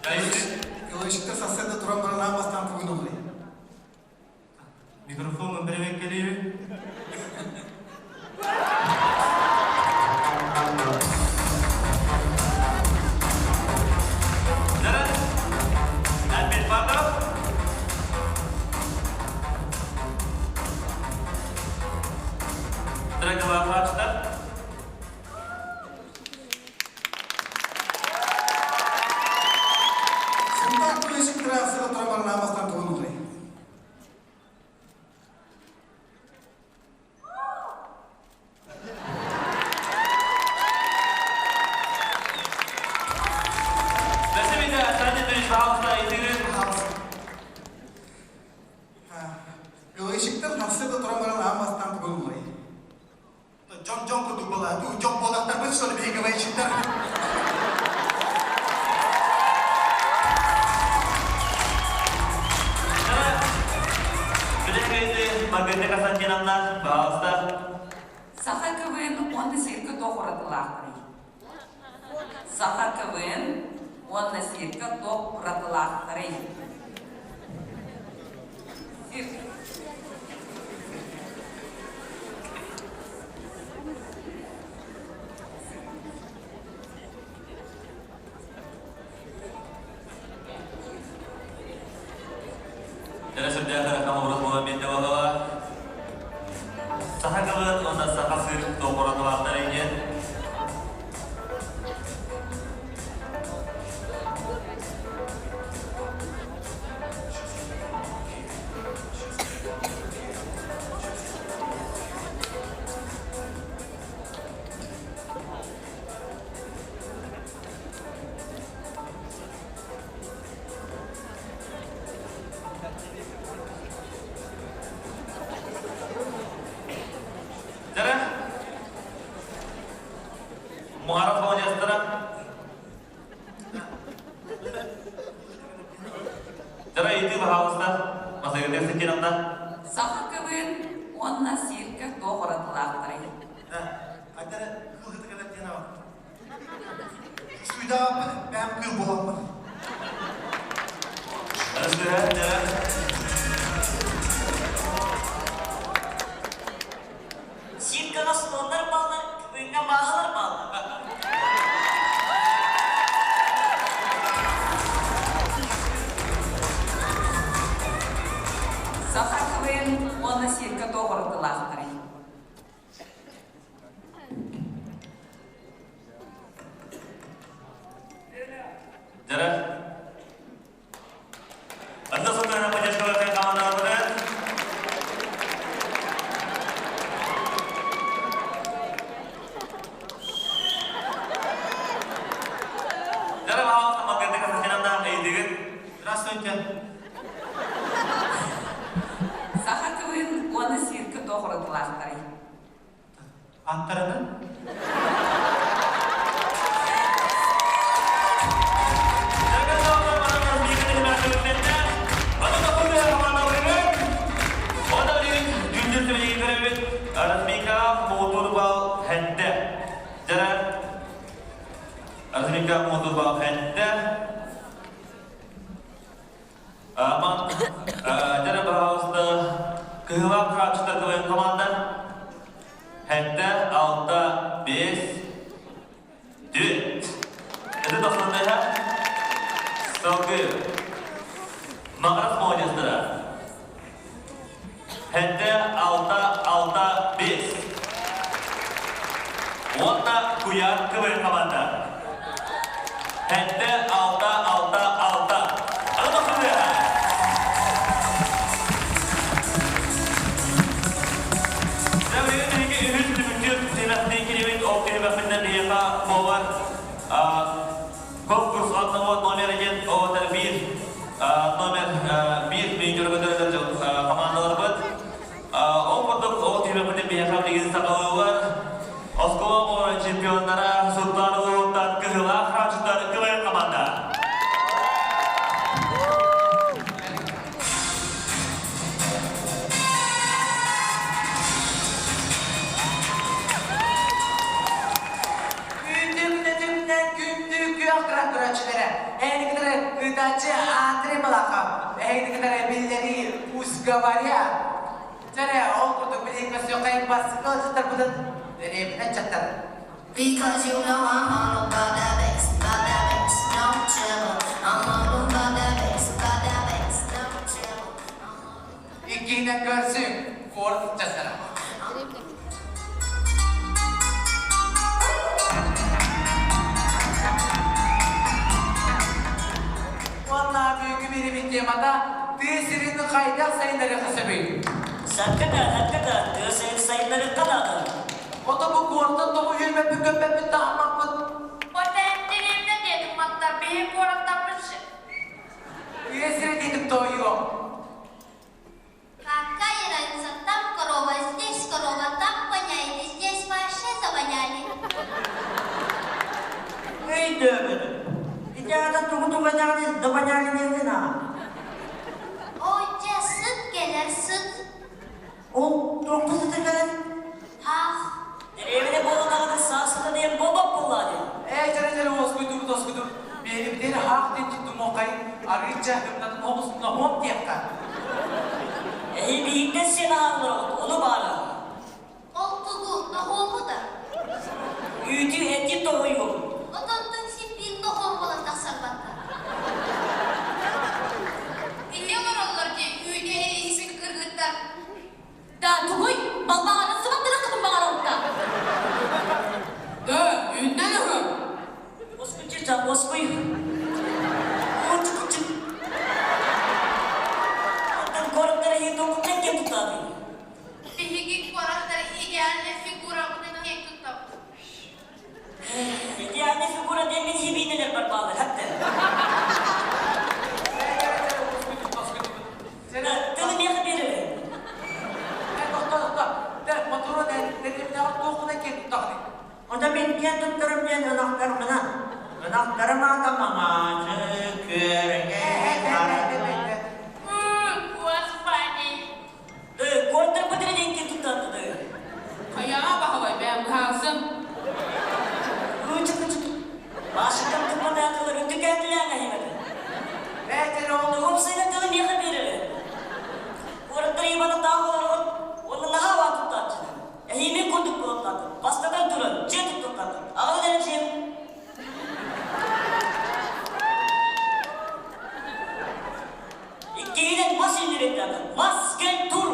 Ылышыкта сарсыарда туран баран аан бастаан тугун ыллый? Микрофон бэрэбиэркэлиибин. Опять Павлов. Дорогая Павловна. Сунтаар Кулешик трассада туран баран аан бастаан тугун ыллый? Спасибо, Саня Петрович, пожалуйста, иди. Ылышыктар трассада туран баран аан бастаан тугун ыллый? Дьон-дьон курдук буолаа. Дьон буолахтарбыт что ли биһиги ГВЧиктар? Билэкэйди Маргарита Константиновна, пожалуйста. Саха КВН уонна сиргэ туох уратылаахтарый? Саха КВН уонна сиргэ туох уратылаахтарый? Сир. Дьэ сүрдээх ыарахан образ буолан биэрдэ буоллаҕа. Саха кылыат уонна саха сыр туох диэн. Дьэ, Муҥарах холодестара. Дьэ, ыйытыы баһаалыста. Масагытык Сакиновна. Саха КВН уонна сиргэ туох уратылаахтарый? Хайдара кыл хытыгынан диэн аҕа. Суйдаабыт бэм кыл буоламмын. Сиркаҕа слоннар бааллар, кыбыҥҥа бааһалар бааллар. Саха КВН уонна сиргэ туох уратылаахтарый? Дьэ, Одна сотая поддержка командалары. Дьэ, пожалуйста, Маргарита Константиновна, ыйытыгын. Здравствуйте. Саха КВН уонна сиргэ туох уратылаахтарый? Аттарынан? Размика Муутурбал хэтте. Аман дьэ пожалуйста Кыһылаах Хаачыта КВН команда хэтте алта бес дүт. Это тохсонныха Салгы Маҕарас молодецтара хэтте алта алта бес. Уонна Куйаар КВН команда хэтте алта алта алта. Аны тохсонныха. Үһүс түмүктүүр түһүмэхтэн кирибит, ол түһүмэхпинэн биһиэхэ буолар конкурс одного номер один оҕотор биир номер биир мейджор командаларбыт. Ол курдук ол түһүмэхпитин биһиэхэ билигин саҕалыылар. Оскуола оҕолорун чемпионнара Султан улууһуттан Кыһылаах Хаачыттар КВН команда. Күндү күнэ күндү күөх грант көрөөччүлэрэ, эһигини кытары Ыытааччы Андрей Малахов, эһигини кытары биллэрии пусть говорят. Дьэрэ, ол курдук билигин көрсүөххэйин бастакы ыалдьыттарбытын дэриэбинэ ыччаттар. Because you know I'm all about that bass, about that bass, no trouble. I'm all about that bass, about that bass, no trouble. Иккиһинэн көрсүҥ, куорат ыччаттара. Уонна бүгүҥҥү биэриибит темата тыа сирин хайдах сайыннарыахха сөбүй? Сакката, сакката, тыа сирин сайыннарыахха наада. Ото бу куораттан тоҕо үөрбэппит, көппөппүт, таһыммаппыт? Потентеримне дедим матта биһи куораттарбыт Тыа сирэ диэтим тоойуом. Какая разница, там корова, здесь корова, там воняет, и здесь вообще завоняли. Өйдөөбүтүм. Ити аата тугу туганяҕын добаняҕын аа. Ой, дьэ, сыт кэлэр, сыт. Ол туохха сыта кэлэр? Ах. Дэриэбинэ буолан даҕаны саас сыта диэн буолбат буоллаа дии. Ээ, чэрэ чэрэ уоскуйдубут, уоскуйдубут. Биэрибитин хаах диэн туттумуоххайын, арыычча ымнатын оҕус ноһуом диэххэ. Эһи биһиктэн сиэн аһааллар ону баара. Ол тугу, ноһуому да? Үүтү эти тоһуйуом. Отонтон син биир ноһуом буолан тахсарбакка. Ити олороллор дии үүтү эрийсибит кыргыттар. Да, тугуй, балбаҕаны сыбаттыраххытын баҕарабыта. Да, үүннэн ыһы. Оскучча, оскуй. Кучу-кучу. Оттон куораттар эһи тоҥкуттан киэн туттаатый? Биһиги куораттар идеальнай фигурабытын киэн туттабыт. Идеальнай фигура диэн мин хибиинэлэр барбаалар, хатта. Тылы миэхэ биэрэрэ. Тохто, тохто. Мотуруон дэриэбинэҕэ туоххунан киэн туттаҕыный? Ота мин киэн туттарым диэн ынахтарбынан. Ынахтарым аата Маҥаачы, Күөрэгэй, Хара. Господи! Куораттарбыт эрэ диэн киэн туттаатыды. Хайаҕа баһылай бэйэм быһаарсын. Ычык-ычык. Башыкам туппатаатылар үтүкээтилээн аһыйбаты. Бээтэр ол Уопсайынан тылы миэхэ биэрэрэ. Куораттар Иваны таах олороҕут уонна наһаа баа туттааччыны. Эһиими курдук буолаттаатым. Бастатан туран, дьиэ туттуттаатым. Аҕалан эрэ дьиэм. Иккиһинэн мас үүннэрэттээтим. Мас кэл тур!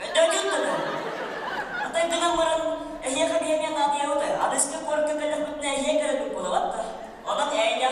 Өйдөөтүн Атай гынан баран эһиэхэ биһиэмиэ наадыйабыт. Аныска куоракка кэллэхпитинэ эһиэ кэлэрбит буолабат да. Онон ээйдээх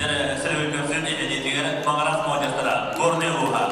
Дьэрэ көрсүн эдэлиэтигэр Маҥырас муодьастара Горнай улууһа.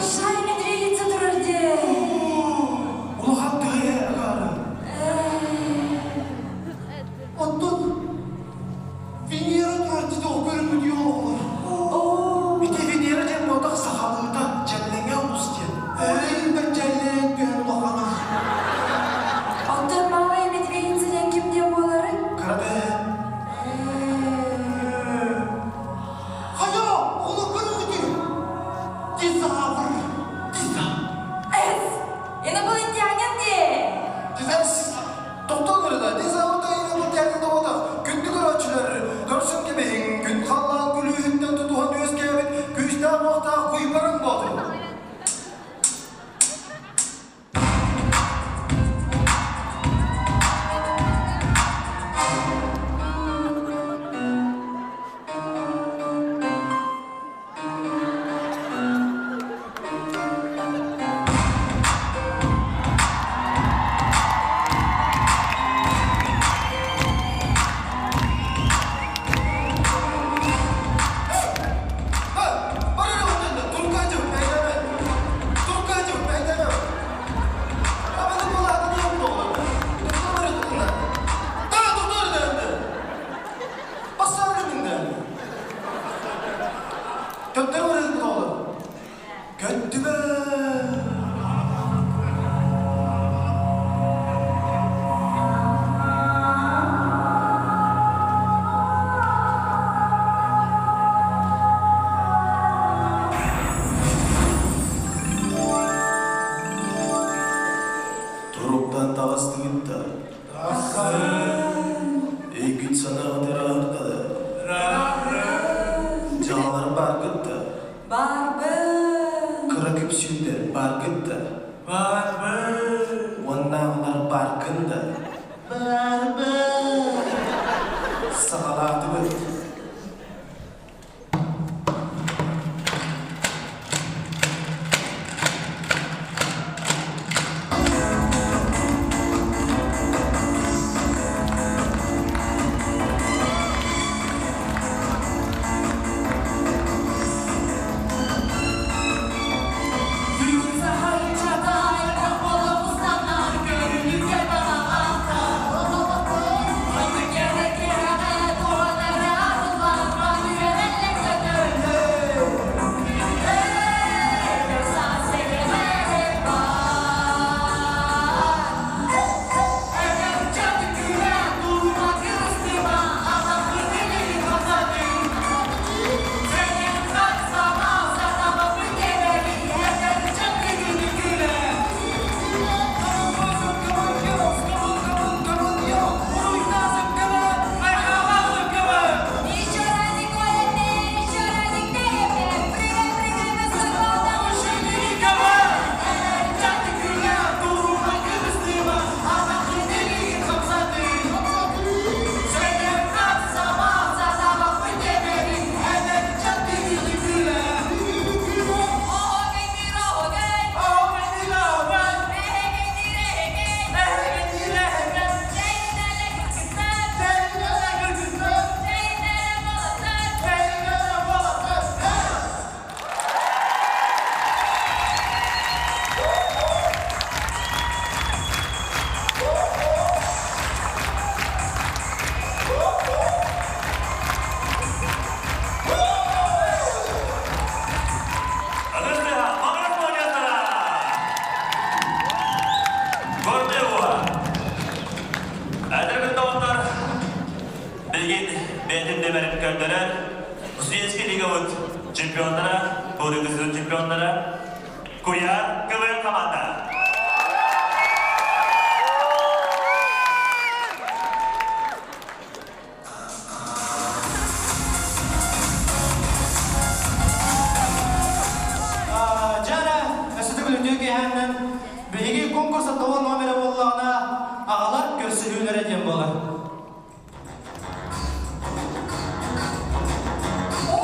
Большая медведица. Өйгүт санааҕыт ырааһырда да? Дьаҕалар бааргыт да? Барбын. Кыра күпсүүрдэр бааргыт да? Барбын. Уоннааҕылар бааргын да? Барбын. Саҕалаатыбыт. Билигин бэйэтин дэмэрин көрдөрөр Студенческий лигабыт чемпионнара, Бурыгызын чемпионнара Куйаар КВН команда. Дьара, өссө төгүл үтүө киэһээннэн биһиги конкурса тоҕо номера буоллаҕына аҕалар көрсүһүүлэрэ диэн буолар. О,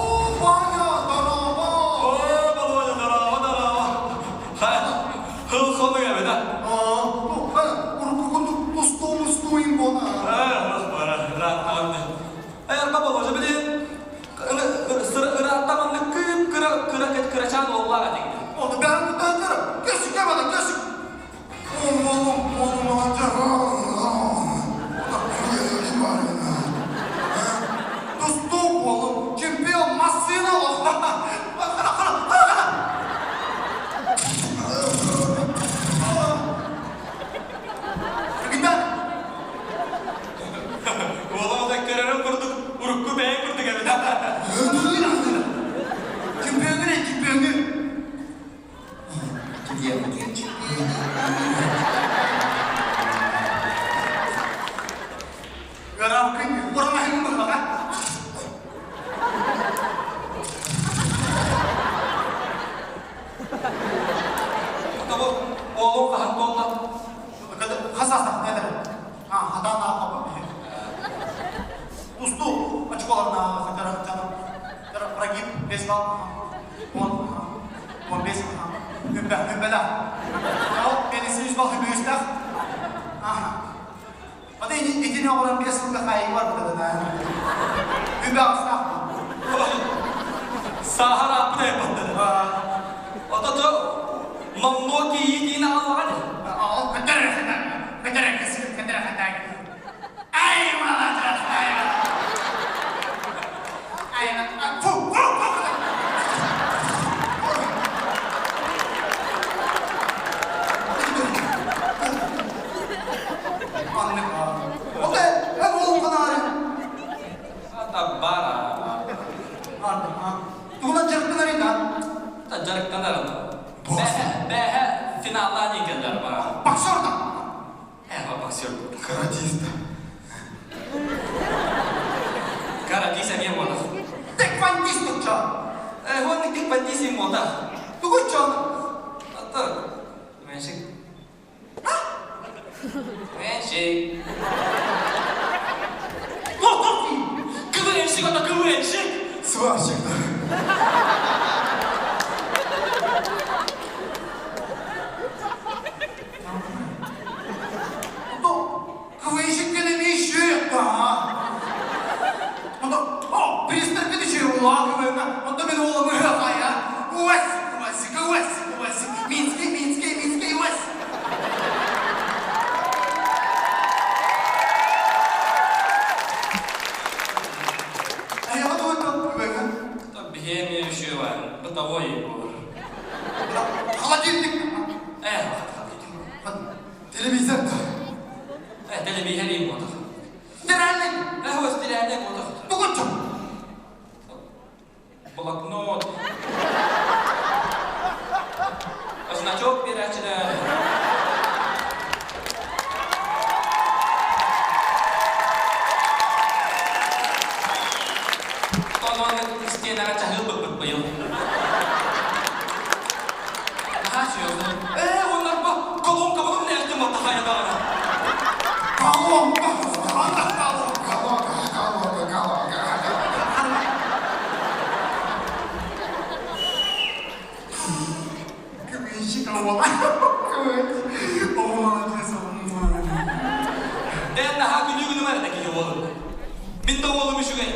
Ваня, здорово! О, Володя, здорово, здорово! Хыл хону эбит, а? Тустуу-мустуу буона. Айарга боложа билин ырааттаманны кып кыра кыра кырачаан уоллаах этиҥ. Оны бәрін күтәндер. Кесік кемеді, кесік. Oğlum, oğlum, Тустуу oğlum, чемпион массыына Қара, қара, қара, қара. Кыргыттар. Уолум да көрөрүм курдук, урукку бэйэ курдук эбит. Чемпионы, чемпионы. Ыраах урамаһын быһаҕа. Тобу оолум хаһан туолла? Хасаса, это. А, хатан ааппа. Тустуу очколарына хатара хатара прогиб 5 балл. 10, 15, хүббә, хүббәлә. Ол менесі 100 балл хүббә үстәх. Аха. Ата итини оҕорон 5 сылга хаайыы бар бытадана. Хүббә астаах. Сахар аппыт эппаттар. Ото то номнуо кийиитиин аҕаллаҕа Ол көтөр көтөр көтөр көтөр. Ай, молодец, ай. Ай, фу, фу, фу. Оте, эн уолун ханаары. Ата бара. Тугунан дьарыктанар да? Та дьарыктанар. Бэһэ, бэһэ финаллаан иҥкэллэр бара. Боксер да? Э, боксер. Телефон икки пандиси мота. Тугу чон? Ата. Меншик. Меншик. КВНщик, это КВНщик! Сварщик, да. КВНщик кэлэн еще да. Онто, о, пристрапит еще улаковына. Онто мен оламы хая. Уасик, уасик, уасик, уасик. Минский, Минский, Минский, уасик. Биһиэми үшүвэн, бытовой бур. Холодильник. Телевизор. Телевизор им ботах. Стиральник. Э, стиральник ботах. Тугунчу. Блокнот. Значок берәчилер. Тонон стенаға чахыл быт быйыл. Наха сүйөзү. Э, оннар ба, колонка бұның нәжді матахая дағана. Колонка, колонка, колонка, колонка, колонка. КВНщик, КВНщик. О, молодец, Дэн наха күнү күнү мәрді киһи уолун. Мин да уолум үчүгэй.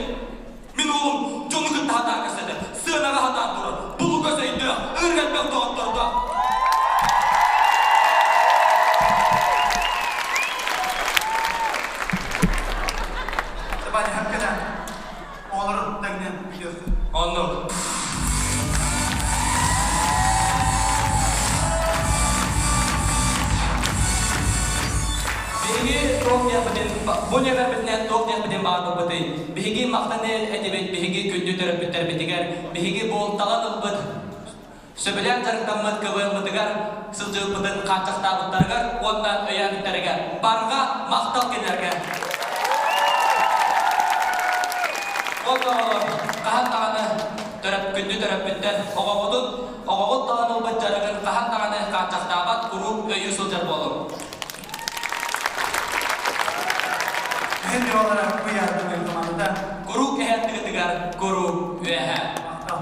Мин уолум дьону кытта хатаан кэсэтэ, сыанаҕа хатаан турар, булуга өйдөөх, ыргальбэх доҕоттордоох. Табани хапкана. Оҕолор тагнен видеосы. Оннук. Биһиги туох диэхпитин, бу нөмэрбитинэн туох диэхпитин баҕарбыппытый? Биһиги махтаны этибит, биһиги күндү төрөппүттэрбитигэр, биһиги буолтаҕан ылбыт, сөбүлээн дьарыктаммыт КВН-бытыгар сылдьыбыппытын хааччахтаабыттарыгар уонна өйөөбүттэригэр барҕа махтал кинилэргэ. Уонна оҕолор, хаһан даҕаны төрөп, күндү төрөппүттэр оҕоҕутун, оҕоҕут талан ылбыт дьарыгын хаһан даҕаны хааччахтаабат куруук өйүү сылдьар буолуҥ. Үһүн бюролара куйаардын командата. Куруук эһэттигитигэр куруук үөһэ. Махтал.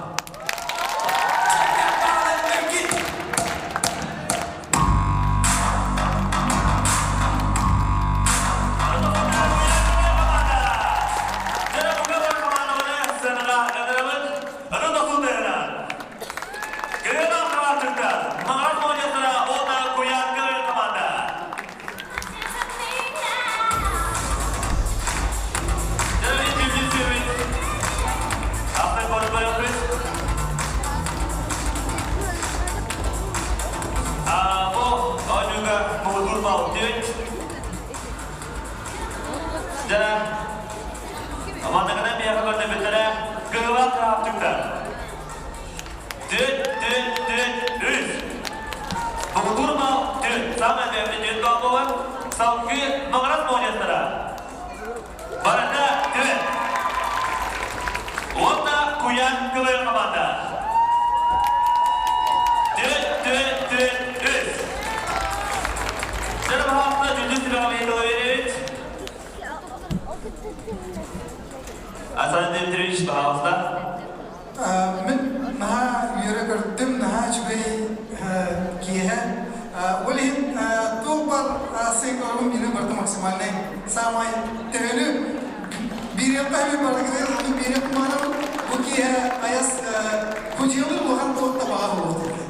Асан Дмитриевич, пожалуйста. Мин наһаа үөрэ көрдүм, наһаа үчүгэй киэһэ. Ол иһин туох бар сыҥкорум миэнэ барыта максимальнай. Саамай төһөнү биэриэххэ эбит барытыгар ону биэриэх баҕарабын. Бу киэһэ айас кудьуйалыыр улахан туох да баҕа буолуох этэ.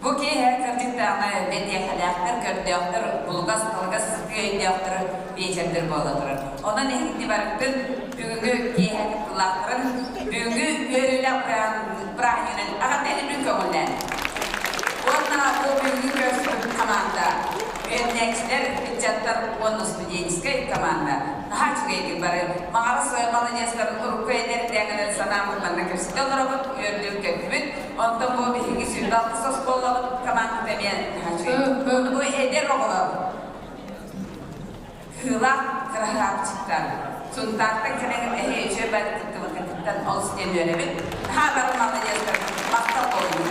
Бу киэһэ кырдьыктааҕы бэтиэхэлээхтэр, көрдөөхтөр, булугас-талыгас сытыы өйдөөхтөр биэчэрдэр буола турар. Онон эһигини барыгытын бүгүҥҥү киэһэ кыттыылаахтарын бүгүҥҥү үөрүүлээх бырааһынньыгынан эҕэрдэлиибин көҥүллээн. Уонна бу бүгүҥҥү көрсүбүт хамаанда үөрэнээччилэр, ыччаттар уонна студенческай команда наһаа үчүгэйдик бары Маҕарас маладьыастар урукку эдэрдээҥинэн санааммыт манна кэпсэтэ олоробут, үөрдүм-көттүбүт. Онтон бу биһиги 26 оскуолабыт командата эмиэ наһаа үчүгэй. Бу эдэр оҕолор кыылаах кыраһаапчыктар. Сунтаартан кэлэҥин эһи үчүгэй бары кыттыбыккытыттан олус диэн үөрэбит. Наһаа бары маладьыастар, махтал буоллун.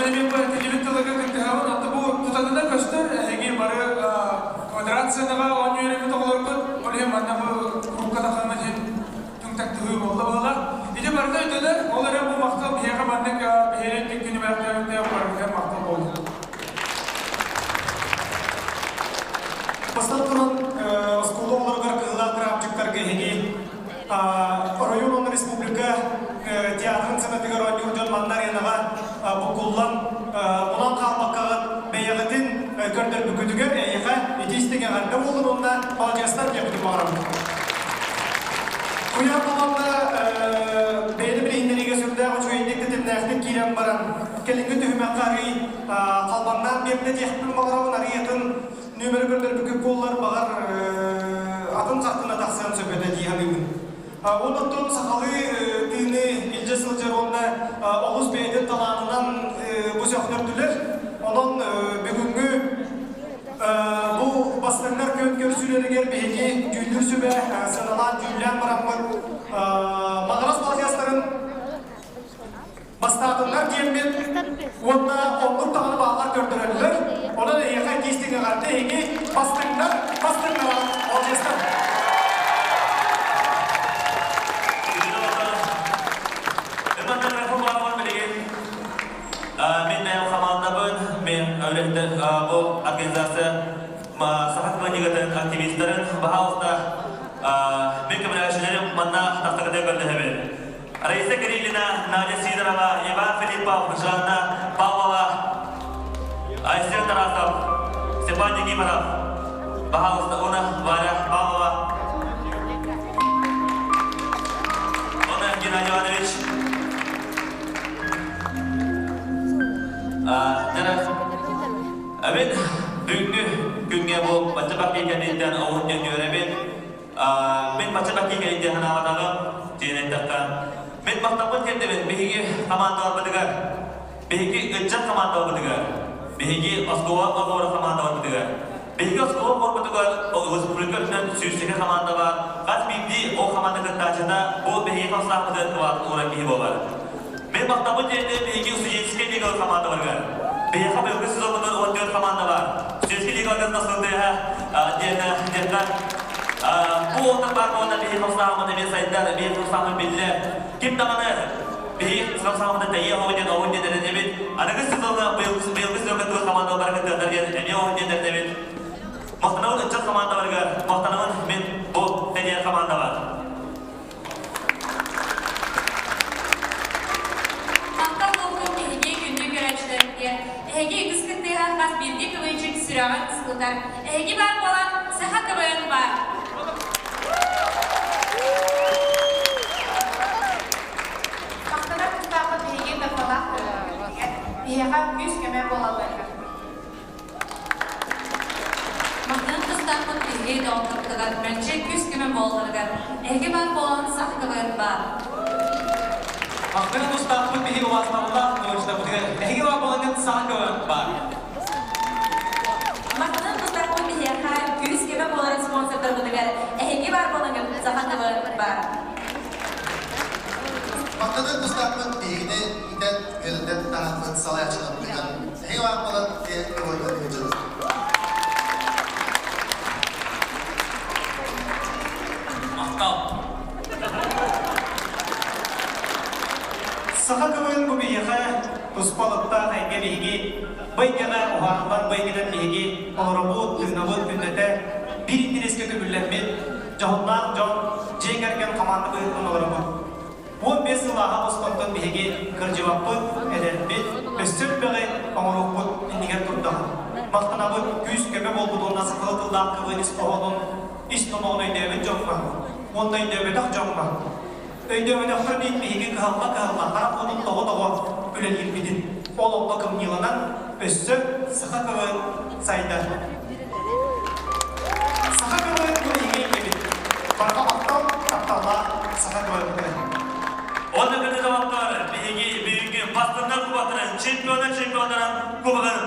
Мен бу этилибит тылыга кыттыһабын, аты бу тутатына көстөр, эһиги бары квадрат сыанаҕа оонньуу үөрэммит оҕолоргут, ол иһин манна бу курукка тахаммыт иһин түҥ-тактыһыы буолла буолла. Ити барыта өйдөнөр, ол эрэн бу махтал биһиэхэ маннык биһиэри түҥ күнү барытыгар махтал буоллун. Бастатан туран, оскуола оҕолоругар кыһылаах кыраапчыктарга эһиги оройуон уонна республика театрын сыанатыгар оонньуур дьон манна аренаҕа буккуллан онон хаалбаккаҕыт бэйэҕитин көрдөрбүккүтүгэр эйиэхэ ити истиҥ эҕэрдэ буоллун уонна маладьыастар диэбитин баҕарабыт. Куйаар команда бэйэни билиһиннэриигэ сүрдээх үчүгэйдик тэтимнээхтик киирэн баран кэлиҥҥи түһүмэххэ арыый халбаҥнаан биэрдэ диэхпин баҕарабын арыйатын нүөмэри көрдөрбүккүт буоллар баҕар атын хартына тахсыан сөп этэ дии саныыбын. Оннуттан сахалыы тыыны илдьэ сылдьар уонна олус бэйэтин талаанынан бу сөхтөрдүлэр. Онон бүгүҥҥү бу бастыҥнар күөн көрсүүлэригэр биһиги дьүүллүүр сүбэ сыаналаан дьүүллээн бараммыт Маҕарас маладьыастарын Бастаатыннар диэммит уонна оннук даҕаны бааллар көрдөрөллөр. Онон эһиэхэ итиистиҥ эҕэрдэ эһиги бастыҥнар, бастыҥнара маладьыастар. Мин бэйэм хамаандабын, мен үлэһиттэр бу организация Саха клиникатын активистарын, баһаалыста мин көмөлөһөөччүлэрим манна тахсаргытыгар көрдөһөбүн. Раиса Кириллина, Надя Сидорова, Иван Филиппов, Жанна Павлова, Айсен Тарасов, Степан Никифоров, пожалуйста, Уна Варя Павлова, Уна Геннадий Иванович. Мен бүгүҥҥү күҥҥэ бу бачча бакки кэнниттэн оҕун диэн үөрэбин. Мин бачча бакки кэнниттэн санаабатаҕым диэн эттэххэ, мин махтаммын тиэрдэбин биһиги хамаандаларбытыгар, биһиги ыччат хамаандаларбытыгар, биһиги оскуола оҕолоро хамаандаларбытыгар. Биһиги оскуола оҕолорбутугар республика үрдүнэн сүүсчэкэ хамаанда баар. Хас биирдии ол хамаанда кыттааччыта бу биһиги хамсаахпытын уурар киһи буолар. Мин махтаммын тиэрдэбин биһиги студенческай лигалар хамаандаларыгар. Биһиэхэ быйылгы сезоммутун 14 хамаанда баар. Студенческай лигаларга тахсыбытыга диэн диэххэ бу уолаттар баар буоланнар биһиги хамсааһыммыт эмиэ сайдар, биһиги хамсааһыммыт биллэр. Ким даҕаны биһиги хамсааһыммытын тэйиэх оҕо диэн оҕун диэн эрэнэбит. Аныгы сезоҥҥа быйылгы сезоҥҥа туох хамаанда бары кыттыахтар диэн эмиэ оҕун диэн эрэнэбит. Махтанабын ыччат хамаандаларыгар, махтанабын мин бу тэрийэр хамаандаҕа. Махтал буоллун биһиги күндү көрөөччүлэрбитигэр. Эһиги үгүс кыттыыһа хас биирдии кылыйчык сүрэҕин сылытар. Эһиги баар буолан, саха КВН баар. Махтанар тустаахпыт биһиги тапталаах төрөппүттэрбитигэр, биһиэхэ күүс-көмө буолалларыгар. Махтанар тустаахпыт биһиги доҕотторбутугар мэлдьи күүс-көмө буолалларыгар. Эһиги баар буолан, саха КВН баар. Махтанар тустаахпыт биһиги убаастабыллаах научнабытыгар. Эһиги баар буолаҥҥыт саха КВН баар. Махтанар тустаахпыт биһиэхэ күүс-көмө буолар спонсордарбытыгар. Эһиги баар буолаҥҥыт саха КВН баар. Махтанар тустаахпыт биһигини иитэн, үөрэтэн таһаарбыт салайааччыларбытыгар. Эһиги баар буолан диэн көҕүлүнэн ыытыллар. Махтал. Саха КВН бу биһиэхэ туспа алыптаах эйгэ биһиги бу эйгэҕэ уһаарыллан бу эйгэнэн биһиги олоробут, тыынабыт күннэтэ биир интэриэскэ көбүллэммит дьоһуннаах дьон дьиэ кэргэн хамаанда быһыытынан олоробут. 15 сыллааҕы босхонтон биһиги кырдьыбаппыт, эдэрбит, өссө элбэҕи оҥоруохпут иннигэр турдаҕа. Махтанабыт күүс-көмө буолбут уонна сахалыы тыллаах КВН ис хоһоонун ис номоҕун өйдөөбүт дьоҥҥо уонна өйдөөбөтөх дьоҥҥо өйдөөбөтөхтөр диэн биһиги кыһалла-кыһалла харах уотун тоҕо-тоҕо үлэлиирбитин ол онно кымньыыланан өссө саха КВН сайдар. Саха КВН бу биһиги эйгэбит. Барҕа махтал, тапталлаах саха КВН-тыгар. Онно кытыы доҕоттор, биһиги бүгүҥҥү бастыҥнар кубоктарын, чемпионнар чемпионнарын кубогын